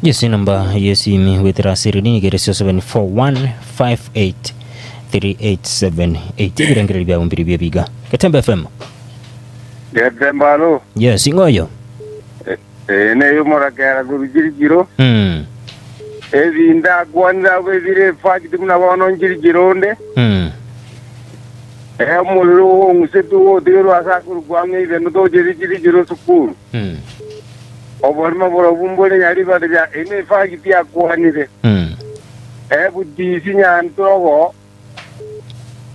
Yes, enamba y'esimi goetera ase eredi nigo ere 0741583878 ebirengererio biabo mbiri biebiga. Getembe FM. Getembe alo. Yes, ing'o oyo? Ee, neye omorakera korwa Jirikiro. Ebinto akwanire abwo ebire efakiti buna bono njirikire onde. Ee, omorero ong'usetwe ogotigerwa ase akorokwa ang'e ibeno tochire Jirikiro sukuru. Oborimo borobwo mbore nyaribari ria eye nefakiti akwanire. Ee, butisi nyantogo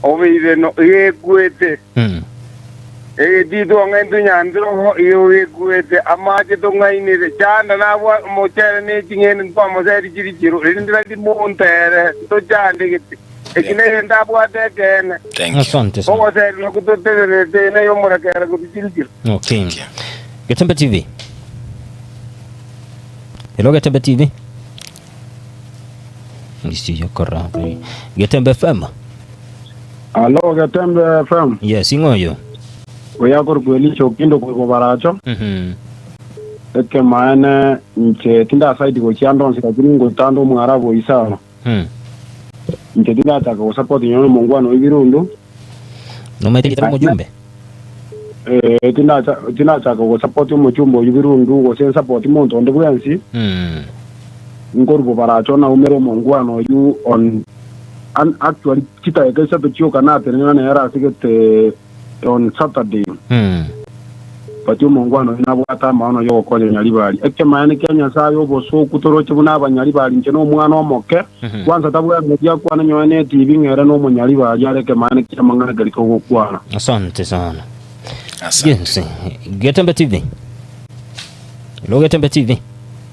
obe ibeno iga ekwete. Egetii twang'ainetwe nyantirogo igo gekwete, amache tong'ainire, chanda nabwa omochere ne ching'eni ntwamoseri chiri chiro, erinde tari monto ere ntochandegete. Eki negento abwate ekeene. Asante sana. Ogoserigwa nakwo totegererete eye neyomorakera korwa chiri chiro. Okay. Getembe TV. Hello Getembe TV. Isiyo kora. Getembe FM. Alo Getembe FM. Yes, ing'o oyo? Oyo akorokwa Elisha Okindo korwa Baracho. Ekemaene inche tindasaidi gochia ande onsi lakini ngoita ande omwarabu o Isaro. Inche tindachaka gosupport nonya nomongwana o Ibirundu. Nomaete gitari omojumbe? Eh, tindacha tindachaka gosupport omochumba oyio Birundu gose nsupport monto onde bwensi. Nkorwa Baracho naumere omongwana oyio on an actually chidakika isato chioka natenena nere ase gete on Saturday. But omongwana oyio nabwate amaono yogokonya Nyaribari. Ekemaene kia Nyasaye obosoku toroche buna abanyaribari inche nomwana omoke, kwanza tabwenereti akwane nyowe ne TV ng'a ere nomonyaribari are ekemaene kia amang'ana keria kogokwana. Asante sana. Yes. Getembe TV. Hello Getembe TV.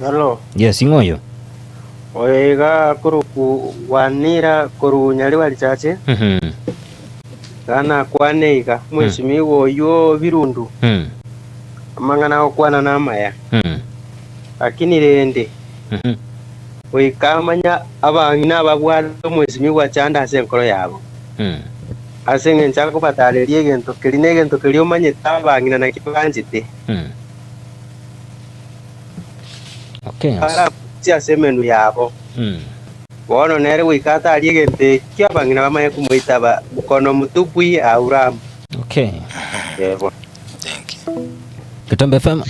Hello. Yes, ing'o oyo? Oyo iga akoroku Wanira koru Nyaribari Chache. Mhm. Iga nakwane iga, Mheshimiwa oyio Birundu, Mm. amang'ana agokwana namaya. Mm. Lakini rende, Mhm. goika amanye abang'ina ababwate Omheshimiwa Chanda ase enkoro yabo. Mm. Ase engencho akobatareria egento keria negento keria omanyete abang'ina nakio banchete. Mm. Okay. Barabuche ase emenwa yabo. Mm. Bono nere goika atarie egento ekio abang'ina bamanye komoitaba, Mkono mtupu Auramu. Okay. Yebo. Getembe FM.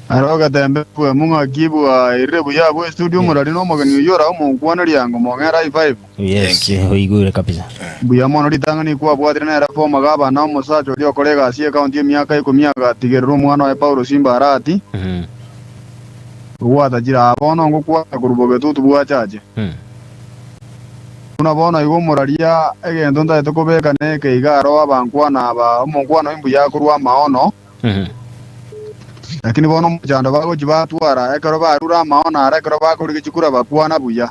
Aro Getembe FM ng'aki bwairire buya abwo estudio omorari na omogeni oyio ore omonkwana riango mong'ere high five. Yes, oigure kabisa. Mbuya mono ritang'ani kwabwatire nere former gavana omosacha oria okora egasi y'ecounty emiaka ikomi agatigerera omwana oye Paulo Simba Arati. Ogwatachire aa bono ngokwana korwa bogetutu bwa chache. Buna bono igo omoraria egento ntagete kobeka neke iga aro abankwana aba omonkwana oyo mbuya akorwa amaono. Lakini bono omochando bagochia batwara ekero barure amaono ara ekero bakorigia chikura bakwana buya.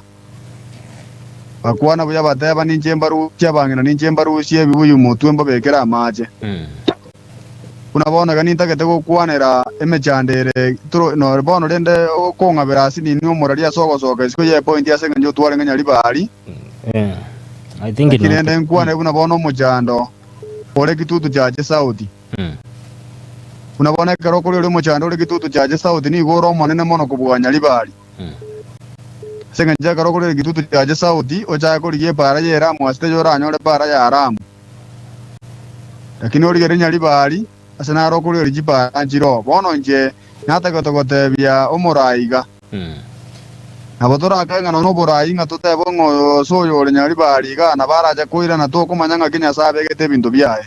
Bakwana buya bateba, Ninche mbarusie abang'ina, ninche mbarusie ebibuyu motwe mbabekere amache. Buna bono iga nintagete gokwanera emechando ere toro nore bono rende okong'abera ase ninwe omorari ase ogosoka isiko y'epointi ase engencho otwarenge nyaribari. Eh, I think Lakini no. rende nkwane buna bono omochando ore kitutu chache sauti. Buna bono ekero okoria oria omochando ore kitutu chache sauti nigo ore omonene mono kobua nyaribari. Ase engencho ekero okorera egitutu kiaye sauti, ochake korigia epaara y'Elamu ase teiyo oranyore epaara ya Aramu. Lakini origererie Nyaribari, ase naro okorigereria chipaara nchiroo. Bono inche natagete gotebia omorai iga, Nabo torakae ng'a nonya oborai ng'a totebe ng'a oyo ase oyo ore Nyaribari iga nabo arache koirana tokomanya ng'aki Nyasae abegete ebinto biaye.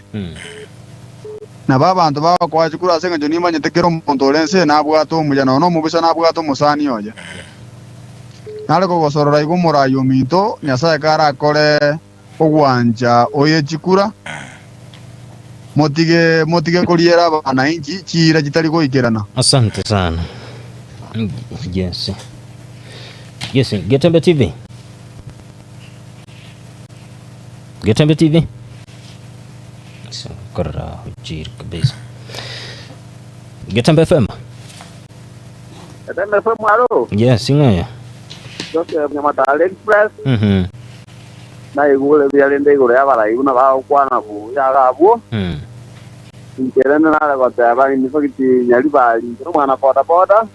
Nabo abanto bagokoa chikura ase engencho nimanyete kera omonto ore ense nabwate omuya, nonya nomobisa nabwate omosani oye. Nare kogosorora igo omorai ominto, Nyasae karakore ogwancha oye chikura, motige motige koriera abanainchi chiira chitari goikerana. Asante sana. Yes. Yes, Getembe TV. Getembe TV. Korora ujiri kabisa. Getembe FM. Getembe FM alo. Yes, ing'oyo. Joseph Nyamatare Express. Mhm. Naigure buya rende igoro y'abarai buna bagokwana buya iga abwo. Inche rende nare goteba in fact Nyaribari inche nomwana boda boda.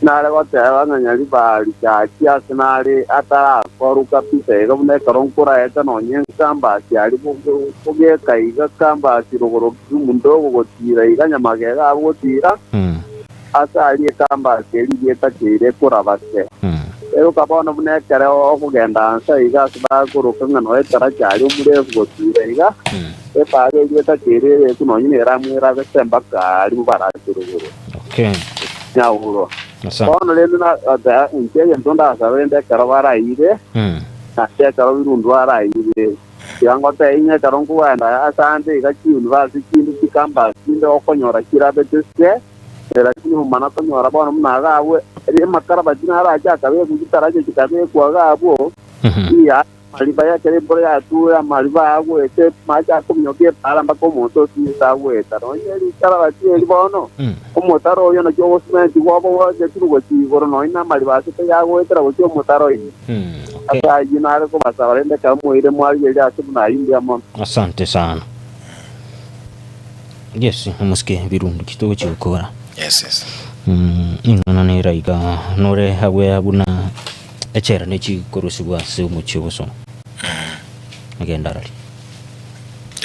Nare goteba ng'a Nyaribari gaki ase nare atarakorwa kabisa iga buna ekero nkoraeta nonye enkambasi aria bogeka iga kambasi rogoro Kisumu ndogo gotira iga Nyamagega abwo gotira ase aria ekambasi eria iga etakeire ekoraba se. Eroka bono buna ekero okogenda ansa iga ase bakoroka ng'a noe etaracha aria omorefu gotira iga epaara eria etakeire erefu nonye neramu erabe se mpaka aria barache rogoro. Okay. Nyaurwa. Asante. Bono rende na inche egento ndasabe rende ekero baraire, naende ekero birundu baraire, tiga ngotebie ng'a ekero nkogenda ase ande iga chiuniversity chinde chicampus chinde okonyora chirabete se, lakini omana konyora bono buna iga abwo, amakarabati narache akabekwa chitaracha chikabekwa iga abwo, iya Amariba y'ekero embura yature, amariba agoeta, amache akominyoka epaara mpaka omonto osinyete agoeta. Nonya rikarabati eri bono, omotaro oyio naki ogosumentigwa obo bwagechirwe gochia igoro, nonya namariba ase tayagoetera gochia omotaro ime. Ase ayio nare kobasaba rende ekero moire mwarigereria ase buna ayio mbuya mono. Asante sana. Yes, omosike birundu ki togochia gokora. Yes, yes. Mm, ing'ana nera iga nore abwe buna Echela nechikorosibwa ase omochie o bosongo. Agende arari.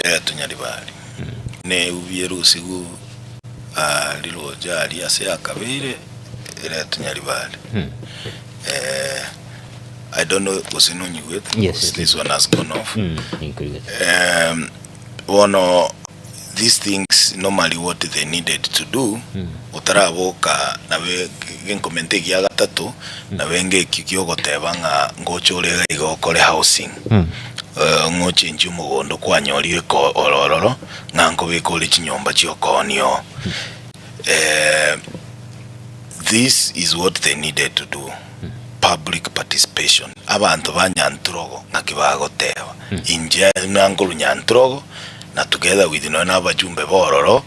Eh, tonyaribari. Ne eubi erusigu ah, riroja aria ase akabeire ere tonyaribari. Eh, I don't know gose nonyigwete Yes, because yes, this one has gone off. Mm, ninkoigwete. Um, bono these things normally what they needed to do otaraboka nabe genkomenta egia gatato nabe ngekio kiogoteba ng'a ngocha ore iga iga okore housing Eh, ng'a ochenchie omogondo kwanyorire ko ororo ng'a nkobeka ore chinyomba chiokoonia oo. Eh, This is what they needed to do, public participation. Abanto ba Nyanturogo ng'aki bagoteba, inche buna nkorwa Nyanturogo na together with nonya na abajumbe bororo,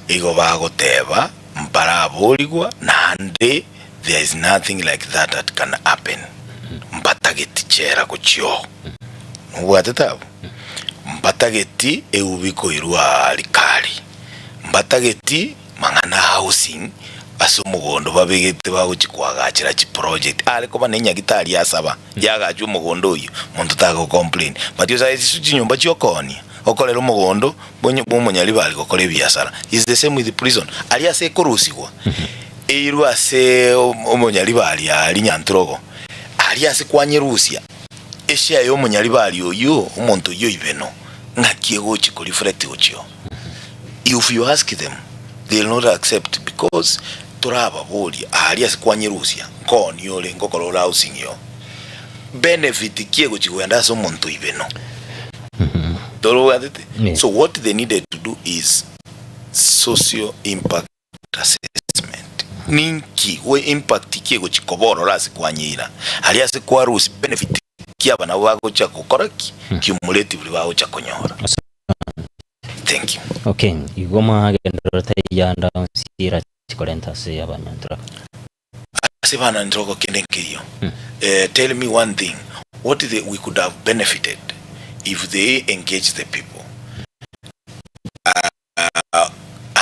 igo bagoteba mbaraborigwa naende there is nothing like that that can happen. Mbatageti chera gochia oo. Nobwatete abwo? Mbatageti eubi koirwa rikari. Mbatageti mang'ana a housing ase omogondo babegete bagochia koagachera chiproject. Are koba ne nyagitari asaba yagachwe omogondo oyio monto tago complain. But osae chinyomba chiokoonia okorere omogondo bwa omonyaribari gokora ebiasara is the same with prison. Aria ase ekorusigwa eirwe ase omonyaribari aria nyanturogo aria ase kwanyerusia eshare ya omonyaribari oyio omonto oyio oibeno ng'aki egochi ko reflect gochia oo. If you ask them they will not accept because torababorie aria ase kwanyerusia nkoonia ore nkokora ore housing yoo benefit ki egochi kogenda ase omonto oibeno torobwatete so what they needed to do is socio impact assessment ninki we impact ki egochi koba ororo ase kwanyeira aria ase kwarusia benefit ki aba nabo bagocha gokora ki cumulatively bagocha konyora. Thank you. Okay, igo mwagendererete yanda onsi erachi korenta ase abanyantoraka. Ase banantoroko kende nkeiyo. Eh, tell me one thing, what the, we could have benefited if they engage the people uh,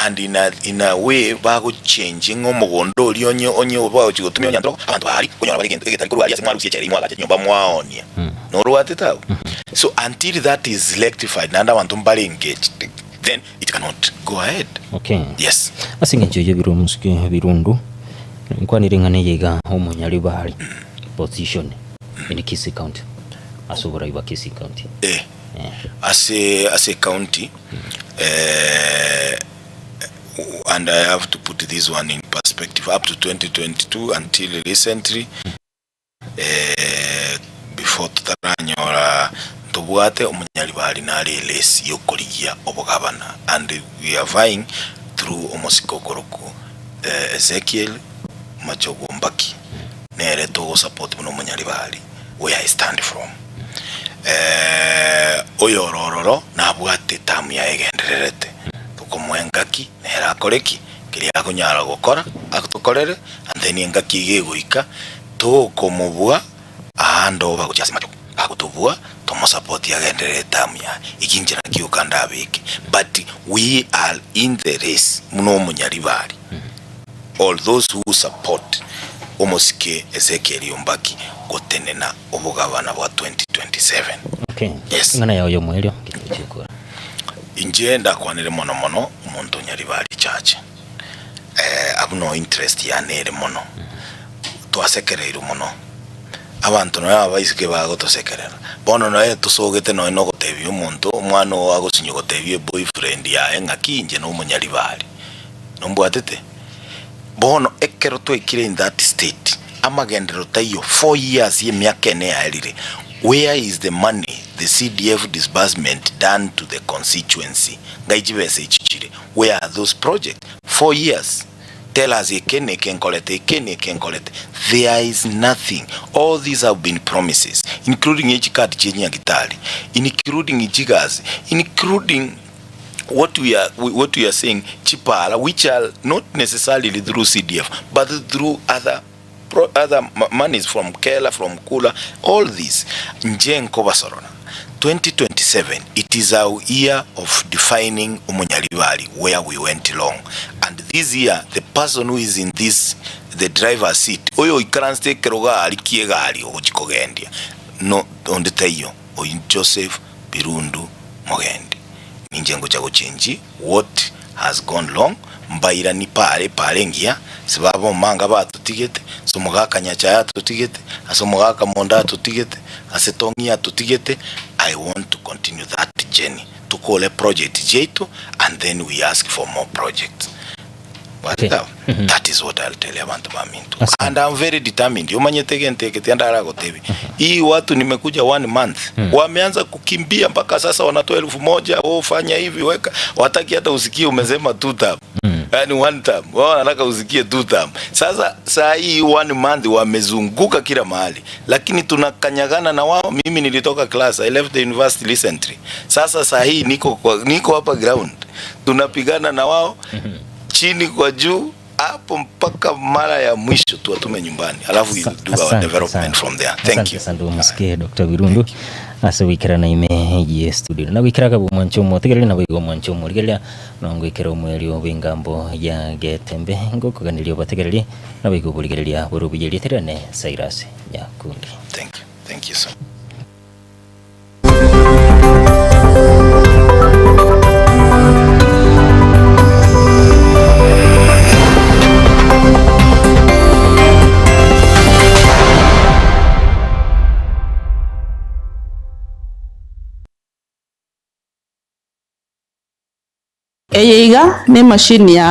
and in a, in a way bagochange ng'a omogondo oria onye onye bagochi gotumia onyantoroko abanto baria konyora bare egento egetari korwa aria ase mwarusia echere imwagacha chinyomba mwaonia norwatete abwo So until that is rectified naende abanto mbare engaged then it cannot go ahead. Okay. Yes. Ase eng'encho eyio ebirundu ebirundu nkwanire ng'a neye iga omonyaribari position in Kisii County ase oborai bwa Kisii County. Eh. Ase ase county eh, and I have to put this one in perspective up to 2022 until recently Before totaranyora ntobwate omonyaribari nare eresi yokorigia obogabana and we are vying through omosike okorokwa Ezekiel Machogu Ombaki nere togosupport buna omonyaribari where I stand from. Oyore ororo nabwate term yaye egendererete tokomoa engaki nere akore ki? Keria akonyara gokora atokorere and then engaki iga egoika Tokomobua aande oba gochia ase amachoko, agotobua tomosapotie agenderere etamu yaye. Eki inche nakio oka ndabeke. But we are in the race buna omonyaribari, all those who support omosike Ezekiel Ombaki gotenena obogabana bwa 2027. Okay. Yes. Ing'ana yao y'omoerio ngetuchie kura. Inche ndakwanere mono mono omonto onyaribari church. Abwo no interest yane ere mono. Twasekereirwe mono, abanto nonya abaiseke bagotosekerera. Bono nonya tosogete nonya na ogotebia omonto, omwana oo agosinywa gotebia eboyfriend yaye ng'aki inche na omonyaribari. Nombwatete? Bono ekero twaikire in that state, amagenderero taiyo, 4 years emiaka ene yaerire, where is the money, the CDF disbursement done to the constituency? Ngai chibesa echi chire? Where are those projects? 4 years. Tell us eke neke nkorete, eke neke nkorete. There is nothing. All these have been promises, including echikadi chie nyagitari, including chigasi, including what we are, what we are saying chipara, which are not necessarily through CDF, but through other pro, other monies from Kela, from Kula, all this. Nje nkobasorora. 2027, it is our year of defining Umunyaribari, where we went wrong. And this year, the person who is in this, the driver's seat, oyo oikaranste ekero gari kiegari ogochi kogendia, no onde taiyo, oyo Joseph Birundu Mogendi. Ninche ngocha gochenji what has gone wrong, mbairani pare pare engiya, sibaba omanga batotigete, ase omogaka Nyachae atotigete, ase omogaka Monda atotigete, ase Tong'i atotigete, I want to continue that journey, tokore project chiaito and then we ask for more projects. Okay. Bwatete abo? That is what I'll tell abanto baminto. And I'm very determined. Omanyete egento eke tiga ndaragotebi. Hii watu nimekuja one month. Wameanza kukimbia mpaka sasa wanatoa 1000, oh fanya hivi weka. Wataki hata usikie umesema two term. Yani one term. Wao wanataka usikie two term. Sasa saa hii one month wamezunguka kila mahali, lakini tunakanyagana na wao. Mimi nilitoka class, I left the university recently. Sasa saa hii niko kwa, niko hapa ground, tunapigana na wao chini kwa juu hapo mpaka mara ya mwisho tuwatume nyumbani, alafu we do our development from there. Thank Asante you. sana umusikie Dr. Birundu ase gwikera ime ye studio na gwikera kabu mwancho omotegereri na boigo omwancho omorigereria na ngwikera omwerio bw'engambo ya getembe ngokoganeria obategereri na boigo oborigereria borobuya rieterane Cyrus Nyakundi. Thank you. Thank you so Eye iga ne emashini ya.